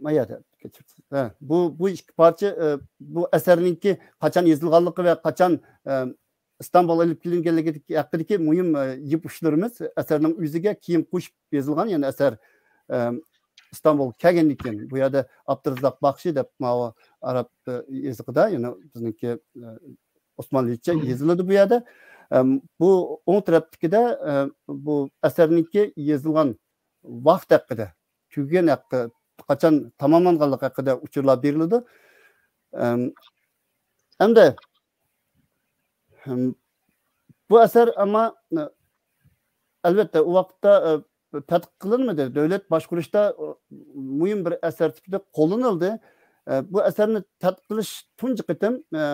ما يەردە، كەچۈرسىز. ھە، بۇ، بۇ ئىككى پارچە، ئە، بۇ ئەسەرنىڭكى قاچان يېزىلغانلىقى ۋە قاچان، ئە، ئىستانبۇلغا ئېلىپ كېلىنگەنلىكى ھەققىدىكى مۇھىم، ئە، يىپ ئۇچلىرىمىز ئەسەرنىڭ ئۆزىگە كېيىن قوشۇپ يېزىلغان، يەنى ئەسەر، ئە، ئىستانبۇلغا كەلگەندىن كېيىن، بۇ يەردە ئابدۇرازاق باخشى دەپ ماۋۇ ئەرەب، ئە، يېزىقىدا، يەنى بىزنىڭكى، ئە، ئوسمانلىچە مم. يېزىلىدۇ بۇ يەردە. ئەم، بۇ ئوڭ تەرەپتىكىدە، ئە، بۇ ئەسەرنىڭكى يېزىلغان ۋاقتى ھەققىدە، تۈگىگەن ھەققى، قاچان تاماملانغانلىقى ھەققىدە ئۇچۇرلار بېرىلىدۇ. ئەم، ئەمدى، ئەم، بۇ ئەسەر ئەمما، ئە، ئەلۋەتتە، ئۇ ۋاقىتتا، ئە، تەتقىق قىلىنمىدى. دۆلەت باشقۇرۇشتا، ئۇ، مۇھىم بىر ئەسەر سۈپىتىدە قوللىنىلدى. ئە، بۇ ئەسەرنى تەتقىق قىلىش تۇنجى قېتىم، ئە،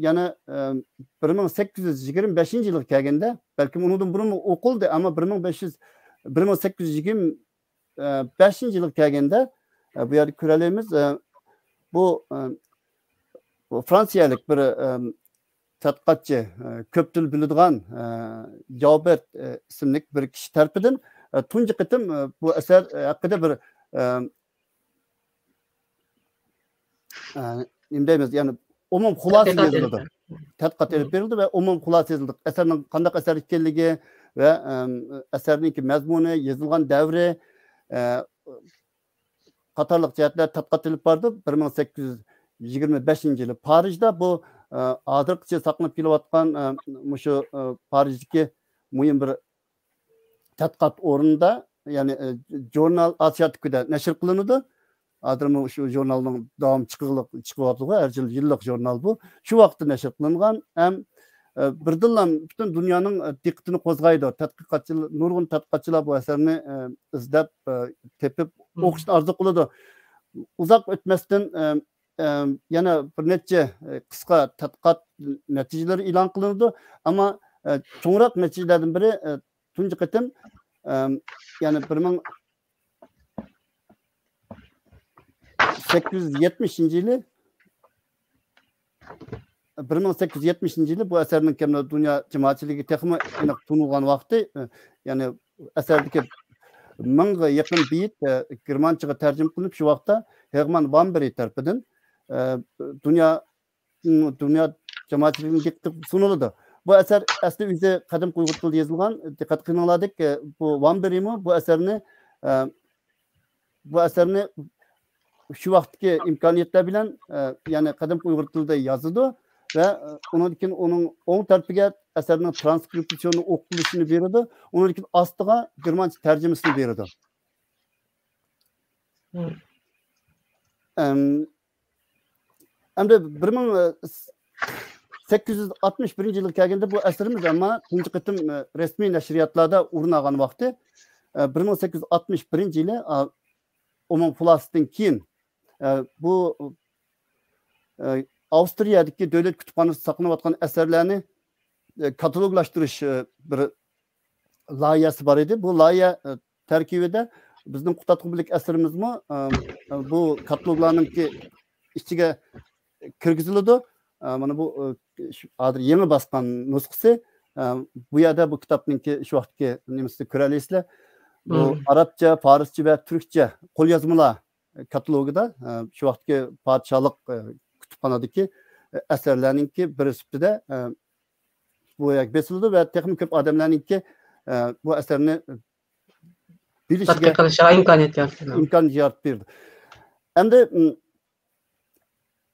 يەنە، ئە، بىر مىڭ سەككىز يۈز يىگىرمە بەشىنچى يىلغا كەلگەندە، بەلكىم ئۇنىڭدىن بۇرۇنمۇ ئوقۇلدى، ئەمما بىر مىڭ بەش يۈز، بىر مىڭ سەككىز يۈز يىگىرمە بەشىنچى يىلغا كەلگەندە، ئە، بۇ يەردە كۆرەلەيمىز، ئە، بۇ، ئە، بۇ فرانسىيەلىك بىر، ئە، تەتقىقاتچى، ئە، كۆپ تىل بىلىدىغان، ئە، جاۋبېرت، ئە، ئىسىملىك بىر كىشى تەرىپىدىن، ئە، تۇنجى قېتىم، ئە، بۇ ئەسەر، ئە، ھەققىدە بىر، ئە، ئە، نېمە دەيمىز، يەنى ئومۇم خۇلاسە يېزىلىدۇ. تەتقىقات ئېلىپ بېرىلدى ۋە ئومۇم خۇلاسە يېزىلدى. ئەسەرنىڭ قانداق ئەسەر ئىكەنلىكى ۋە، ئەم، ئەسەرنىڭكى مەزمۇنى، يېزىلغان دەۋرى، ئە، قاتارلىق جەھەتلەر تەتقىقات ئېلىپ باردى. بىر مىڭ سەككىز يۈز يىگىرمە بەشىنچى يىلى پارىژدا بۇ، ئە، ھازىرغىچە ساقلىنىپ كېلىۋاتقان، ئە، مۇشۇ، ئە، پارىژدىكى مۇھىم بىر تەتقىقات ئورنىدا، يەنى، ئە، ژۇرنال ئاسىيا تۈكىدە نەشر قىلىنىدۇ. ھازىرمۇ شۇ ژۇرنالنىڭ داۋامى چىقىغلىق-، چىقىۋاتىدىغۇ، ھەر يىل يىللىق ژۇرنال بۇ. شۇ ۋاقىتتا نەشر قىلىنغان ھەم، ئە، بىردىنلا پۈتۈن دۇنيانىڭ، ئە، دىققىتىنى قوزغايدۇ. تەتقىقاتچىلار، نۇرغۇن تەتقىقاتچىلار بۇ ئەسەرنى، ئە، ئىزدەپ، ئە، تېپىپ ئوقۇشنى ئارزۇ قىلىدۇ. ئۇزاق ئۆتمەستىن، ئە، ئە، يەنە بىر نەچچە، ئە، قىسقا تەتقىقات نەتىجىلىرى ئېلان قىلىنىدۇ. ئەمما، ئە، چوڭراق نەتىجىلەردىن بىرى، ئە، تۇنجى قېتىم، ئەم، يەنى بىر مىڭ سەككىز يۈز يەتمىشىنچى يىلى، بىر مىڭ سەككىز يۈز يەتمىشىنچى يىلى بۇ ئەسەرنىڭ كەملا دۇنيا جامائەتچىلىكىگە تېخىمۇ ئېنىق تونۇلغان ۋاقتى، ئە، يەنى ئەسەردىكى مىڭغا يېقىن بېيىت، ئە، گېرمانچىغا تەرجىمە قىلىنىپ، شۇ ۋاقىتتا ھېرمان ۋان بېرى تەرىپىدىن، ئە، دۇنيا، دۇنيا جامائەتچىلىكىنىڭ دىققىتىگە سۇنۇلىدۇ. بۇ ئەسەر ئەسلى ئۆزى قەدىم ئۇيغۇر تىلىدا يېزىلغان. دىققەت قىلىڭلاردەك، ئە، بۇ ۋان بېرىمۇ بۇ ئەسەرنى، ئە، بۇ ئەسەرنى شۇ ۋاقىتتىكى ئىمكانىيەتلەر بىلەن، ئە، يەنى قەدىم ئۇيغۇر تىلىدا يازىدۇ ۋە، ئە، ئۇنىڭدىن كېيىن ئۇنىڭ ئوڭ تەرىپىگە ئەسەرنىڭ ترانسكرىپسىيونى ئوقۇلۇشىنى بېرىدۇ. ئۇنىڭدىن كېيىن ئاستىغا گېرمانچە تەرجىمىسىنى بېرىدۇ. ئەم، ئەمدى بىر مىڭ سەككىز يۈز ئاتمىش بىرىنچى يىلغا كەلگەندە بۇ ئەسىرىمىز ئەمما تۇنجى قېتىم، ئە، رەسمىي نەشرىياتلاردا ئورۇن ئالغان ۋاقتى، ئە، بىر مىڭ سەككىز يۈز ئاتمىش بىرىنچى يىلى، ئا، ئومۇم خۇلاسىدىن كېيىن، ئە، بۇ، ئە، ئاۋسترىيەدىكى دۆلەت كۇتۇپخانىسىدا ساقلىنىۋاتقان ئەسەرلەرنى، ئە، كاتالوگلاشتۇرۇش، ئە، بىر لايىھەسى بار ئىدى. بۇ لايىھە، ئە، تەركىبىدە بىزنىڭ قۇتادغۇبىلىك ئەسىرىمىزمۇ، ئە، بۇ كاتالوگلارنىڭكى ئىچىگە كىرگۈزۈلىدۇ. ئە، مانا بۇ، ئە، شۇ ھازىر يېڭى باسقان نۇسخىسى. ئە، بۇ يەردە بۇ كىتابنىڭكى شۇ ۋاقىتتىكى نېمىسىنى كۆرەلەيسىلەر. بۇ ئارابچە، پارسچە ۋە تۈركچە قوليازمىلار كاتالوگىدا، ئە، شۇ ۋاقىتتىكى پادىشاھلىق، ئە، كۇتۇپخانىدىكى، ئە، ئەسەرلەرنىڭكى بىرى سۈپىتىدە، ئە، بۇ يەرگە بېسىلىدۇ ۋە تېخىمۇ كۆپ ئادەملەرنىڭكى، ئە، بۇ ئەسەرنى بىلىشىگە تەتقىق قىلىشىغا ئىمكانىيەت يارىتىدۇ. ئىمكان يارىتىپ بېرىدۇ. ئەمدى، ئىم،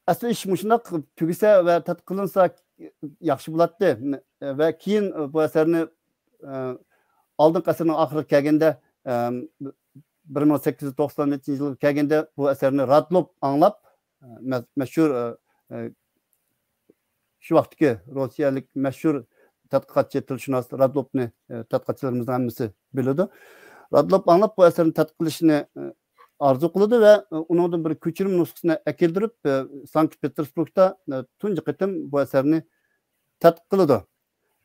ئەسلى ئىش مۇشۇنداق تۈگىسە ۋە تەتقىق قىلىنسا ياخشى بولاتتى. ۋە كېيىن بۇ ئەسەرنى، ئە، ئالدىنقى ئەسىرنىڭ ئاخىرىغا كەلگەندە، ئە، بىر مىڭ سەككىز يۈز توقسان نەچچىنچى يىلغا كەلگەندە بۇ ئەسەرنى رادلوپ ئاڭلاپ، ئە، مە-، مەشھۇر، ئە، ئە، شۇ ۋاقىتتىكى روسىيەلىك مەشھۇر تەتقىقاتچى، تىلشۇناس رادلوپنى، ئە، تەتقىقاتچىلىرىمىزنىڭ ھەممىسى بىلىدۇ. رادلوپ ئاڭلاپ بۇ ئەسەرنى تەتقىق قىلىشنى، ئە، ئارزۇ قىلىدۇ ۋە، ئە، ئۇنىڭدىن بىر كۆچۈرمە نۇسخىسىنى ئەكەلدۈرۈپ، ئە، سانكت پېتېربۇرگدا، ئە، تۇنجى قېتىم بۇ ئەسەرنى تەتقىق قىلىدۇ.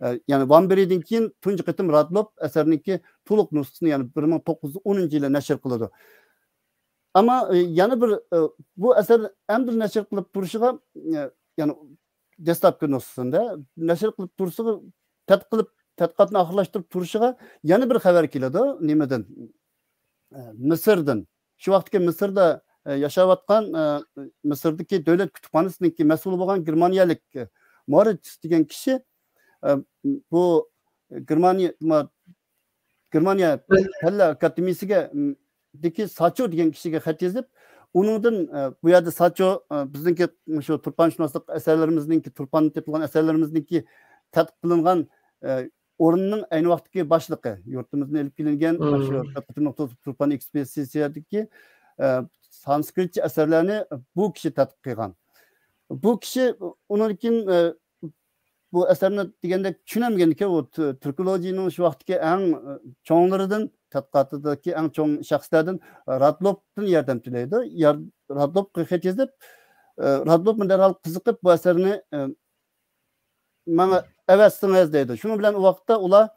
ئە، يەنى ۋان بېرىدىن كېيىن تۇنجى قېتىم رادلوپ ئەسەرنىڭكى تولۇق نۇسخىسىنى، يەنى بىر مىڭ توققۇز يۈز ئونىنچى يىلى نەشر قىلىدۇ. ئەمما، ئە، يەنە بىر، ئە، بۇ ئەسەر ئەمدى نەشر قىلىپ تۇرۇشىغا، ئە، يەنى دەسلەپكى نۇسخىسىنى نەشر قىلىپ تۇرۇشىغا، تەتقىق قىلىپ، تەتقىقاتنى ئاخىرلاشتۇرۇپ تۇرۇشىغا يەنە بىر خەۋەر كېلىدۇ. نېمىدىن؟ ئە، مىسىردىن. شۇ ۋاقىتتىكى مىسىردا، ئە، ياشاۋاتقان، ئە، مىسىردىكى دۆلەت كۇتۇپخانىسىنىڭكى مەسئۇلى بولغان گېرمانىيەلىك، ئە، مورىتس دېگەن كىشى، ئە، بۇ گېرمانىيە، ما-، گېرمانىيە پەنلەر ئاكادېمىيىسىگە، م، دىكى ساچو دېگەن كىشىگە خەت يېزىپ، ئۇنىڭدىن، ئە، بۇ يەردە ساچو، ئە، بىزنىڭكى مۇشۇ تۇرپانشۇناسلىق ئەسەرلىرىمىزنىڭكى، تۇرپاندىن تېپىلغان ئەسەرلىرىمىزنىڭكى تەتقىق قىلىنغان، ئە، ئورۇننىڭ ئەينى ۋاقىتتىكى باشلىقى، يۇرتىمىزدىن ئېلىپ كېلىنگەن مم. شۇ تەتقىقات نۇقتىسى تۇرپان ئېكسپېدىتسىيەدىكى، ئە، سانسكرىتچە ئەسەرلەرنى بۇ كىشى تەتقىق قىلغان. بۇ كىشى ئۇنىڭدىن كېيىن، ئە، بۇ ئەسەرنى دېگەندەك چۈشىنەلمىگەن ئىكەن، ئۇ تۈ-، تۈركولوگىيىنىڭ شۇ ۋاقىتتىكى ئەڭ، ئە، چوڭلىرىدىن، تەتقىقاتىدىكى ئەڭ چوڭ شەخسلەردىن، ئە، رادلوپتىن ياردەم تىلەيدۇ. يار-، رادلوپقا خەت يېزىپ، ئە، رادلوپمۇ دەرھال قىزىقىپ، بۇ ئەسەرنى، ئە، ماڭا ئەۋەتسىڭىز دەيدۇ. شۇنىڭ بىلەن ئۇ ۋاقىتتا ئۇلار،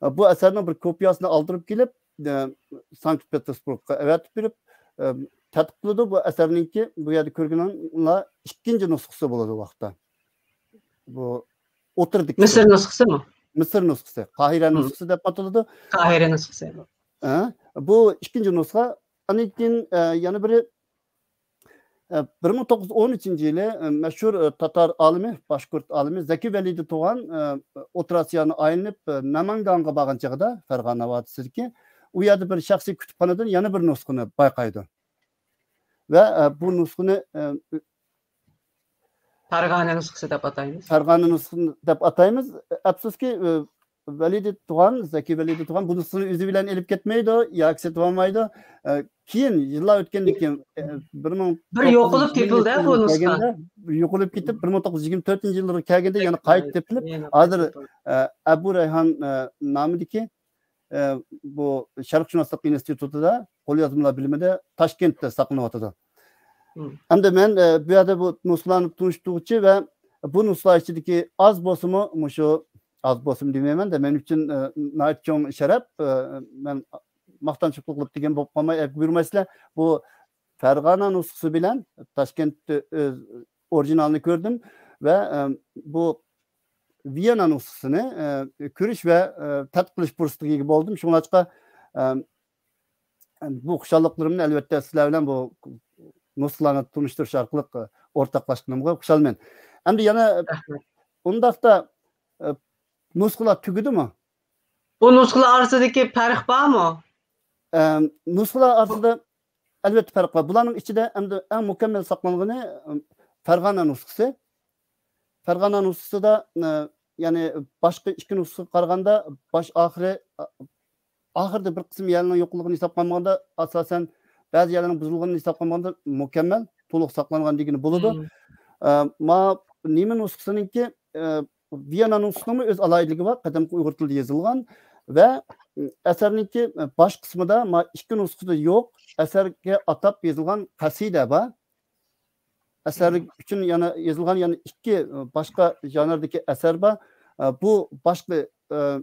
ئە، بۇ ئەسەرنىڭ بىر كوپىياسىنى ئالدۇرۇپ كېلىپ، ئە، سانكت پېتېربۇرگقا ئەۋەتىپ بېرىپ، ئە، تەتقىق قىلىدۇ. بۇ ئەسەرنىڭكى بۇ يەردە كۆرگىنىڭلار ئىككىنچى نۇسخىسى بولىدۇ ئۇ ۋاقىتتا. بۇ ئوتتۇرىدىكى مىسىر نۇسخىسىمۇ؟ مىسىر نۇسخىسى، قاھىرە نۇسخىسى دەپ ئاتىلىدۇ. قاھىرە نۇسخىسى. ھە، بۇ ئىككىنچى نۇسخا. ئاندىن كېيىن، ئە، يەنە بىرى، ئە، بىر مىڭ توققۇز يۈز ئون ئۈچىنچى يىلى، ئە، مەشھۇر، ئە، تاتار ئالىمى، باشقۇرت ئالىمى زەكى ۋەلىدى تۇغان، ئە، ئوتتۇرا ئاسىيانى ئايلىنىپ، ئە، نامەنگانغا بارغان چېغىدا، فەرغانە ۋادىسىدىكى، ئۇ يەردە بىر شەخسىي كۇتۇپخانىدىن يەنە بىر نۇسخىنى بايقايدۇ. ۋە، ئە، بۇ نۇسخىنى، ئە، پەرغانە نۇسخىسى دەپ ئاتايمىز. پەرغانە نۇسخىسى دەپ ئاتايمىز. ئەپسۇسكى، ئە، ۋەلىدى تۇغان، زەكى ۋەلىدى تۇغان بۇ نۇسخىنى ئۆزى بىلەن ئېلىپ كەتمەيدۇ ياكى سېتىۋالمايدۇ. ئە، كېيىن يىللار ئۆتكەندىن كېيىن، ئە، بىر مىڭ بىر يوقىلىپ كېتىلدى بۇ نۇسخا. كەلگەندە، يوقىلىپ كېتىپ، بىر مىڭ توققۇز يۈز يىگىرمە تۆتىنچى يىللىرى كەلگەندە يەنە قايتا تېپىلىپ، ھازىر، ئە، ئەبۇ رەيھان، ئە، نامىدىكى، ئە، بۇ شەرقشۇناسلىق ئىنستىتۇتىدا قوليازمىلار بۆلۈمىدە تاشكەنتتە ساقلىنىۋاتىدۇ. مم. ئەمدى مەن، ئە، بۇ يەردە بۇ نۇسخىلارنى تونۇشتۇرغۇچى ۋە بۇ نۇسخىلار ئىچىدىكى ئاز بولسىمۇ، مۇشۇ ئاز بولسىمۇ دېمەيمەن-دە، مەن ئۈچۈن، ئە، ناھايىتى چوڭ شەرەپ، ئە، مەن ماختانچىلىق قىلىپ دېگەن بولۇپ قالماي، ئەگىپ بۇيرۇمايسىلەر. بۇ فەرغانە نۇسخىسى بىلەن تاشكەنتتە ئۆز ئورىگىنالىنى كۆردۈم ۋە، ئە، بۇ ۋىيەننا نۇسخىسىنى، ئە، كۆرۈش ۋە، ئە، تەتقىق قىلىش پۇرسىتىگە ئىگە بولدۇم. شۇڭلاشقا، ئە، بۇ خۇشاللىقلىرىمنى ئەلۋەتتە سىلەر بىلەن بۇ نۇسخىلارنى تونۇشتۇرۇش ئارقىلىق، ئە، ئورتاقلاشقىنىمغا خۇشالمەن. ئەمدى يەنە رەھمەت. ئۇنداقتا، ئە، نۇسخىلار تۈگىدىمۇ؟ بۇ نۇسخىلار ئارىسىدىكى پەرق بارمۇ؟ ئە، نۇسخىلار ئارىسىدا ئەلۋەتتە پەرق بار. بۇلارنىڭ ئىچىدە ئەمدى ئەڭ مۇكەممەل ساقلانغىنى، ئە، فەرغانە نۇسخىسى. فەرغانە نۇسخىسىدا، ئە، يەنى باشقا ئىككى نۇسخىغا قارىغاندا باش ئاخىرى، ئە، ئاخىرىدا بىر قىسىم يەرلەرنىڭ يوقلۇقىنى ھېسابقا ئالمىغاندا، ئاساسەن بەزى يەرلەرنىڭ بۇزۇلغىنىنى ھېسابقا ئالمىغاندا مۇكەممەل، تولۇق ساقلانغان دېگىلى بولىدۇ. مم. ئە، ما نېمە نۇسخىسىنىڭكى، ئە، ۋىيەننا نۇسخىسىنىڭمۇ ئۆز ئالاھىدىلىكى بار، قەدىمكى ئۇيغۇر تىلىدا يېزىلغان ۋە، ئە، ئەسەرنىڭكى، ئە، باش قىسمىدا ما ئىككى نۇسخىدا يوق، ئەسەرگە ئاتاپ يېزىلغان قەسىدە بار. ئەسەر مم. ئۈچۈن يەنە يېزىلغان يەنە ئىككى، ئە، باشقا ژانىردىكى ئەسەر بار. ئە، بۇ باشقا، ئە،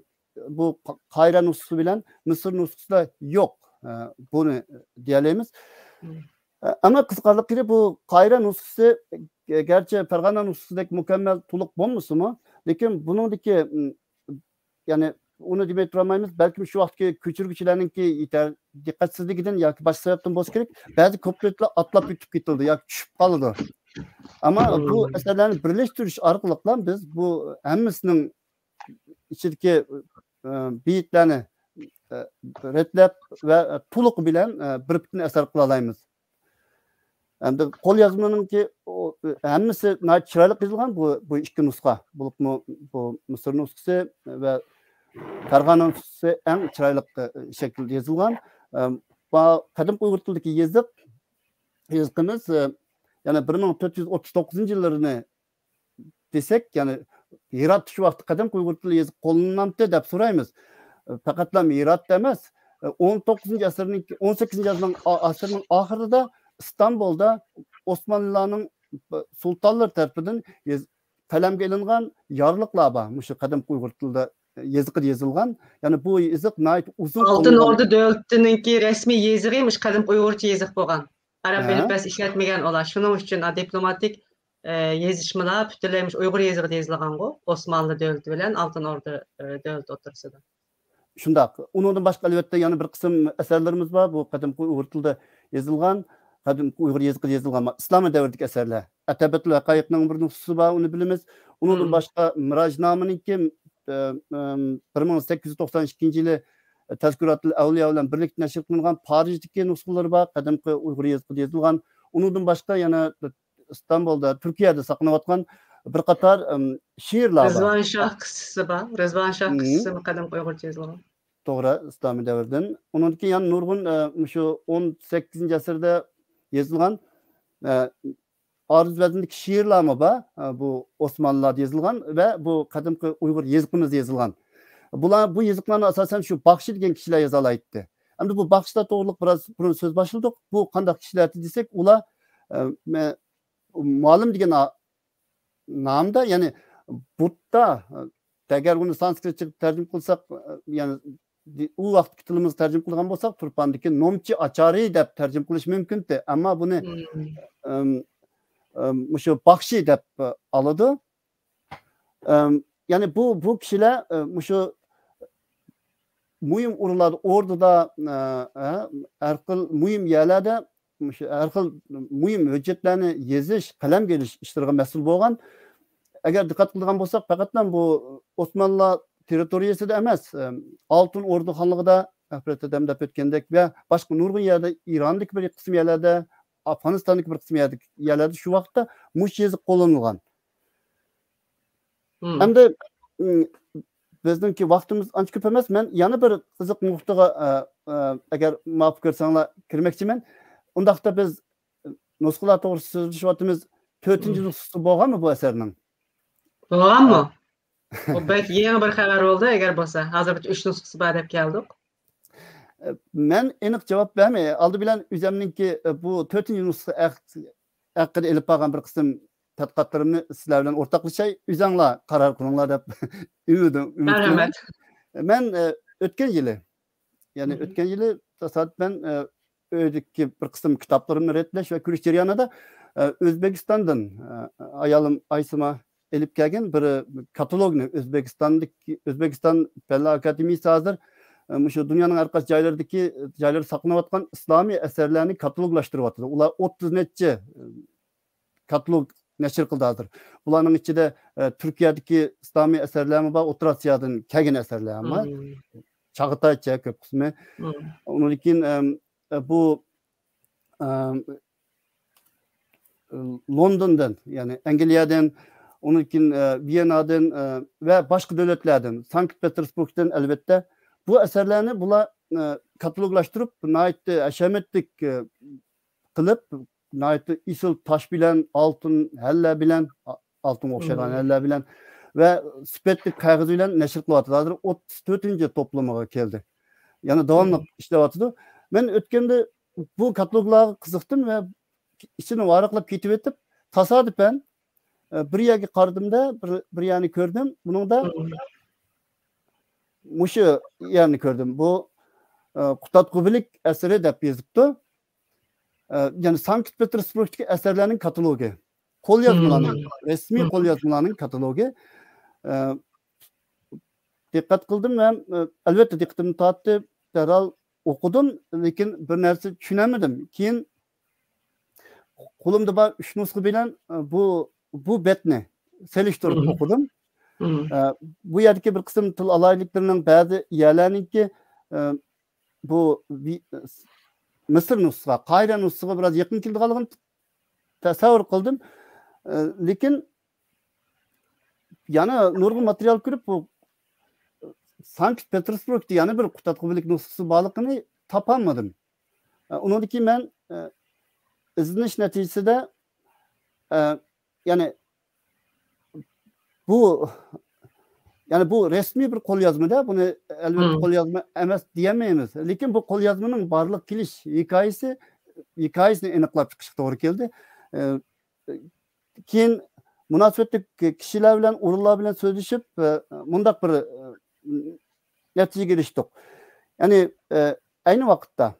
بۇ قا-، قاھىرە نۇسخىسى بىلەن مىسىر نۇسخىسىدا يوق. ئە، بۇنى دېيەلەيمىز. مم. ئە، ئەمما قىزىقارلىق يېرى بۇ قاھىرە نۇسخىسى، ئە، گەرچە پەرغانە نۇسخىسىدەك مۇكەممەل، تولۇق بولمىسىمۇ، لېكىن بۇنىڭدىكى، ئىم، يەنى ئۇنى دېمەي تۇرالمايمىز. بەلكىم شۇ ۋاقىتتىكى كۆچۈرگۈچىلەرنىڭكى يېتەر دىققەتسىزلىكىدىن ياكى باشقا سەۋەبتىن بولسا كېرەك، بەزى كۇپلېتلار ئاتلاپ ئۆتۈپ كېتىلىدۇ ياكى چۈشۈپ قالىدۇ. ئەمما بۇ مم. ئەسەرلەرنى بىرلەشتۈرۈش ئارقىلىقلا بىز بۇ ھەممىسىنىڭ ئىچىدىكى، ئە، بېيىتلەرنى، ئە، رەتلەپ ۋە تولۇقى بىلەن، ئە، بىر پۈتۈن ئەسەر قىلالايمىز. ئەمدى قوليازمىنىڭكى ئۇ، ھەممىسى ناھايىتى چىرايلىق يېزىلغان بۇ، بۇ ئىككى نۇسخا. بولۇپمۇ بۇ مىسىر نۇسخىسى ۋە فەرغانە نۇسخىسى ئەڭ چىرايلىق، ئە، شەكىلدە يېزىلغان. ئە، با-، قەدىمكى ئۇيغۇر تىلىدىكى يېزىق، يېزىقىمىز، ئە، يەنە بىر مىڭ تۆت يۈز ئوتتۇز توققۇزىنچى يىللىرىنى دېسەك، يەنى ھىراتتا شۇ ۋاقىتتا قەدىمكى ئۇيغۇر تىلى يېزىق قوللىنىلامتى دەپ سورايمىز. پەقەتلا ھىراتتا ئەمەس، ئون توققۇزىنچى ئەسىرنىڭ، ئون سەككىزىنچى ئەسىرنىڭ، ئەسىرنىڭ ئاخىرىدا ئىستانبۇلدا ئوسمانلىلارنىڭ سۇلتانلىرى تەرىپىدىن يېز-، قەلەمگە ئېلىنغان يارلىقلار بار. مۇشۇ قەدىمكى ئۇيغۇر تىلىدا، يېزىقىدا يېزىلغان. يەنى بۇ يېزىق ناھايىتى ئۇزۇن ئالتۇن قوللىنىلغان. ئوردە دۆلىتىنىڭكى رەسمىي يېزىقى مۇشۇ قەدىمكى ئۇيغۇرچە يېزىق بولغان. ئەرەب ھە. ئېلىپبەسى ئىشلەتمىگەن ئۇلار. شۇنىڭ ئۈچۈن، ئا، دىپلوماتىك، ئە، يېزىشمىلار پۈتۈنلەي مۇشۇ ئۇيغۇر يېزىقىدا يېزىلغانغۇ، ئوسمانلى دۆلىتى بىلەن ئالتۇن ئوردە، ئە، دۆلىتى ئوتتۇرىسىدا. شۇنداق. ئۇنىڭدىن باشقا، ئەلۋەتتە، يەنە بىر قىسىم ئەسەرلىرىمىز بار. بۇ قەدىمكى ئۇيغۇر تىلىدا يېزىلغان، قەدىمكى ئۇيغۇر يېزىقىدا يېزىلغان ئىسلامىي دەۋردىكى ئەسەرلەر. ئەتەبەتۇل ھەقايىقنىڭ بىر نۇسخىسى بار، ئۇنى بىلىمىز. ئۇنىڭدىن مم. باشقا، مىراجنامىنىڭكى، ئە، ئەم، بىر مىڭ سەككىز يۈز توقسان ئىككىنچى يىلى تەزكىراتۇل ئەۋلىيا بىلەن بىرلىكتە نەشر قىلىنغان پارىژدىكى نۇسخىلىرى بار، قەدىمكى ئۇيغۇر يېزىقىدا يېزىلغان. ئۇنىڭدىن باشقا يەنە ئىستانبۇلدا، تۈركىيەدە ساقلىنىۋاتقان بىر قاتار، ئىم، شېئىرلار بار. رىزۋان شاھ قىسسىسى بار. رىزۋان شاھ مم. قىسسىسىمۇ قەدىمكى ئۇيغۇرچە يېزىلغان. توغرا، ئىسلامىي دەۋردىن. ئۇنىڭدىن كېيىن يەنە نۇرغۇن، ئە، مۇشۇ ئون سەككىزىنچى ئەسىردە يېزىلغان، ئە، ئارۇز ۋەزىندىكى شېئىرلارمۇ بار. ئە، بۇ ئوسمانلىلاردا يېزىلغان ۋە بۇ قەدىمكى ئۇيغۇر يېزىقىمىزدا يېزىلغان. بۇلار، بۇ يېزىقلارنى ئاساسەن شۇ باخشى دېگەن كىشىلەر يازالايتتى. ئەمدى بۇ باخشىلار توغرىلىق بىراز بۇرۇن سۆز باشلىدۇق. بۇ قانداق كىشىلەردى دېسەك، ئۇلار، ئە، مە-، مۇئەللىم دېگەن ئا-، نامدا، يەنى بۇددا، ئە، ئەگەر ئۇنى سانسكرىتچىغا تەرجىمە قىلساق، ئە، يەنى دى-، ئۇ ۋاقىتتىكى تىلىمىزغا تەرجىمە قىلغان بولساق، تۇرپاندىكى نومچى ئاچارى دەپ تەرجىمە قىلىش مۇمكىنتى. ئەمما بۇنى، مم. ئەم، ئەم، مۇشۇ باخشى دەپ، ئە، ئالىدۇ. ئەم، يەنى بۇ، بۇ كىشىلەر، ئە، مۇشۇ مۇھىم ئورۇنلاردا، ئوردىدا، ئە، ئە، ھەر خىل مۇھىم يەرلەردە مۇشۇ ھەر خىل مۇھىم ھۆججەتلەرنى يېزىش، قەلەمگە ئېلىش ئىشلىرىغا مەسئۇل بولغان. ئەگەر دىققەت قىلىدىغان بولساق، پەقەتلا بۇ ئوسمانلىلار تېررىتورىيەسىدە ئەمەس، ئەم، ئالتۇن ئوردا خانلىقىدا، ئەپرەتەدەم دەپ ئۆتكەندەك ۋە باشقا نۇرغۇن يەردە، ئىراندىكى بىر قىسىم يەرلەردە، ئافغانىستاندىكى بىر قىسىم يەردە، يەرلەردە شۇ ۋاقىتتا مۇشۇ يېزىق قوللىنىلغان. مم. ئەمدى، مم، بىزنىڭكى ۋاقتىمىز ئانچە كۆپ ئەمەس. مەن يەنە بىر قىزىق نۇقتىغا، ئە، ئە، ئەگەر مۇۋاپىق كۆرسەڭلار، كىرمەكچىمەن. ئۇنداقتا بىز نۇسخىلار توغرىسىدا سۆزلىشىۋاتىمىز. تۆتىنچى مم. نۇسخىسى بولغانمۇ بۇ ئەسەرنىڭ؟ بولغانمۇ؟ ئە. بۇ بەك يېڭى بىر خەۋەر بولدى. ئەگەر بولسا، ھازىرغىچە ئۈچ نۇسخىسى بار دەپ كەلدۇق. ئە، مەن ئېنىق جاۋاب بەرمەي، ئالدى بىلەن ئۆزەمنىڭكى، ئە، بۇ تۆتىنچى نۇسخا ھەق-، ھەققىدە ئېلىپ بارغان بىر قىسىم تەتقىقاتلىرىمنى سىلەر بىلەن ئورتاقلىشاي، ئۆزەڭلار قارار قىلىڭلار دەپ ئۈمىدىم، ئۈمىد قىلىمەن. مەرھەمەت. مەن، ئە، ئۆتكەن يىلى، يەنى مم. ئۆتكەن يىلى تاسادىپەن، ئە، ئۆيدىكى بىر قىسىم كىتابلىرىمنى رەتلەش ۋە كۆرۈش جەريانىدا، ئە، ئۆزبېكىستاندىن، ئە، ئايالىم ئايسىما ئېلىپ كەلگەن بىر كاتالوگنى، ئۆزبېكىستاندىكى، ئۆزبېكىستان پەنلەر ئاكادېمىيىسى ھازىر، ئە، مۇشۇ دۇنيانىڭ ھەر قايسى جايلىرىدىكى، جايلىرىدا ساقلىنىۋاتقان ئىسلامىي ئەسەرلەرنى كاتالوگلاشتۇرۇۋاتىدۇ. ئۇلار ئوتتۇز نەچچە، ئە، كاتالوگ نەشر قىلدى ھازىر. بۇلارنىڭ ئىچىدە، ئە، تۈركىيەدىكى ئىسلامىي ئەسەرلەرمۇ بار، ئوتتۇرا ئاسىيادىن كەلگەن ئەسەرلەرمۇ بار. مم. چاغاتايچە كۆپ قىسمى. مم. ئۇنىڭدىن كېيىن، ئەم، ئە، بۇ، ئەم، لوندوندىن، يەنى ئەنگلىيەدىن، ئۇنىڭدىن كېيىن، ئە، ۋىيەننادىن، ئە، ۋە باشقا دۆلەتلەردىن، سانكت پېتېربۇرگدىن ئەلۋەتتە. بۇ ئەسەرلەرنى بۇلار، ئە، كاتالوگلاشتۇرۇپ، ناھايىتى ھەشەمەتلىك، ئە، قىلىپ، ناھايىتى ئېسىل تاش بىلەن، ئالتۇن ھەللە بىلەن، ئا-، ئالتۇنغا ئوخشايدىغان مم. ھەللە بىلەن ۋە سۈپەتلىك قەغەز بىلەن نەشر قىلىۋاتىدۇ. ھازىر ئوتتۇز تۆتىنچى توپلىمىغا كەلدى. يەنە داۋاملىق مم. ئىشلەۋاتىدۇ. مەن ئۆتكەندە بۇ كاتالوگلارغا قىزىقتىم ۋە ئىچىنى ۋاراقلاپ كېتىۋېتىپ، تاسادىپەن، ئە، بىر يەرگە قارىدىمدا، بىر، بىر يەرنى كۆردۈم. بۇنىڭدا مم. مۇشۇ يەرنى كۆردۈم. بۇ، ئە، قۇتادغۇبىلىك ئەسىرى دەپ يېزىپتۇ. ئە، يەنى سانكت پېتېربۇرگدىكى ئەسەرلەرنىڭ كاتالوگى. قوليازمىلارنىڭ، مم. رەسمىي مم. قوليازمىلارنىڭ كاتالوگى. ئە، دىققەت قىلدىم ھەم، ئە، ئەلۋەتتە دىققىتىمنى تارتتى. دەرھال ئوقۇدۇم، لېكىن بىر نەرسە چۈشىنەلمىدىم. كېيىن قولۇمدا بار ئۈچ نۇسخا بىلەن، ئە، بۇ، بۇ بەتنى سېلىشتۇرۇپ مم. ئوقۇدۇم. مم. ئە، بۇ يەردىكى بىر قىسىم تىل ئالاھىدىلىكلىرىنىڭ بەزى يەرلەرنىڭكى، ئە، بۇ ۋى-، مىسىر نۇسخا، قاھىرە نۇسخىغا بىراز يېقىن كېلىدىغانلىقىنى تەسەۋۋۇر قىلدىم. ئە، لېكىن يەنە نۇرغۇن ماتېرىيال كۆرۈپ، بۇ سانكت پېتېربۇرگدا يەنە بىر قۇتادغۇبىلىك نۇسخىسى بارلىقىنى تاپالمىدىم. ئە، ئۇنىڭدىن كېيىن مەن، ئە، ئىزدىنىش نەتىجىسىدە، ئە، يەنى بۇ، يەنى بۇ رەسمىي بىر قوليازما-دە، بۇنى ئەلۋەتتە مم. قوليازما ئەمەس دېيەلمەيمىز. لېكىن بۇ قوليازمىنىڭ بارلىق كېلىش ھېكايىسى، ھېكايىسىنى ئېنىقلاپ چىقىشقا توغرا كەلدى. ئە، كېيىن مۇناسىۋەتلىك كىشىلەر بىلەن، ئورۇنلار بىلەن سۆزلىشىپ، ئە، مۇنداق بىر، ئە، نەتىجىگە ئېرىشتۇق. يەنى، ئە، ئەينى ۋاقىتتا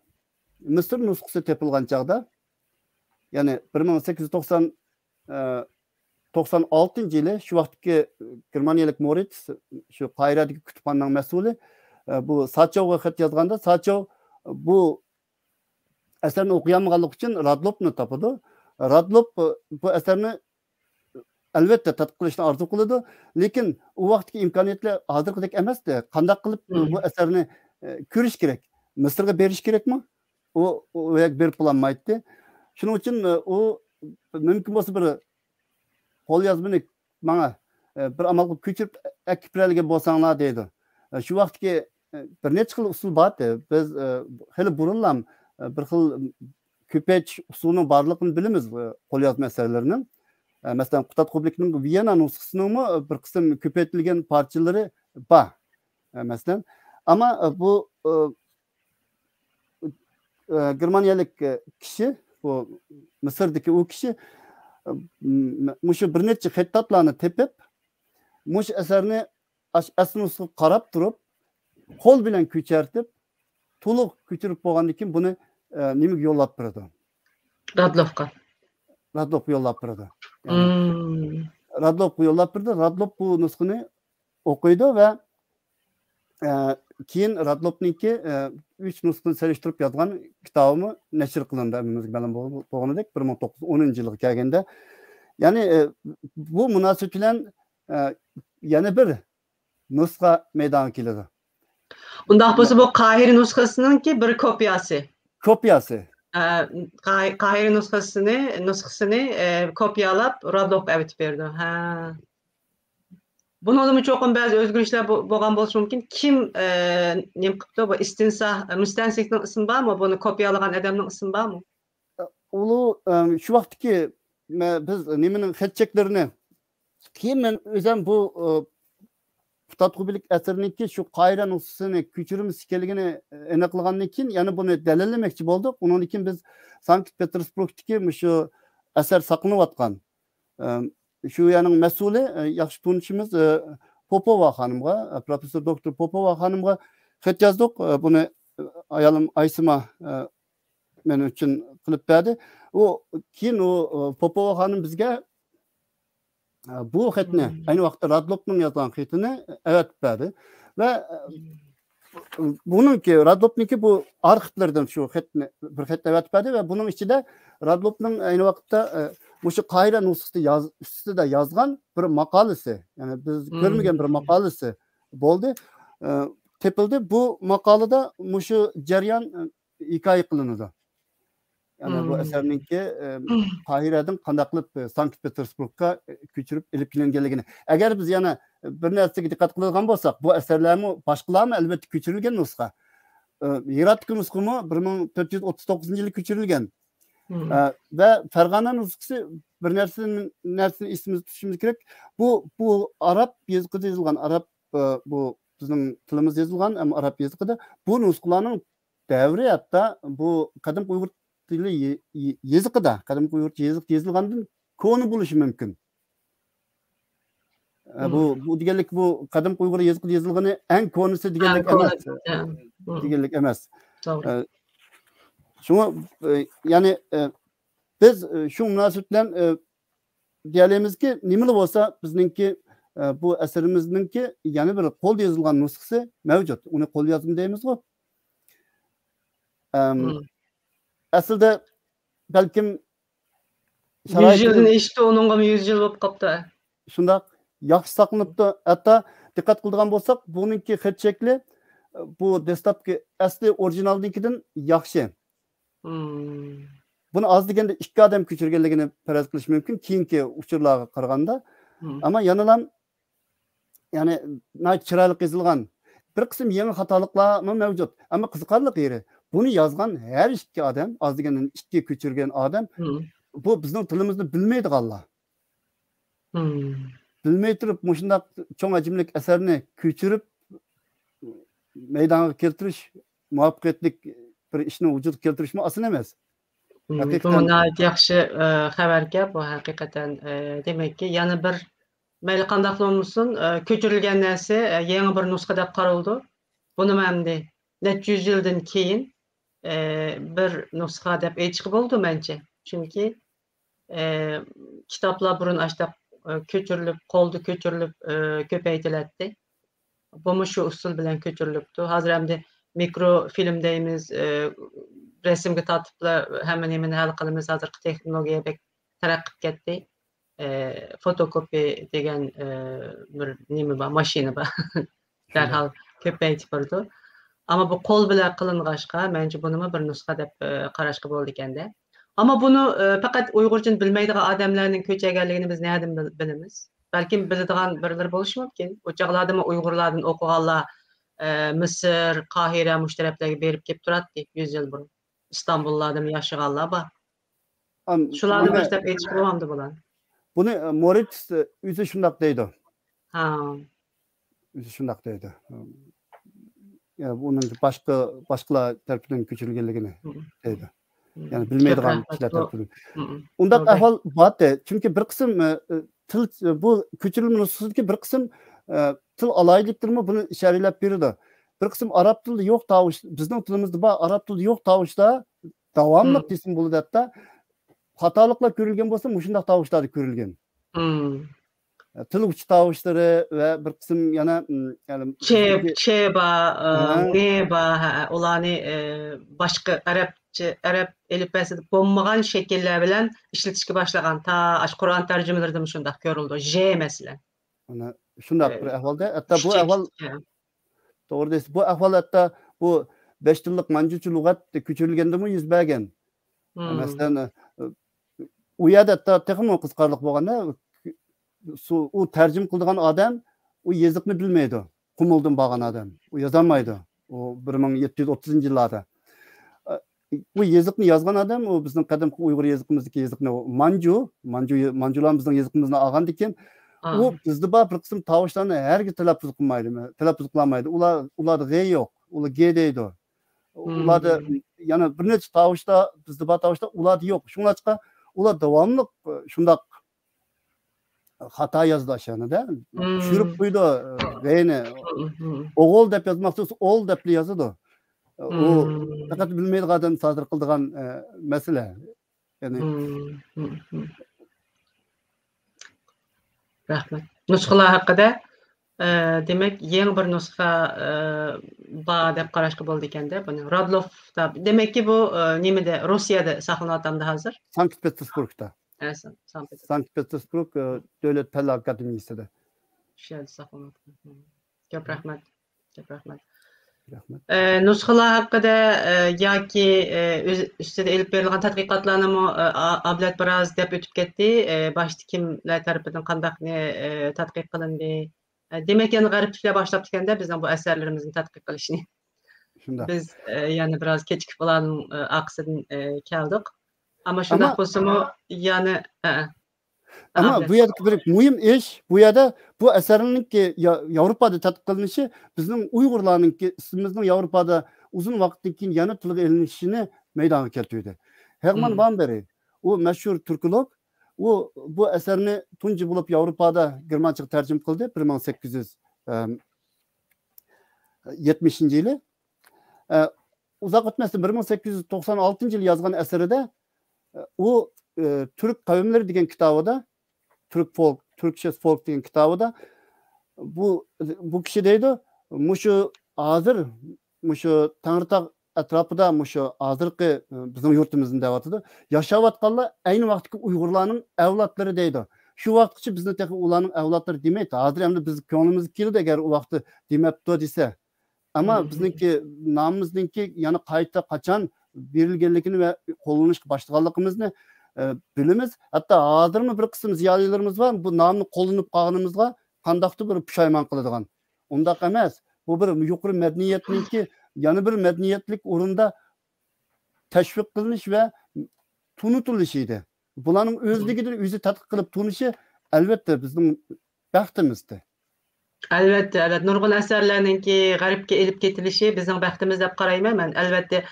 مىسىر نۇسخىسى تېپىلغان چاغدا، يەنى بىر مىڭ سەككىز يۈز توقسان، ئە، توقسان ئالتىنچى يىلى شۇ ۋاقىتتىكى گېرمانىيەلىك مورىتس، شۇ قاھىرەدىكى كۇتۇپخانىنىڭ مەسئۇلى، ئە، بۇ ساچوغا خەت يازغاندا، ساچو بۇ ئەسەرنى ئوقۇيالمىغانلىقى ئۈچۈن رادلوپنى تاپىدۇ. رادلوپ، ئە، بۇ ئەسەرنى ئەلۋەتتە تەتقىق قىلىشنى ئارزۇ قىلىدۇ، لېكىن ئۇ ۋاقىتتىكى ئىمكانىيەتلەر ھازىرقىدەك ئەمەستى. قانداق قىلىپ مم. بۇ ئەسەرنى، ئە، كۆرۈش كېرەك؟ مىسىرغا بېرىش كېرەكمۇ؟ ئۇ، ئۇ يەرگە بېرىپ بولالمايتتى. شۇنىڭ ئۈچۈن، ئە، ئۇ مۇمكىن بولسا بىر قوليازمىنى ماڭا، ئە، بىر ئامال قىلىپ كۆچۈرۈپ ئەكىپ بېرەلىگەن بولساڭلار دەيدۇ. ئە، شۇ ۋاقىتتىكى، ئە، بىر نەچچە خىل ئۇسۇل بار ئىدى. بىز، ئە، خېلى بۇرۇنلا، ئە، بىر خىل كۆپەيتىش ئۇسۇلىنىڭ بارلىقىنى بىلىمىز، ئە، قوليازما ئەسەرلىرىنىڭ. ئە، مەسىلەن، قۇتادغۇ بېكىنىڭ ۋىيەننا نۇسخىسىنىڭمۇ، ئە، بىر قىسىم كۆپەيتىلگەن پارچىلىرى بار. ئە، مەسىلەن، ئەمما، ئە، بۇ، ئە، ئە، گېرمانىيەلىك، ئە، كىشى، بۇ مىسىردىكى ئۇ كىشى، ئە، م-، مۇشۇ بىر نەچچە خەتتاتلارنى تېپىپ، مۇشۇ ئەسەرنى ئاش-، ئەسلى نۇسخىغا قاراپ تۇرۇپ، قول بىلەن كۆچۈرتۈپ، تولۇق كۆچۈرۈپ بولغاندىن كېيىن بۇنى، ئە، نېمىگە يوللاپ بېرىدۇ؟ رادلوفقا. رادلوفقا يوللاپ بېرىدۇ. يەنى مم. رادلوفقا يوللاپ بېرىدۇ. رادلوف بۇ نۇسخىنى ئوقۇيدۇ ۋە، ئە، كېيىن رادلوفنىڭكى، ئە، ئۈچ نۇسخىنى سېلىشتۇرۇپ يازغان كىتابىمۇ نەشر قىلىندى. ھەممىمىزگە مەلۇم بول-، بولغىنىدەك، بىر مىڭ توققۇز يۈز ئونىنچى يىلغا كەلگەندە. يەنى، ئە، بۇ مۇناسىۋەت بىلەن، ئە، يەنە بىر نۇسخا مەيدانغا كېلىدۇ. ئۇنداق بولسا، بۇ قاھىرە نۇسخىسىنىڭكى بىر كوپىياسى. كوپىياسى. ئە، قاھىرە نۇسخىسىنى، نۇسخىسىنى، ئە، كوپىيالاپ، رادلوفقا ئەۋېتىپ بېرىدۇ. ھە. بۇنىڭدىمۇ چوقۇم بەزى ئۆزگىرىشلەر بو-، بولغان بولۇشى مۇمكىن. كىم، ئە، نېمە قىپتۇ؟ بۇ ئىستىنسا، مۇستەنسىكنىڭ ئىسمى بارمۇ؟ بۇنى كوپىيالىغان ئادەمنىڭ ئىسمى بارمۇ؟ ئۇلۇ، ئەم، شۇ ۋاقىتتىكى، مە-، بىز نېمىنىڭ خەت چەكلىرىنى، كېيىن مەن ئۆزۈم بۇ، ئۇ، قۇتادغۇ بېكىنىڭكى شۇ قاھىرە نۇسخىسىنى كۆچۈرمىسى ئىكەنلىكىنى ئېنىقلىغاندىن كېيىن، يەنە بۇنى دەلىللىمەكچى بولدۇق. ئۇنىڭدىن كېيىن بىز سانكت پېتېربۇرگتىكى مۇشۇ ئەسەر ساقلىنىۋاتقان، ئەم، شۇ يەرنىڭ مەسئۇلى، ئە، ياخشى تونۇشىمىز، ئە، پوپوۋا خانىمغا، ئە، پروفېسسور دوكتور پوپوۋا خانىمغا خەت يازدۇق. ئە، بۇنى، ئە، ئايالىم ئايسىما، ئە، مەن ئۈچۈن قىلىپ بەردى. ئۇ كېيىن ئۇ، ئە، پوپوۋا خانىم بىزگە، ئە، بۇ خەتنى، مم. ئەينى ۋاقىتتا رادلوفنىڭ يازغان خېتىنى ئەۋەتىپ بەردى. ۋە، ئە، مم. بۇنىڭكى، رادلوفنىڭكى بۇ ئارخىپلىرىدىن شۇ خەتنى، بىر خەت ئەۋەتىپ بەردى ۋە بۇنىڭ ئىچىدە رادلوفنىڭ ئەينى ۋاقىتتا، ئە، مۇشۇ قاھىرە نۇسخىسى ياز-، ئۈستىدە يازغان بىر ماقالىسى، يەنى بىز مم. كۆرمىگەن بىر ماقالىسى بولدى. ئە، تېپىلدى. بۇ ماقالىدا مۇشۇ جەريان، ئە، ھېكايە قىلىنىدۇ. يەنى بۇ مم. ئەسەرنىڭكى، ئە، قاھىرەدىن قانداق قىلىپ، ئە، سانكت پېتېربۇرگقا، ئە، كۆچۈرۈپ ئېلىپ كېلىنگەنلىكىنى. ئەگەر بىز يەنە بىر نەرسىگە دىققەت قىلىدىغان بولساق، بۇ ئەسەرلەرمۇ باشقىلارمۇ ئەلۋەتتە كۆچۈرۈلگەن نۇسخا. ئە، ھىراتتىكى نۇسخىمۇ بىر مىڭ تۆت يۈز ئوتتۇز توققۇزىنچى يىلى كۆچۈرۈلگەن. مم. ئە، ۋە فەرغانە نۇسخىسى بىر نەرسىنى، نەرسىنى ئېسىمىزدە تۇتۇشىمىز كېرەك. بۇ، بۇ ئاراب يېزىقىدا يېزىلغان، ئاراب، ئە، بۇ بىزنىڭ تىلىمىزدا يېزىلغان، ئەمما ئاراب يېزىقىدا بۇ نۇسخىلارنىڭ دەۋرى ھەتتا بۇ قەدىمكى ئۇيغۇر تىلى يې-، يې-، يېزىقىدا، قەدىمكى ئۇيغۇرچە يېزىق يېزىلغاندىن كونا بولۇشى مۇمكىن. ئە، بۇ، مم. بۇ دېگەنلىك بۇ قەدىمكى ئۇيغۇر يېزىقىدا يېزىلغىنى ئەڭ كونىسى دېگەنلىك ھە، ئەمەس. كونا، ھە. مم. دېگەنلىك ئەمەس. توغرا. ئە، شۇڭا، ئە، يەنى، ئە، بىز، ئە، شۇ مۇناسىۋەت بىلەن، ئە، دېيەلەيمىزكى، نېمىلا بولسا بىزنىڭكى، ئە، بۇ ئەسىرىمىزنىڭكى يەنە بىر قولدا يېزىلغان نۇسخىسى مەۋجۇت. ئۇنى قوليازما دەيمىزغۇ. ئەم، مم. ئەسلىدە بەلكىم يۈز يىلدىن شارائىتىمىز ئېشىپتۇ، ئۇنىڭغىمۇ يۈز يىل بولۇپ قاپتۇ. شۇنداق، ياخشى ساقلىنىپتۇ. ھەتتا دىققەت قىلىدىغان بولساق، بۇنىڭكى خەت شەكلى، بۇ دەسلەپكى ئەسلى ئورىگىنالنىڭكىدىن ياخشى. مم. بۇنى ئاز دېگەندە ئىككى ئادەم كۆچۈرگەنلىكىنى پەرەز قىلىش مۇمكىن، كېيىنكى ئۇچۇرلارغا قارىغاندا. مم. ئەمما يەنىلا، يەنى، ناھايىتى چىرايلىق يېزىلغان. بىر قىسىم يېڭى خاتالىقلارمۇ مەۋجۇت. ئەمما قىزىقارلىق يېرى، بۇنى يازغان ھەر ئىككى ئادەم، ئاز دېگەندە ئىككى كۆچۈرگەن ئادەم، مم. بۇ بىزنىڭ تىلىمىزنى بىلمەيدىغانلار. مم. بىلمەي تۇرۇپ مۇشۇنداق چوڭ ھەجىملىك ئەسەرنى كۆچۈرۈپ مەيدانغا كەلتۈرۈش، مۇۋەپپەقىيەتلىك بىر ئىشنى ۋۇجۇدقا كەلتۈرۈشمۇ ئاسان ئەمەس. مم، بۇ ھەقىقەتەن ناھايىتى ياخشى، ئە، خەۋەركەن بۇ ھەقىقەتەن. ئە، دېمەككى، يەنە بىر، مەيلى قانداقلا بولمىسۇن، ئە، كۆچۈرۈلگەن نەرسە، ئە، يېڭى بىر نۇسخا دەپ قارىلىدۇ. بۇنىمۇ ئەمدى نەچچە يۈز يىلدىن كېيىن، ئە، بىر نۇسخا دەپ ئېيتىشقا بولىدۇ، مەنچە. چۈنكى، ئە، كىتابلار بۇرۇن ئاشتاق، ئە، كۆچۈرۈلۈپ، قولدا كۆچۈرۈلۈپ، ئە، كۆپەيتىلەتتى. بۇمۇ شۇ ئۇسۇل بىلەن كۆچۈرۈلۈپتۇ. ھازىر ئەمدى مىكرو فىلىم دەيمىز، ئە، رەسىمگە تارتىپلا ھەممە نېمىنى ھەل قىلىمىز. ھازىرقى تېخنولوگىيە بەك تەرەققىي كەتتى. ئە، فوتوكوپىي دېگەن، ئە، بىر نېمە بار، ماشىنا بار. دەرھال كۆپەيتىپ بارىدۇ. ئەمما بۇ قول بىلەن قىلىنغاچقا، مەنچە بۇنىمۇ بىر نۇسخا دەپ، ئە، قاراشقا بولىدىكەندە. ئەمما بۇنى، ئە، پەقەت ئۇيغۇرچىنى بىلمەيدىغان ئادەملەرنىڭ كۆچۈرگەنلىكىنى بىز نەدىن بىل-، بىلىمىز؟ بەلكىم بىلىدىغان بىرلىرى بولۇشى مۇمكىن. ئۇ چاغلاردىمۇ ئۇيغۇرلاردىن ئوقۇغانلار، ئە، مىسىر، قاھىرە، مۇشۇ تەرەپلەرگە بېرىپ كېلىپ تۇراتتى يۈز يىل بۇرۇن. ئىستانبۇللاردىمۇ ياشىغانلار بار. ئان- شۇلارنى بۇنى باشلاپ ئېيتىشقا بولامدۇ بۇلار؟ بۇنى مورىتس ئۆزى شۇنداق دەيدۇ. ھا. ئۆزى شۇنداق دەيدۇ. يا، بۇنىڭ باشقا باشقىلار تەرىپىدىن كۆچۈرۈلگەنلىكىنى دەيدۇ. يەنى بىلمەيدىغان كىشىلەر تەرىپىدىن. ئۇنداق ئەھۋال بارتى. چۈنكى بىر قىسىم تىل، بۇ كۆچۈرۈلمە نۇسخىسىدىكى بىر قىسىم تىل ئالاھىدىلىكلىرىمۇ بۇنى ئىشارىلەپ بېرىدۇ. بىر قىسىم ئاراب تىلىدا يوق تاۋۇش، بىزنىڭ تىلىمىزدا بار ئاراب تىلىدا يوق تاۋۇشلار داۋاملىق دېسىم بولىدۇ ھەتتا. خاتالىقلار كۆرۈلگەن بولسا مۇشۇنداق تاۋۇشلاردا كۆرۈلگەن. تىل ئۇچى تاۋۇشلىرى ۋە بىر قىسىم يەنە چ چ بار، ڭ بار، ھە، ئۇلارنى باشقا ئەرەبچە، ئەرەب ئېلىپبەسىدە بولمىغان شەكىللەر بىلەن ئىشلىتىشكە باشلىغان، تا ئاشۇ قۇرئان تەرجىمىلىرىدىمۇ شۇنداق كۆرۈلىدۇ. ژ مەسىلەن. شۇنداق بىر ئەھۋالدا، ھەتتا بۇ ئەھۋال، توغرا دەيسىز، بۇ ئەھۋال ھەتتا بۇ بەش تىللىق مانجۇچە لۇغەت كۆچۈرۈلگەندىمۇ يۈز بەرگەن. مەسىلەن، ئۇ يەردە ھەتتا تېخىمۇ قىزىقارلىق بولغاندا، ئۇ تەرجىمە قىلىدىغان ئادەم ئۇ يېزىقنى بىلمەيدۇ. قۇمۇلدىن بارغان ئادەم. ئۇ يازالمايدۇ. ئۇ بىر مىڭ يەتتە يۈز ئوتتۇزىنچى يىللاردا. ئە، بۇ يېزىقنى يازغان ئادەم، ئۇ بىزنىڭ قەدىمكى ئۇيغۇر يېزىقىمىزدىكى يېزىقنى، ئۇ مانجۇ، مانجۇ، مانجۇلار بىزنىڭ يېزىقىمىزنى ئالغاندىن كېيىن، ئۇ بىزدە بار بىر قىسىم تاۋۇشلارنى ھەرگىز تەلەپپۇز قىلمايدۇ، تەلەپپۇز قىلالمايدۇ. ئۇلار، ئۇلاردا غ يوق، ئۇلار گ دەيدۇ. ئۇلاردا يەنە بىر نەچچە تاۋۇشلار، بىزدە بار تاۋۇشلار ئۇلاردا يوق. شۇڭلاشقا ئۇلار داۋاملىق، ئە، شۇنداق خاتا يازدى ئاشۇنىدە. چۈشۈرۈپ قويدى غنى. ئوغۇل دەپ يازماقچى بولسا، ئول دەپلا يازىدۇ. ئۇ پەقەت بىلمەيدىغان ئادەم سادىر قىلىدىغان، ئە، مەسىلە. يەنى رەھمەت. نۇسخىلار ھەققىدە، ئە، دېمەك، يېڭى بىر نۇسخا، ئە، بار دەپ قاراشقا بولىدىكەندە بۇنى. رادلوفتا، دېمەككى، بۇ، ئە، نېمىدە، روسىيەدە ساقلىنىۋاتامدۇ ھازىر؟ سانكت پېتېربۇرگدا. ھە، سان-، سانكت پېتېربۇرگ. سانكت پېتېربۇرگ، ئە، دۆلەت پەنلەر ئاكادېمىيىسىدە. شۇ يەردە ساقلىنىۋاتىدۇ. كۆپ رەھمەت. كۆپ رەھمەت. رەھمەت. ئە، نۇسخىلار ھەققىدە، ئە، ياكى، ئە، ئۆز-، ئۈستىدە ئېلىپ بېرىلغان تەتقىقاتلارنىمۇ، ئە، ئا-، ئابلەت بىراز دەپ ئۆتۈپ كەتتى. ئە، باشتا كىملەر تەرىپىدىن قانداق، ئە، تەتقىق قىلىندى؟ ئە، دېمەك، يەنە غەربلىكلەر باشلاپتىكەندە بىزنىڭ بۇ ئەسەرلىرىمىزنى تەتقىق قىلىشنى. شۇنداق. بىز، ئە، يەنە بىراز كېچىكىپ بۇلارنىڭ، ئە، ئارقىسىدىن، ئە، كەلدۇق. ئەمما شۇنداق بولسىمۇ، يەنە، ئە، ئەمما بۇ يەردىكى بىر مۇھىم ئىش، بۇ يەردە بۇ ئەسەرنىڭكى يا-، ياۋروپادا تەتقىق قىلىنىشى بىزنىڭ ئۇيغۇرلارنىڭكى ئىسمىمىزنىڭ ياۋروپادا ئۇزۇن ۋاقىتتىن كېيىن يەنە تىلغا ئېلىنىشىنى مەيدانغا كەلتۈردى. ھېرمان ۋان بېرى، ئۇ مەشھۇر تۈركولوگ، ئۇ بۇ ئەسەرنى تۇنجى بولۇپ ياۋروپادا گېرمانچىغا تەرجىمە قىلدى، بىر مىڭ سەككىز يۈز يەتمىشىنچى يىلى. ئە، ئۇزاق ئۆتمەستىن، بىر مىڭ سەككىز يۈز توقسان ئالتىنچى يىلى يازغان ئەسىرىدە، ئە، ئۇ، ئە، تۈرك قەۋملىرى دېگەن كىتابىدا، تۈرك فولك، تۈركشەس فولك دېگەن كىتابىدا بۇ، بۇ كىشى دەيدۇ، مۇشۇ ھازىر، مۇشۇ تەڭرىتاغ ئەتراپىدا، مۇشۇ ھازىرقى، ئە، بىزنىڭ يۇرتىمىزنى دەۋاتىدۇ، ياشاۋاتقانلار ئەينى ۋاقىتتىكى ئۇيغۇرلارنىڭ ئەۋلادلىرى دەيدۇ. شۇ ۋاقىتقىچە بىزنى تېخى ئۇلارنىڭ ئەۋلادلىرى دېمەيتتى. ھازىر ئەمدى بىز كۆڭلىمىزگە كېلىدۇ، ئەگەر ئۇ ۋاقىتتا دېمەپتۇ دېسە. ئەمما بىزنىڭكى نامىمىزنىڭكى يەنە قايتا قاچان بېرىلگەنلىكىنى ۋە قوللىنىشقا باشلىغانلىقىمىزنى، ئە، بىلىمىز. ھەتتا ھازىرمۇ بىر قىسىم زىيالىيلىرىمىز بار، بۇ نامنى قوللىنىپ قالغىنىمىزغا قانداقتۇر بىر پۇشايمان قىلىدىغان. ئۇنداق ئەمەس. بۇ بىر يۇقىرى مەدەنىيەتنىڭكى يەنە بىر مەدەنىيەتلىك ئورۇندا تەشۋىق قىلىنىش ۋە تونۇتۇلۇشى ئىدى. بۇلارنىڭ ئۆزلۈكىدىن ئۆزى تەتقىق قىلىپ تونۇشى، ئەلۋەتتە، بىزنىڭ بەختىمىزدى. ئەلۋەتتە، ئەلۋەتتە. نۇرغۇن ئەسەرلەرنىڭكى غەربكە ئېلىپ كېتىلىشى بىزنىڭ بەختىمىز دەپ قارايمەن مەن. ئەلۋەتتە،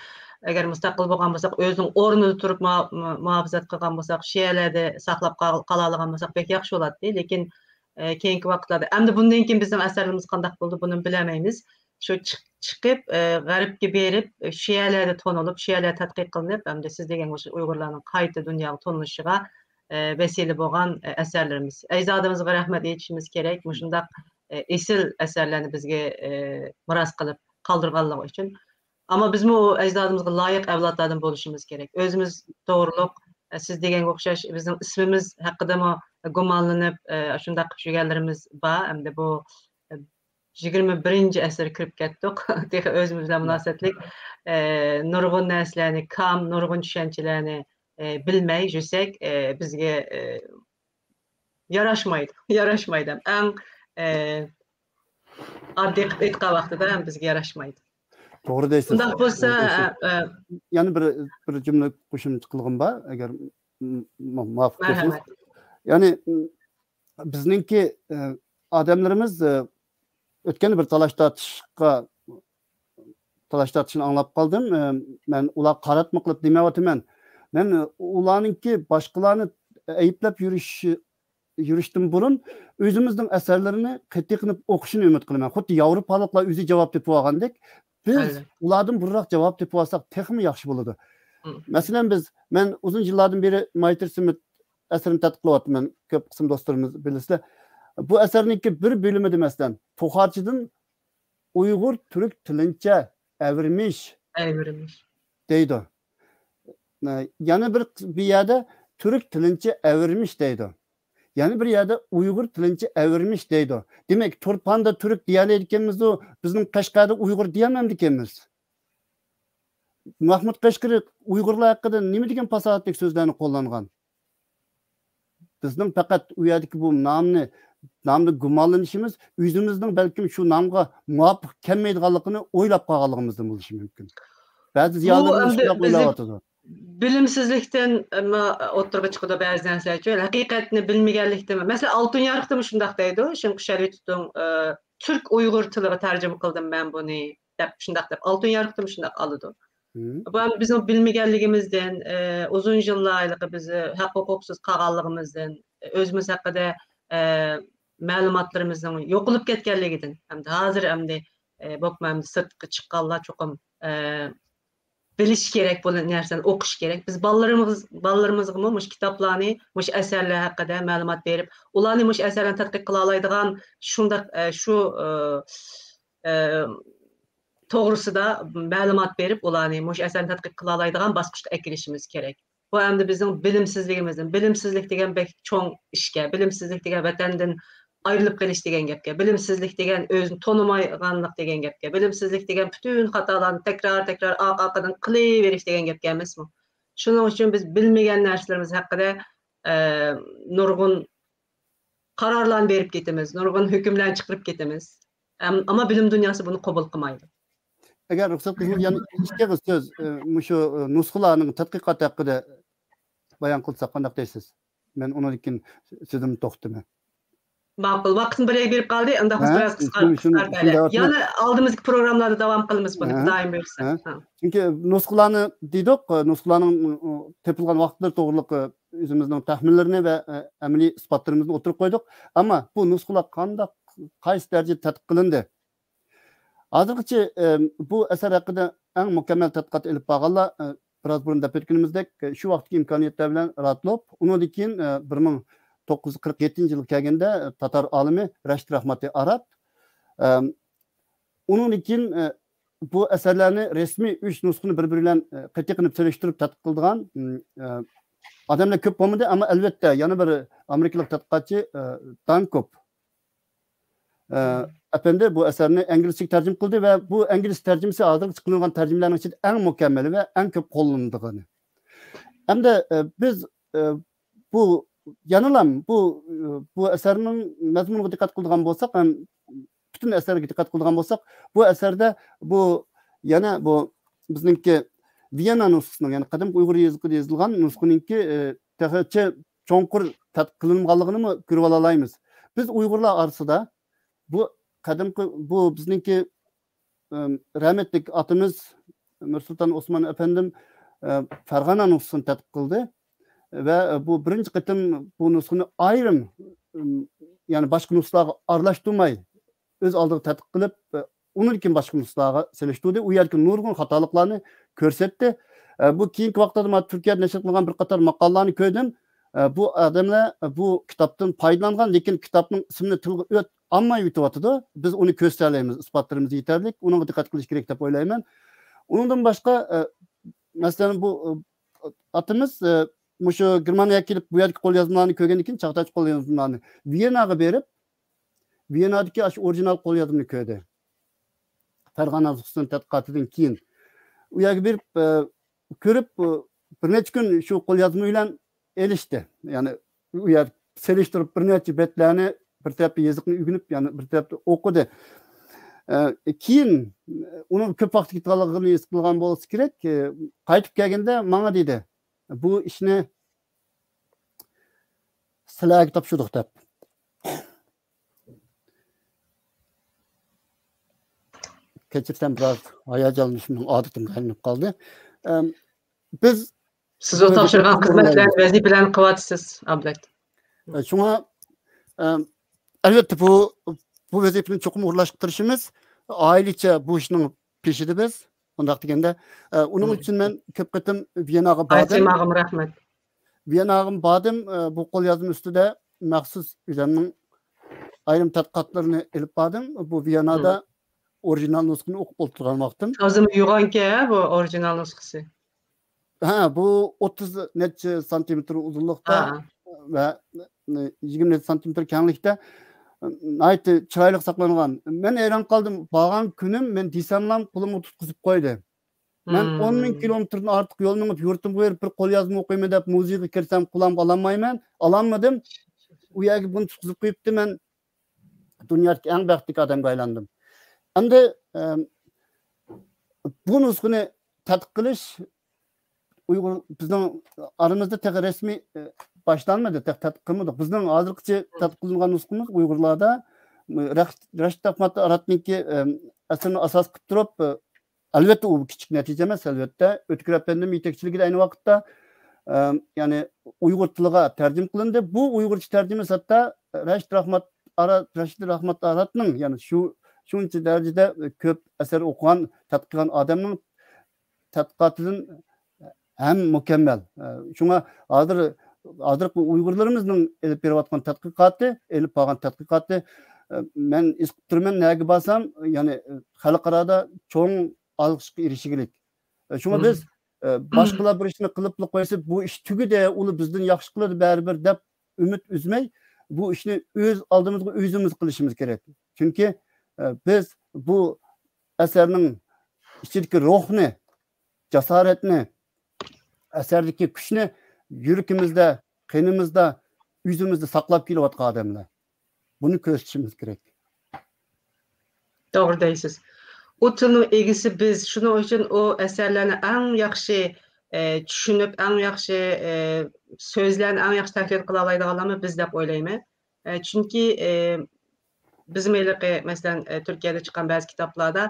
ئەگەر مۇستەقىل بولغان بولساق، ئۆزىنىڭ ئورنىدا تۇرۇپ مۇ-، مۇ-، مۇھاپىزەت قىلغان بولساق، شۇ يەرلەردە ساقلاپ قال-، قالالىغان بولساق بەك ياخشى بولاتتى. لېكىن، ئە، كېيىنكى ۋاقىتلاردا، ئەمدى بۇندىن كېيىن بىزنىڭ ئەسەرلىرىمىز قانداق بولىدۇ، بۇنىمۇ بىلەلمەيمىز. شۇ چىق-، چىقىپ، ئە، غەربكە بېرىپ، شۇ يەرلەردە تونۇلۇپ، شۇ يەرلەردە تەتقىق قىلىنىپ، ئەمدى سىز دېگەن ئوخشاش ئۇيغۇرلارنىڭ قايتا دۇنياغا تونۇلۇشىغا، ئە، ۋەسىلە بولغان، ئە، ئەسەرلىرىمىز. ئەجدادىمىزغا رەھمەت ئېيتىشىمىز كېرەك، مۇشۇنداق، ئە، ئېسىل ئەسەرلەرنى بىزگە، ئە، مىراس قىلىپ قالدۇرغانلىقى ئۈچۈن. ئەمما بىزمۇ ئۇ ئەجدادىمىزغا لايىق ئەۋلادلاردىن بولۇشىمىز كېرەك. ئۆزىمىز توغرۇلۇق، ئە، سىز دېگەنگە ئوخشاش بىزنىڭ ئىسمىمىز ھەققىدىمۇ گۇمانلىنىپ، ئە، شۇنداق قىلىپ يۈرگەنلىرىمىز بار. ئەمدى بۇ، ئە، يىگىرمە بىرىنچى ئەسىرگە كىرىپ كەتتۇق. تېخى ئۆزىمىز بىلەن مۇناسىۋەتلىك، ئە، نۇرغۇن نەرسىلەرنى، كام، نۇرغۇن چۈشەنچىلەرنى، ئە، بىلمەي يۈرسەك، ئە، بىزگە، ئە، ياراشمايدۇ. ياراشمايدۇ. ئەڭ، ئە، ئاددىي قىلىپ ئېيتقان ۋاقتىدا ھەم بىزگە ياراشمايدۇ. توغرا دەيسىز. شۇنداق بولسا، توغرا دەيسىز. ئە، ئە، يەنە بىر، بىر جۈملە قوشۇمچە قىلغۇم بار، ئەگەر م-، م-، مۇۋاپىق كۆرسىڭىز. مەرھەمەت. يەنى، م، بىزنىڭكى، ئە، ئادەملىرىمىز، ئە، ئۆتكەندە بىر تالاش تارتىشقا، تالاش تارتىشنى ئاڭلاپ قالدىم. ئە، مەن ئۇلارغا قاراتما قىلىپ دېمەيۋاتىمەن. مەن، ئە، ئۇلارنىڭكى باشقىلارنى ئەيىبلەپ يۈرۈش، يۈرۈشتىن بۇرۇن ئۆزىمىزنىڭ ئەسەرلىرىنى قېتىي قىلىپ ئوقۇشىنى ئۈمىد قىلىمەن. خۇددى ياۋروپالىقلار ئۆزى جاۋاب تېپىۋالغاندەك، بىز ئۇلاردىن بۇرۇنراق جاۋاب تېپىۋالساق تېخىمۇ ياخشى بولىدۇ. مم. مەسىلەن، بىز، مەن ئۇزۇن يىللاردىن بېرى مايتىر سىمىت ئەسىرىنى تەتقىق قىلىۋاتىمەن. كۆپ قىسىم دوستلىرىمىز بىلىسىلەر. بۇ ئەسەرنىڭكى بىر بۆلۈمىدە، مەسىلەن، توخارچىدىن ئۇيغۇر تۈرك تىلىنچە ئەۋرىمىش ئەۋرىمىش. دەيدۇ. يەنە بىر، بىر يەردە تۈرك تىلىنچە ئەۋرىمىش دەيدۇ. يەنە بىر يەردە ئۇيغۇر تىلىنچە ئەۋرىمىش دەيدۇ. دېمەك، تۇرپاندا تۈرك دېيەلەيدىكەنمىزۇ، بىزنىڭ قەشقەردە ئۇيغۇر دېيەلمەمدىكەنمىز؟ مەھمۇد قەشقىرى ئۇيغۇرلار ھەققىدە نېمە دېگەن پاساھەتلىك سۆزلەرنى قوللانغان؟ بىزنىڭ پەقەت ئۇ يەردىكى بۇ نامنى، نامدا گۇمانلىنىشىمىز ئۆزىمىزنىڭ بەلكىم شۇ نامغا مۇۋاپىق كەلمەيدىغانلىقىنى ئويلاپ قالغانلىقىمىزدىن بولۇشى مۇمكىن. بەزى بۇ زىيالىيلىرىمىز ئەمدى شۇنداق بىزنىڭ ئويلاۋاتىدۇ. بىلىمسىزلىكتىن، ئەمما، ئوتتۇرىغا چىقىدۇ بەزى نەرسىلەر. ھەقىقەتنى بىلمىگەنلىكتىن. مەسىلەن، ئالتۇن يارۇقتىمۇ شۇنداق دەيدۇ، شىنقۇ شەرۋى تۇتۇڭ، ئە، تۈرك ئۇيغۇر تىلىغا تەرجىمە قىلدىم مەن بۇنى، دەپ شۇنداق دەپ، ئالتۇن يارۇقتىمۇ شۇنداق ئالىدۇ. مم. بۇ ھەم بىزنىڭ بىلمىگەنلىكىمىزدىن، ئە، ئۇزۇن يىللار ھېلىقى بىز، ئە، ھەق ھوقۇقسىز قالغانلىقىمىزدىن، ئۆزىمىز ھەققىدە، ئە، مەلۇماتلىرىمىزنىڭ يوقىلىپ كەتكەنلىكىدىن ھەمدە ھازىر ئەمدى، ئە، بولۇپمۇ ئەمدى سىرتقا چىققانلار چوقۇم، ئە، بىلىش كېرەك، بۇ نەرسىنى ئوقۇش كېرەك. بىز بالىلىرىمىز، بالىلىرىمىزغىمۇ مۇشۇ كىتابلارنى، مۇشۇ ئەسەرلەر ھەققىدە مەلۇمات بېرىپ، ئۇلارنى مۇشۇ ئەسەرلەرنى تەتقىق قىلالايدىغان شۇنداق، ئە، شۇ، ئە، ئە، توغرىسىدا مەلۇمات بېرىپ، ئۇلارنى مۇشۇ ئەسەرنى تەتقىق قىلالايدىغان باسقۇچقا ئەكىرىشىمىز كېرەك. بۇ ئەمدى بىزنىڭ بىلىمسىزلىكىمىزدىن، بىلىمسىزلىك دېگەن بەك چوڭ ئىشكەن، بىلىمسىزلىك دېگەن ۋەتەندىن ئايرىلىپ قېلىش دېگەن گەپكەن، بىلىمسىزلىك دېگەن ئۆزىنى تونۇمايدىغانلىق دېگەن گەپكەن، بىلىمسىزلىك دېگەن پۈتۈن خاتالارنى تەكرار، تەكرار ئارقا ئارقىدىن قىلىۋېرىش دېگەن گەپكەن ئەمەسمۇ؟ شۇنىڭ ئۈچۈن بىز بىلمىگەن نەرسىلىرىمىز ھەققىدە، ئە، نۇرغۇن قارارلارنى بېرىپ كېتىمىز، نۇرغۇن ھۆكۈملەرنى چىقىرىپ كېتىمىز. ئەم-، ئەمما بىلىم دۇنياسى بۇنى قوبۇل قىلمايدۇ. ئەگەر رۇخسەت قىلسىڭىز، يەنە ئىككى ئېغىز سۆز، ئە، مۇشۇ، ئە، نۇسخىلارنىڭ تەتقىقاتى ھەققىدە بايان قىلساق قانداق دەيسىز؟ مەن ئۇنىڭدىن كېيىن سۆزۈمنى توختىتىمەن. ماقۇل، ۋاقىتنى بىر يەرگە بېرىپ قالدى، ئۇنداق بىز ھە؟ بىراز قىسقار-، شۇنى، شۇنى، قىسقارتايلى. شۇنى دەۋاتىمەن. يەنە ئالدىمىزدىكى پروگراممىلاردا داۋام قىلىمىز بۇنى، ھە؟ خۇدايىم بۇيرۇسا. ھە؟ ھە. چۈنكى نۇسخىلارنى دېدۇق، نۇسخىلارنىڭ، ئۇ، تېپىلغان ۋاقىتلىرى توغرۇلۇق، ئۆزىمىزنىڭ تەخمىنلىرىنى ۋە، ئە، ئەمەلىي ئىسپاتلىرىمىزنى ئوتتۇرىغا قويدۇق. ئەمما بۇ نۇسخىلار قانداق، قايسى دەرىجىدە تەتقىق قىلىندى؟ ھازىرغىچە، ئە، بۇ ئەسەر ھەققىدە ئەڭ مۇكەممەل تەتقىقات ئېلىپ بارغانلار، ئە، بىراز بۇرۇن دەپ ئۆتكىنىمىزدەك، ئە، شۇ ۋاقىتتىكى ئىمكانىيەتلەر بىلەن راتلوپ، ئۇنىڭدىن كېيىن، ئە، بىر مىڭ توققۇز يۈز قىرىق يەتتىنچى يىلغا كەلگەندە، ئە، تاتار ئالىمى رەشىت راھماتى ئارات، ئە، ئۇنىڭدىن كېيىن، ئە، بۇ ئەسەرلەرنى رەسمىي ئۈچ نۇسخىنى بىر-بىرى بىلەن، ئە، قېتىي قىلىپ سېلىشتۇرۇپ تەتقىق قىلىدىغان، ئىم، ئە، ئادەملەر كۆپ بولمىدى، ئەمما ئەلۋەتتە يەنە بىر ئامېرىكىلىق تەتقىقاتچى، ئە، دانكوپ، ئە، ئەپەندى بۇ ئەسەرنى ئىنگلىزچىگە تەرجىمە قىلدى ۋە بۇ ئىنگلىز تەرجىمىسى ھازىرغىچە قىلىنغان تەرجىمىلەرنىڭ ئىچىدە ئەڭ مۇكەممىلى ۋە ئەڭ كۆپ قوللىنىدىغىنى. ئەمدى، ئە، بىز، ئە، بۇ يەنىلا بۇ، بۇ ئەسەرنىڭ مەزمۇنىغا دىققەت قىلىدىغان بولساق، ھەم پۈتۈن ئەسەرگە دىققەت قىلىدىغان بولساق، بۇ ئەسەردە بۇ يەنە بۇ بىزنىڭكى ۋىيەننا نۇسخىسىنىڭ، يەنى قەدىمكى ئۇيغۇر يېزىقىدا يېزىلغان نۇسخىنىڭكى، ئى، تېخىچە چوڭقۇر تەتقىق قىلىنمىغانلىقىنىمۇ كۆرۈۋالالايمىز. بىز ئۇيغۇرلار ئارىسىدا بۇ قەدىمكى، بۇ بىزنىڭكى ئىم، رەھمەتلىك ئاتىمىز مىرسۇلتان ئوسمان ئەپەندىم، ئە، فەرغانە نۇسخىسىنى تەتقىق قىلدى ۋە بۇ بىرىنچى قېتىم بۇ نۇسخىنى ئايرىم، ئىم، يەنى باشقا نۇسخىلارغا ئارىلاشتۇرماي، ئۆز ئالدىغا تەتقىق قىلىپ، ئە، ئۇنىڭدىن كېيىن باشقا نۇسخىلارغا سېلىشتۇردى. ئۇ يەردىكى نۇرغۇن خاتالىقلارنى كۆرسەتتى. ئە، بۇ كېيىنكى ۋاقىتلاردا مانا تۈركىيەدە نەشر قىلغان بىر قاتار ماقالىلەرنى كۆردۈم. ئە، بۇ ئادەملەر، ئە، بۇ كىتابتىن پايدىلانغان، لېكىن كىتابنىڭ ئىسمىنى تىلغا ئۆت ئالماي ئۆتۈۋاتىدۇ. بىز ئۇنى كۆرسىتەلەيمىز، ئىسپاتلىرىمىز يېتەرلىك. ئۇنىڭغا دىققەت قىلىش كېرەك دەپ ئويلايمەن. ئۇنىڭدىن باشقا، ئە، مەسىلەن، بۇ، ئە، ئاتىمىز، ئە، مۇشۇ گېرمانىيەگە كېلىپ، بۇ يەردىكى قوليازمىلارنى كۆرگەندىن كېيىن، چاغاتايچە قوليازمىلارنى ۋىيېنناغا بېرىپ، ۋىيېننادىكى ئاشۇ ئورىگىنال قوليازمىنى كۆردى. فەرغانە نۇسخىسىنىڭ تەتقىقاتىدىن كېيىن. ئۇ يەرگە بېرىپ، ئە، كۆرۈپ، ئە، بىر نەچچە كۈن شۇ قوليازما بىلەن ئېلىشتى. يەنى ئۇ يەر سېلىشتۇرۇپ بىر نەچچە بەتلەرنى بىر تەرەپتە يېزىقنى ئۆگىنىپ، يەنە بىر تەرەپتە ئوقۇدى. ئە، كېيىن ئۇنىڭ كۆپ ۋاقىت كېتىدىغانلىقىنى ھېس قىلغان بولسا كېرەك، ئە، قايتىپ كەلگەندە ماڭا دېدى، «بۇ ئىشنى سىلەرگە تاپشۇردۇق» دەپ. كەچۈرسەم، بىراز ھاياجانلىنىشىمنىڭ ئادىتىمگە ئايلىنىپ قالدى. ئەم، بىز سىز ئۇ تاپشۇرغان خىزمەتلەرنى، ۋەزىپىلەرنى قىلىۋاتىسىز، ئابلەت. ئە، شۇڭا، ئەم، ئەلۋەتتە، بۇ، بۇ ۋەزىپىنى چوقۇم ئورۇنلاشقا تىرىشىمىز. ئائىلىچە بۇ ئىشنىڭ پېشىدا بىز. ئۇنداق دېگەندە، ئە، ئۇنىڭ ئۈچۈن مەن كۆپ قېتىم ۋىيەنناغا باردىم. ئاغام، رەھمەت. ۋىيەنناغىمۇ باردىم. ئە، بۇ قوليازما ئۈستىدە مەخسۇس ئۆزۈمنىڭ ئايرىم تەتقىقاتلىرىنى ئېلىپ باردىم. بۇ ۋىيەننادا ئورىگىنال نۇسخىنى ئوقۇپ ئولتۇرغان ۋاقتىم. تازىمۇ يوغانكەن، ھە، بۇ ئورىگىنال نۇسخىسى. ھە، بۇ ئوتتۇز نەچچە سانتىمېتىر ئۇزۇنلۇقتا ھە. ۋە يىگىرمە نەچچە سانتىمېتىر كەڭلىكتە ناھايىتى چىرايلىق ساقلانغان. مەن ھەيران قالدىم. بارغان كۈنۈم مەن دېسەملام قولۇمغا تۇتقۇزۇپ قويدى. مەن مم. ئون مىڭ كىلومېتىردىن ئارتۇق يول مېڭىپ، يۇرتۇمغا بېرىپ، بىر قوليازما ئوقۇيمەن دەپ، مۇزېيغا كىرسەم، قولۇمغا ئالالمايمەن، ئالالمىدىم. ئۇ يەرگە بۇنى تۇتقۇزۇپ قويۇپتۇ. مەن دۇنيادىكى ئەڭ بەختلىك ئادەمگە ئايلاندىم. ئەمدى، ئەم، بۇ نۇسخىنى تەتقىق قىلىش ئۇيغۇر، بىزنىڭ ئارىمىزدا تېخى رەسمىي، ئە، باشلانمىدى، تېخى تەتقىق قىلمىدۇق. بىزنىڭ ھازىرغىچە تەتقىق قىلىنغان نۇسخىمىز ئۇيغۇرلاردا، رەش-، رەشىد ئاخمات ئاراتنىڭكى، ئەم، ئەسىرىنى ئاساس قىلىپ تۇرۇپ، ئە، ئەلۋەتتە، ئۇ كىچىك نەتىجە ئەمەس، ئەلۋەتتە. ئۆتكۈر ئەپەندىم يېتەكچىلىكىدە ئەينى ۋاقىتتا، ئەم، يەنى ئۇيغۇر تىلىغا تەرجىمە قىلىندى. بۇ ئۇيغۇرچە تەرجىمىسى ھەتتا رەشىد راخمات ئارا-، رەشىد راخمات ئاراتنىڭ، يەنى شۇ، شۇنچە دەرىجىدە كۆپ ئەسەر ئوقۇغان، تەتقىق قىلغان ئادەمنىڭ تەتقىقاتىدىن ھەم مۇكەممەل. شۇڭا ھازىر، ھازىرقى ئۇيغۇرلىرىمىزنىڭ ئېلىپ بېرىۋاتقان تەتقىقاتى، ئېلىپ بارغان تەتقىقاتى، مەن ھېس قىلىپ تۇرىمەن، نەگە بارسام، يەنى خەلقئارادا چوڭ ئالقىشقا ئېرىشكۈلۈك. شۇڭا بىز، باشقىلار بىر ئىشنى قىلىپلا قويسا، بۇ ئىش تۈگىدى، ئۇلار بىزدىن ياخشى قىلىدۇ بەرىبىر دەپ ئۈمىد ئۈزمەي، بۇ ئىشنى ئۆز ئالدىمىزغا ئۆزىمىز قىلىشىمىز كېرەك. چۈنكى، بىز بۇ ئەسەرنىڭ ئىچىدىكى روھنى، جاسارەتنى، ئەسەردىكى كۈچنى يۈرىكىمىزدە، قېنىمىزدا، ئۆزىمىزدە ساقلاپ كېلىۋاتقان ئادەملەر. بۇنى كۆرسىتىشىمىز كېرەك. توغرا دەيسىز. ئۇ تىلنىڭ ئىگىسى بىز. شۇنىڭ ئۈچۈن ئۇ ئەسەرلەرنى ئەڭ ياخشى، ئە، چۈشىنىپ، ئەڭ ياخشى، ئە، سۆزلەرنى ئەڭ ياخشى تەھلىل قىلالايدىغانلارمۇ بىز دەپ ئويلايمەن. ئە، چۈنكى، ئە، بىزمۇ ھېلىقى، مەسىلەن، ئە، تۈركىيەدە چىققان بەزى كىتابلاردا،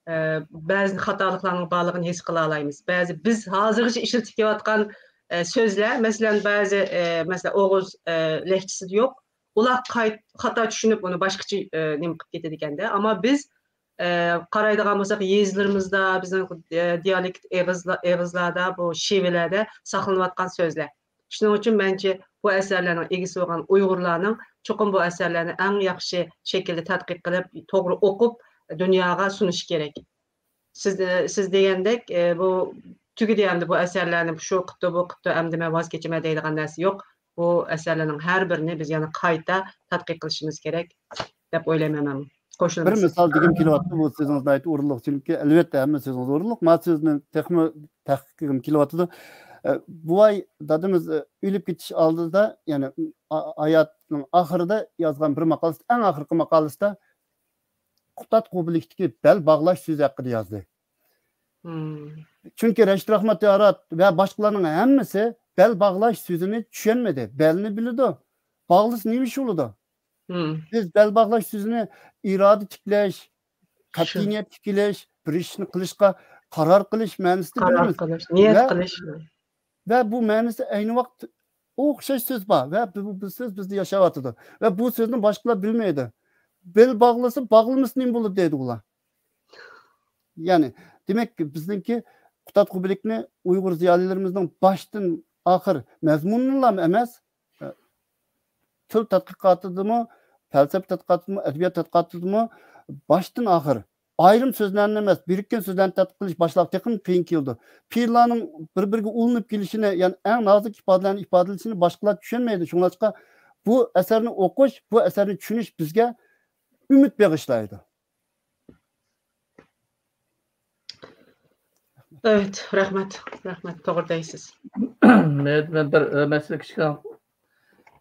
ئە، بەزى خاتالىقلارنىڭ بارلىقىنى ھېس قىلالايمىز. بەزى بىز ھازىرغىچە ئىشلىتىپ كېلىۋاتقان، ئە، سۆزلەر، مەسىلەن، بەزى، ئە، مەسىلەن، ئوغۇز، ئە، لەھجىسىدە يوق. ئۇلار قايت-، خاتا چۈشىنىپ، ئۇنى باشقىچە، ئە، نېمە قىلىپ كېتىدىكەندە. ئەمما بىز، ئە، قارايدىغان بولساق، يېزىلىرىمىزدا، بىزنىڭ، ئە، دىيالېكت ئېغىزلا-، ئېغىزلاردا، بۇ شېۋىلەردە ساقلىنىۋاتقان سۆزلەر. شۇنىڭ ئۈچۈن مەنچە بۇ ئەسەرلەرنىڭ ئىگىسى بولغان ئۇيغۇرلارنىڭ چوقۇم بۇ ئەسەرلەرنى ئەڭ ياخشى شەكىلدە تەتقىق قىلىپ، توغرا ئوقۇپ، دۇنياغا سۇنۇشى كېرەك. سىز، سىز دېگەندەك، ئە، بۇ تۈگىدى ئەمدى، بۇ ئەسەرلەرنى شۇ قىپتۇ، بۇ قىپتۇ، ئەمدى مەن ۋاز كېچىمەن دەيدىغان نەرسە يوق. بۇ ئەسەرلەرنىڭ ھەر بىرىنى بىز يەنە قايتا تەتقىق قىلىشىمىز كېرەك دەپ ئويلايمەن مەنمۇ. بىر قوشۇلىمىز. مىسال دېگۈم كېلىۋاتىدۇ، بۇ سۆزىڭىز ناھايىتى ئورۇنلۇق، چۈنكى ئەلۋەتتە ھەممە سۆزىڭىز ئورۇنلۇق. مانا سۆزنى تېخىمۇ تەھقىق قىلغۇم كېلىۋاتىدۇ. ئە، بوۋاي دادىمىز، ئە، ئۆلۈپ كېتىش ئالدىدا، يەنى، ئا-، ھاياتىنىڭ ئاخىرىدا يازغان بىر ماقالىسىدە، ئەڭ ئاخىرقى ماقالىسىدا قۇتادغۇبىلىكتىكى بەل باغلاش سۆزى ھەققىدە يازدى. مم. چۈنكى رەشىد راخمات ئارات ۋە باشقىلارنىڭ ھەممىسى بەل باغلاش سۆزىنى چۈشەنمىدى. بەلنى بىلىدۇ. باغلىسا نېمە ئىش بولىدۇ؟ مم. بىز بەل باغلاش سۆزىنى ئىرادە تىكلەش، قەتئىي نىيەت تىكلەش، بىر ئىشنى قىلىشقا قارار قىلىش مەنىسىدە قارار بىلىمىز. قىلىش، نىيەت ۋە، قىلىش. ۋە بۇ مەنىسى ئەينى ۋاقىت ئوخشاش سۆز بار ۋە بۇ، بۇ سۆز بىزدە ياشاۋاتىدۇ. ۋە بۇ سۆزنى باشقىلار بىلمەيدۇ. بەل باغلىسا، باغلىمىسا نېمە بولىدۇ دەيدۇ ئۇلار. يەنى، دېمەك، بىزنىڭكى قۇتادغۇبىلىكنى ئۇيغۇر زىيالىيلىرىمىزنىڭ باشتىن ئاخىر مەزمۇنىنىلا ئەمەس، تىل تەتقىقاتىدىمۇ، پەلسەپە تەتقىقاتىدىمۇ، ئەدەبىيات تەتقىقاتىدىمۇ باشتىن ئاخىر ئايرىم سۆزلەرنى ئەمەس، بىرىككەن سۆزلەرنى تەتقىق قىلىش باشلاق تېخىمۇ قىيىن كېلىدۇ. پېئىللارنىڭ بىر-بىرىگە ئۇلىنىپ كېلىشىنى، يەنى ئەڭ نازۇك ئىپادىلەرنى ئىپادىلىشىنى باشقىلار چۈشەنمەيدۇ. شۇڭلاشقا بۇ ئەسەرنى ئوقۇش، بۇ ئەسەرنى چۈشىنىش بىزگە ئۈمىد بېغىشلايدۇ. ئەۋەت، رەھمەت، رەھمەت، توغرا دەيسىز. مەن، مەن بىر، ئە، مەسىلە كىچىك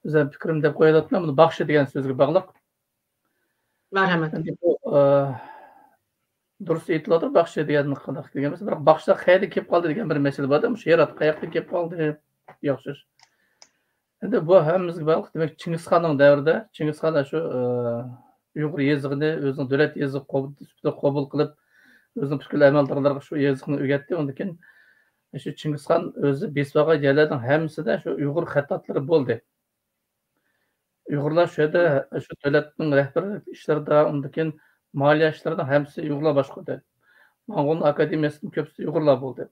ئۆزۈم پىكرىم دەپ قويۇۋاتىمەن، بۇنى باخشى دېگەن سۆزگە باغلىق. مەرھەمەت. ئەمدى بۇ، ئە، دۇرۇس ئېيتىلىۋاتىدۇ، باخشى دېگەن قانداق دېگەن بولسا، بىراق باخشىلار قەيەردىن كېلىپ قالدى دېگەن بىر مەسىلە بار-دە، مۇشۇ ھىرات قەيەردىن كېلىپ قالدى دېگەن ئوخشاش. ئەمدى بۇ ھەممىمىزگە بەللىق، دېمەك، چىڭگىز خاننىڭ دەۋرىدە، چىڭگىز خان شۇ، ئە، ئۇيغۇر يېزىقىنى ئۆزىنىڭ دۆلەت يېزىقى قوبۇل، سۈپىتىدە قوبۇل قىلىپ، ئۆزىنىڭ پۈتكۈل ئەمەلدارلارغا شۇ يېزىقنى ئۆگەتتى. ئۇندىن كېيىن شۇ چىڭگىز خان ئۆزى بېسىپ ئالغان يەرلەرنىڭ ھەممىسىدە شۇ ئۇيغۇر خەتتاتلىرى بولدى. ئۇيغۇرلار شۇ يەردە شۇ دۆلەتنىڭ رەھبەرلىك ئىشلىرىدا، ئۇندىن كېيىن مالىيە ئىشلىرىدا ھەممىسى ئۇيغۇرلار باشقۇردى. موڭغۇل ئاكادېمىيەسىدىن كۆپىسى ئۇيغۇرلار بولدى.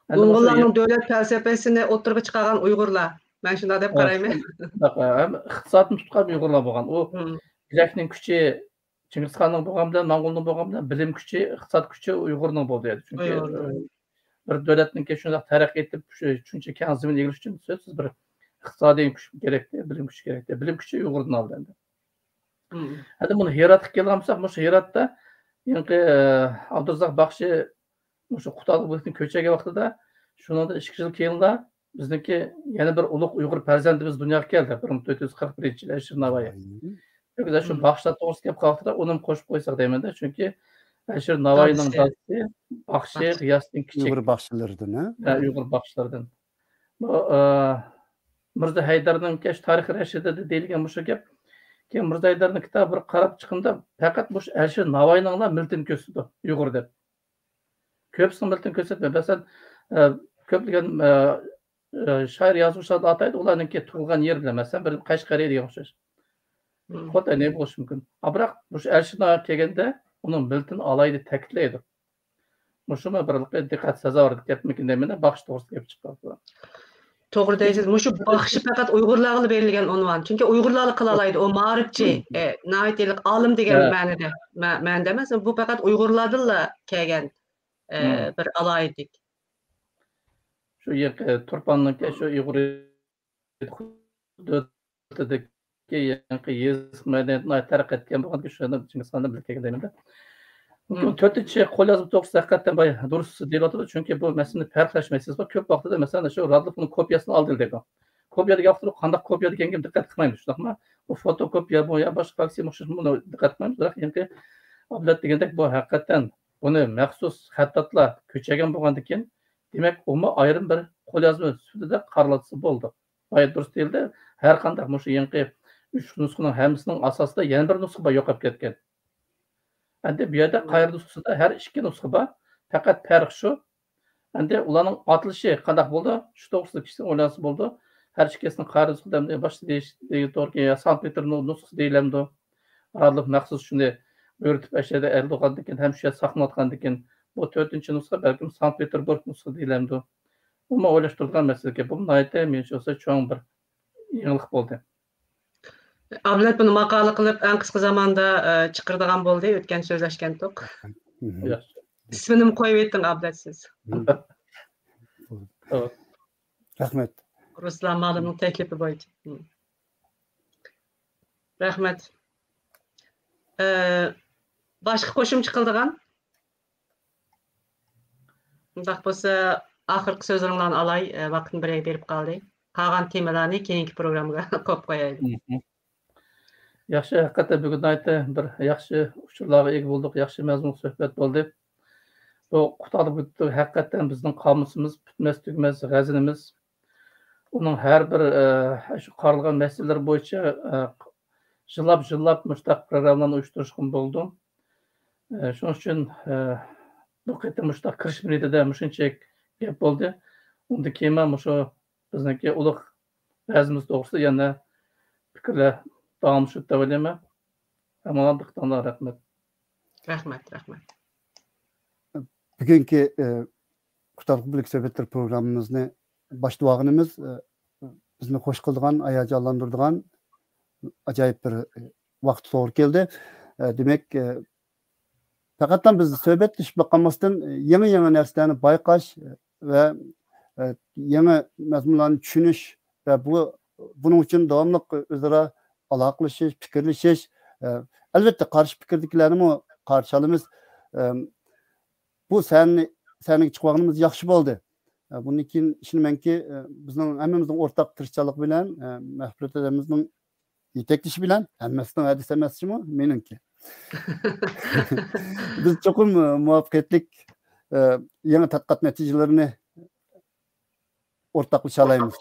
ئەمدى مۇشۇ موڭغۇللارنىڭ دۆلەت پەلسەپىسىنى ئوتتۇرىغا چىقارغان ئۇيغۇرلار. مەن شۇنداق دەپ ھە، قارايمەن. شۇنداق، ھەم ئىقتىسادنى تۇتقان ئۇيغۇرلار بولغان. ئۇ مم. بىلەكنىڭ كۈچى چىڭگىزخاننىڭ بولغان بىلەن، موڭغۇلنىڭ بولغان بىلەن، بىلىم كۈچى، ئىقتىساد كۈچى ئۇيغۇرنىڭ بولدى. چۈنكى، ئۇيغۇرنىڭ. بىر دۆلەتنىڭكى شۇنداق تەرەققىي ئېتىپ، شۇ شۇنچە كەڭ زېمىن ئىگىلىشى ئۈچۈن سۆزسىز بىر ئىقتىسادىي كۈچ كېرەكتى، بىلىم كۈچى كېرەكتى. بىلىم كۈچى ئۇيغۇردىن ئالدى ئەمدى. مم. ئەمدى بۇنى ھىراتقا كەلگەن بولساق، مۇشۇ ھىراتتا يېڭىقى، ئە، ئابدۇرازاق باخشى مۇشۇ قۇتادغۇ بېلىكتىن كۆچۈرگەن ۋاقتىدا، شۇنىڭدىن ئىككى يىل كېيىنلا بىزنىڭكى يەنە بىر ئۇلۇغ ئۇيغۇر پەرزەنتىمىز دۇنياغا كەلدى، بىر مىڭ تۆت يۈز قىرىق بىرىنچى يىل ئەلىشىر ناۋايى. ناۋايى. چۈنكى شۇ مم. باخشىلار توغرىسىدا گەپ قىلىۋاتقاندا، ئۇنىمۇ قوشۇپ قويساق دەيمەن-دە، چۈنكى ئەلىشىر ناۋايىنىڭ دادىسى. دادىسى باخشى باخشى. غىياسىدىن كىچىك. ئۇيغۇر باخشىلىرىدىن، ھە؟ ھە، ئۇيغۇر باخشىلىرىدىن. بۇ، ئە، مىرزا ھەيدەرنىڭكى شۇ تارىخى رەشىدىدە دېيىلگەن مۇشۇ گەپ. كېيىن مىرزا ھەيدەرنىڭ كىتابى بىر قاراپ چىققىندا، پەقەت مۇشۇ ئەلىشىر ناۋايىنىڭلا مىللىتىنى كۆرسىتىدۇ، ئۇيغۇر دەپ. كۆپىسىنىڭ مىللىتىنى كۆرسەتمەيدۇ. مەسىلەن، ئە، كۆپلىگەن، ئە، ئە، شائىر، يازغۇچىلار ئاتايدۇ، ئۇلارنىڭكى تۇغۇلغان يېرى بىلەن، مەسىلەن، بىر قەشقەرىيە دېگەن ئوخشاش. مم. خوتەنى بولۇشى مۇمكىن. ئا، بىراق مۇشۇ ئەلىشىر ناۋايىغا كەلگەندە، ئۇنىڭ مىللىتىنى ئالاھىدە تەكىتلەيدۇ. مۇشۇمۇ بىر دىققەت سازاۋەر گەپمىكىن دەيمەن، باخشى توغرىسىدا گەپ چىقىپ قالىدۇ. توغرا دەيسىز. مۇشۇ باخشى پەقەت ئۇيغۇرلارغىلا بېرىلگەن ئۇنۋان. چۈنكى ئۇيغۇرلارلا قىلالايدۇ. ئۇ مائارىپچى، ئە، ناھايىتى ئېنىق ئالىم دېگەن ھە. مەنىدە، مە-، مەنىدە ئەمەس. بۇ پەقەت ئۇيغۇرلاردىنلا كەلگەن، ئە، مم. بىر ئالاھىدىلىك. شۇ يېقى تۇرپاننىڭكى شۇ ئۇيغۇر دۆلىتىدىكى يېڭىقى يېزىق مەدەنىيىتى ناھايىتى تەرەققىي ئەتكەن بولغاندىكىن، شۇ يەردىن چىڭگىزخاندىن بىلىپ كەلگەن دەيمەن-دە. مۇمكىن مم. تۆتىنچى قوليازما توغرىسىدا ھەقىقەتەن باي دۇرۇس دېيىلىۋاتىدۇ، چۈنكى بۇ مەسىلىنى پەرقلەش مەسىلىسى بار. كۆپ ۋاقتىدا، مەسىلەن، شۇ رادلوفنىڭ كوپىيەسىنى ئالدى دەيدۇ. كوپىيە دېگەن ۋاقىتتا قانداق كوپىيە دېگەنگە دىققەت قىلمايمىز، شۇنداقمۇ؟ بۇ فوتوكوپىيەمۇ يا باشقا فاكسىمۇ ئوخشاشمۇ، بۇنى دىققەت قىلمايمىز. بىراق يېڭىقى ئابلەت دېگەندەك، بۇ ھەقىقەتەن بۇنى مەخسۇس خەتتاتلار كۆچۈرگەن بولغاندىكىن، دېمەك، ئۇمۇ ئايرىم بىر قوليازما سۈپىتىدە قارىلاتسا بولىدۇ. غايەت دۇرۇس دېيىلدى. ھەر قانداق مۇشۇ يېڭىقى ئۈچ نۇسخىنىڭ ھەممىسىنىڭ ئاساسىدا يەنە بىر نۇسخا بار، يوقاپ كەتكەن. ئەمدى بۇ يەردە قايرا نۇسخىسىدا ھەر ئىككى نۇسخا بار. پەقەت پەرق شۇ. ئەمدى ئۇلارنىڭ ئاتىلىشى قانداق بولىدۇ؟ شۇ توغرىسىدا كىشىدىن ئويلانسا بولىدۇ. ھەر ئىككىسىنىڭ قايرا نۇسخىدا ئەمدى باشتا دېيىش، دېيىش توغرا كېلىدۇ، يا سانكت پېتېربۇرگ نۇسخىسى دېيىلەمدۇ؟ رادلوف مەخسۇس شۇنى بۆرتۈپ ئەشەدە ئەلدە قالغاندىكىن ھەم شۇ يەردە ساقلىنىۋاتقاندىكىن، بۇ تۆتىنچى نۇسخا بەلكىم سانكت پېتېربۇرگ نۇسخىسى دېيىلەمدۇ؟ ئۇمۇ ئويلاشتۇرىدىغان مەسىلە ئىكەن. بۇ ناھايىتى مېنىڭچە بولسا چوڭ بىر يېڭىلىق بولدى. ئابلەت بۇنى ماقالە قىلىپ، ئەڭ قىسقا زاماندا، ئە، چىقىرىدىغان بولدى. ئۆتكەن سۆزلەشكەنتۇق. مم. ياخشى. ئىسمىنىمۇ قويۇۋېتىڭ، ئابلەت، سىز. مم. رەھمەت. رۇسلان مۇئەللىمنىڭ تەكلىپى بويىچە. مم. رەھمەت. ئە، باشقا قوشۇمچە قىلىدىغان؟ ئۇنداق بولسا، ئاخىرقى سۆزلىرىڭلارنى ئالاي، ئە، ۋاقىتمۇ بىر يەرگە بېرىپ قالدى. قالغان تېمىلارنى كېيىنكى پروگراممىغا قويۇپ قويايلى. مم. ياخشى، ھەقىقەتەن بۈگۈن ناھايىتى بىر ياخشى ئۇچۇرلارغا ئىگە بولدۇق، ياخشى مەزمۇنلۇق سۆھبەت بولدى. بۇ قۇتادغۇ بېلىكى ھەقىقەتەن بىزنىڭ قامۇسىمىز، پۈتمەس تۈگىمەس خەزىنىمىز. ئۇنىڭ ھەر بىر، ئە، شۇ قارالغان مەسىلىلەر بويىچە، ئە، جىللاپ-جىللاپ مۇشۇنداق پروگراممىلارنى ئۇيۇشتۇرۇشقىمۇ بولىدۇ. ئە، شۇنىڭ ئۈچۈن، ئە، بۇ قېتىم مۇشۇنداق كىرىش مىنۇتىدا مۇشۇنچە گەپ بولدى. ئۇندىن كېيىنمۇ مۇشۇ بىزنىڭكى ئۇلۇغ ۋەزىمىز توغرىسىدا يەنە پىكىرلەر داۋاملىشىدۇ دەپ ئويلايمەن. ھەممىڭلارغا دىققىتىڭلارغا رەھمەت. رەھمەت، رەھمەت. بۈگۈنكى، ئى، قۇتادغۇ بېلىكى سۆھبەتلىرى پروگراممىمىزنى باشلىۋالغىنىمىز، ئى، بىزنى خوش قىلىدىغان، ھاياجانلاندۇرىدىغان ئاجايىپ بىر، ئى، ۋاقىت توغرا كەلدى. ئى، دېمەك، ئى، پەقەتلا بىز سۆھبەتلىشىپ قالماستىن، يېڭى-يېڭى نەرسىلەرنى بايقاش ۋە، ئە، يېڭى مەزمۇنلارنى چۈشىنىش ۋە بۇ، بۇنىڭ ئۈچۈن داۋاملىق ئۆزئارا ئالاقىلىشىش، پىكىرلىشىش، ئە، ئەلۋەتتە، قارشى پىكىردىكىلەرنىمۇ قارشى ئالىمىز. ئەم، بۇ سەھنىنى، سەھنىگە چىقىۋالغىنىمىز ياخشى بولدى. ئە، بۇندىن كېيىن ئىشىنىمەنكى، ئە، بىزنىڭ ھەممىمىزنىڭ ئورتاق تىرىشچانلىقى بىلەن، ئە، مەھپىلات ھەدەمىزنىڭ يېتەكلىشى بىلەن، ھەممىسىنىڭ ھەدىسى ئەمەس جۇمۇ، مېنىڭكى. بىز چوقۇم، ئە، مۇۋەپپەقىيەتلىك، ئە، يېڭى تەتقىقات نەتىجىلىرىنى ئورتاقلىشالايمىز.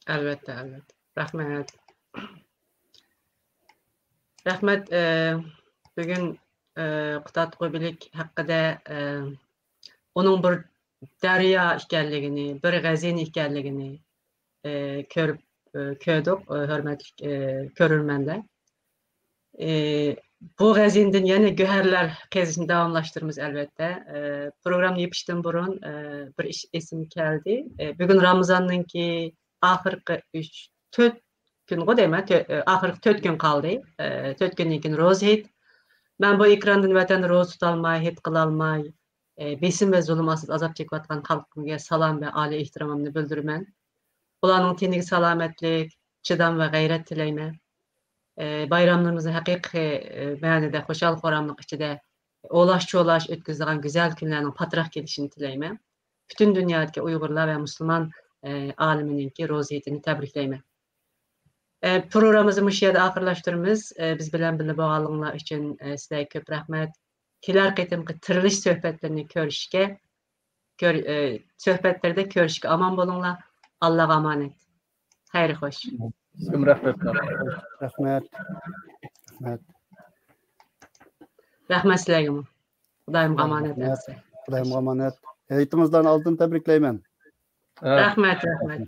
ئەلۋەتتە، ئەلۋەتتە. رەھمەت. رەھمەت، ئە، بۈگۈن، ئە، قۇتادغۇ بىلىك ھەققىدە، ئە، ئۇنىڭ بىر دەريا ئىكەنلىكىنى، بىر غەزىنە ئىكەنلىكىنى، ئە، كۆرۈپ، ئە، كۆردۇق، ئە، ھۆرمەتلىك، ئە، كۆرۈرمەنلەر. ئى، بۇ غەزىنىدىن يەنە گۆھەرلەر قېزىشنى داۋاملاشتۇرىمىز، ئەلۋەتتە. ئى، پروگراممىنى يېپىشتىن بۇرۇن، ئى، بىر ئىش ئېسىمگە كەلدى. ئى، بۈگۈن رامىزاننىڭكى ئاخىرقى ئۈچ، تۆت كۈنغۇ دەيمەن، تۆ-، ئى، ئاخىرقى تۆت كۈن قالدى. ئى، تۆت كۈندىن كېيىن روزا ھېيت. مەن بۇ ئېكراندىن ۋەتەندە روزا تۇتالماي، ھېيت قىلالماي، ئى، بېسىم ۋە زۇلۇم ئاستىدا ئازاب چېكىۋاتقان خەلقىمگە سالام ۋە ئالىي ئېھتىرامىمنى بىلدۈرىمەن. ئۇلارنىڭ تېنىگە سالامەتلىك، چىدام ۋە غەيرەت تىلەيمەن. ئى، بايراملىرىمىزنى ھەقىقىي، ئى، مەنىدە خۇشال-خۇراملىق ئىچىدە ئولاش-چولاش ئۆتكۈزىدىغان گۈزەل كۈنلەرنىڭ پاتراق كېلىشىنى تىلەيمەن. پۈتۈن دۇنيادىكى ئۇيغۇرلار ۋە مۇسۇلمان، ئى، ئالىمىنىڭكى روزا ھېيتىنى تەبرىكلەيمەن. ئى، پروگراممىمىزنى مۇشۇ يەردە ئاخىرلاشتۇرىمىز. ئى، بىز بىلەن بىللە بولغانلىقىڭلار ئۈچۈن، ئى، سىلەرگە كۆپ رەھمەت. كېلەر قېتىمقى تىرىلىش سۆھبەتلىرىنى كۆرۈشكە، كۆر-، ئى، سۆھبەتلىرىدە كۆرۈشكە ئامان بولۇڭلار. ئاللاغا ئامانەت. خەير خوش. سىزگىمۇ رەھمەت. رەھمەت. رەھمەت. رەھمەت سىلەرگىمۇ. خۇدايىمغا ئامانەت. رەھمەت. خۇدايىمغا ئامانەت. ھېيتىڭىزدىن ئالدىن تەبرىكلەيمەن. رەھمەت، رەھمەت.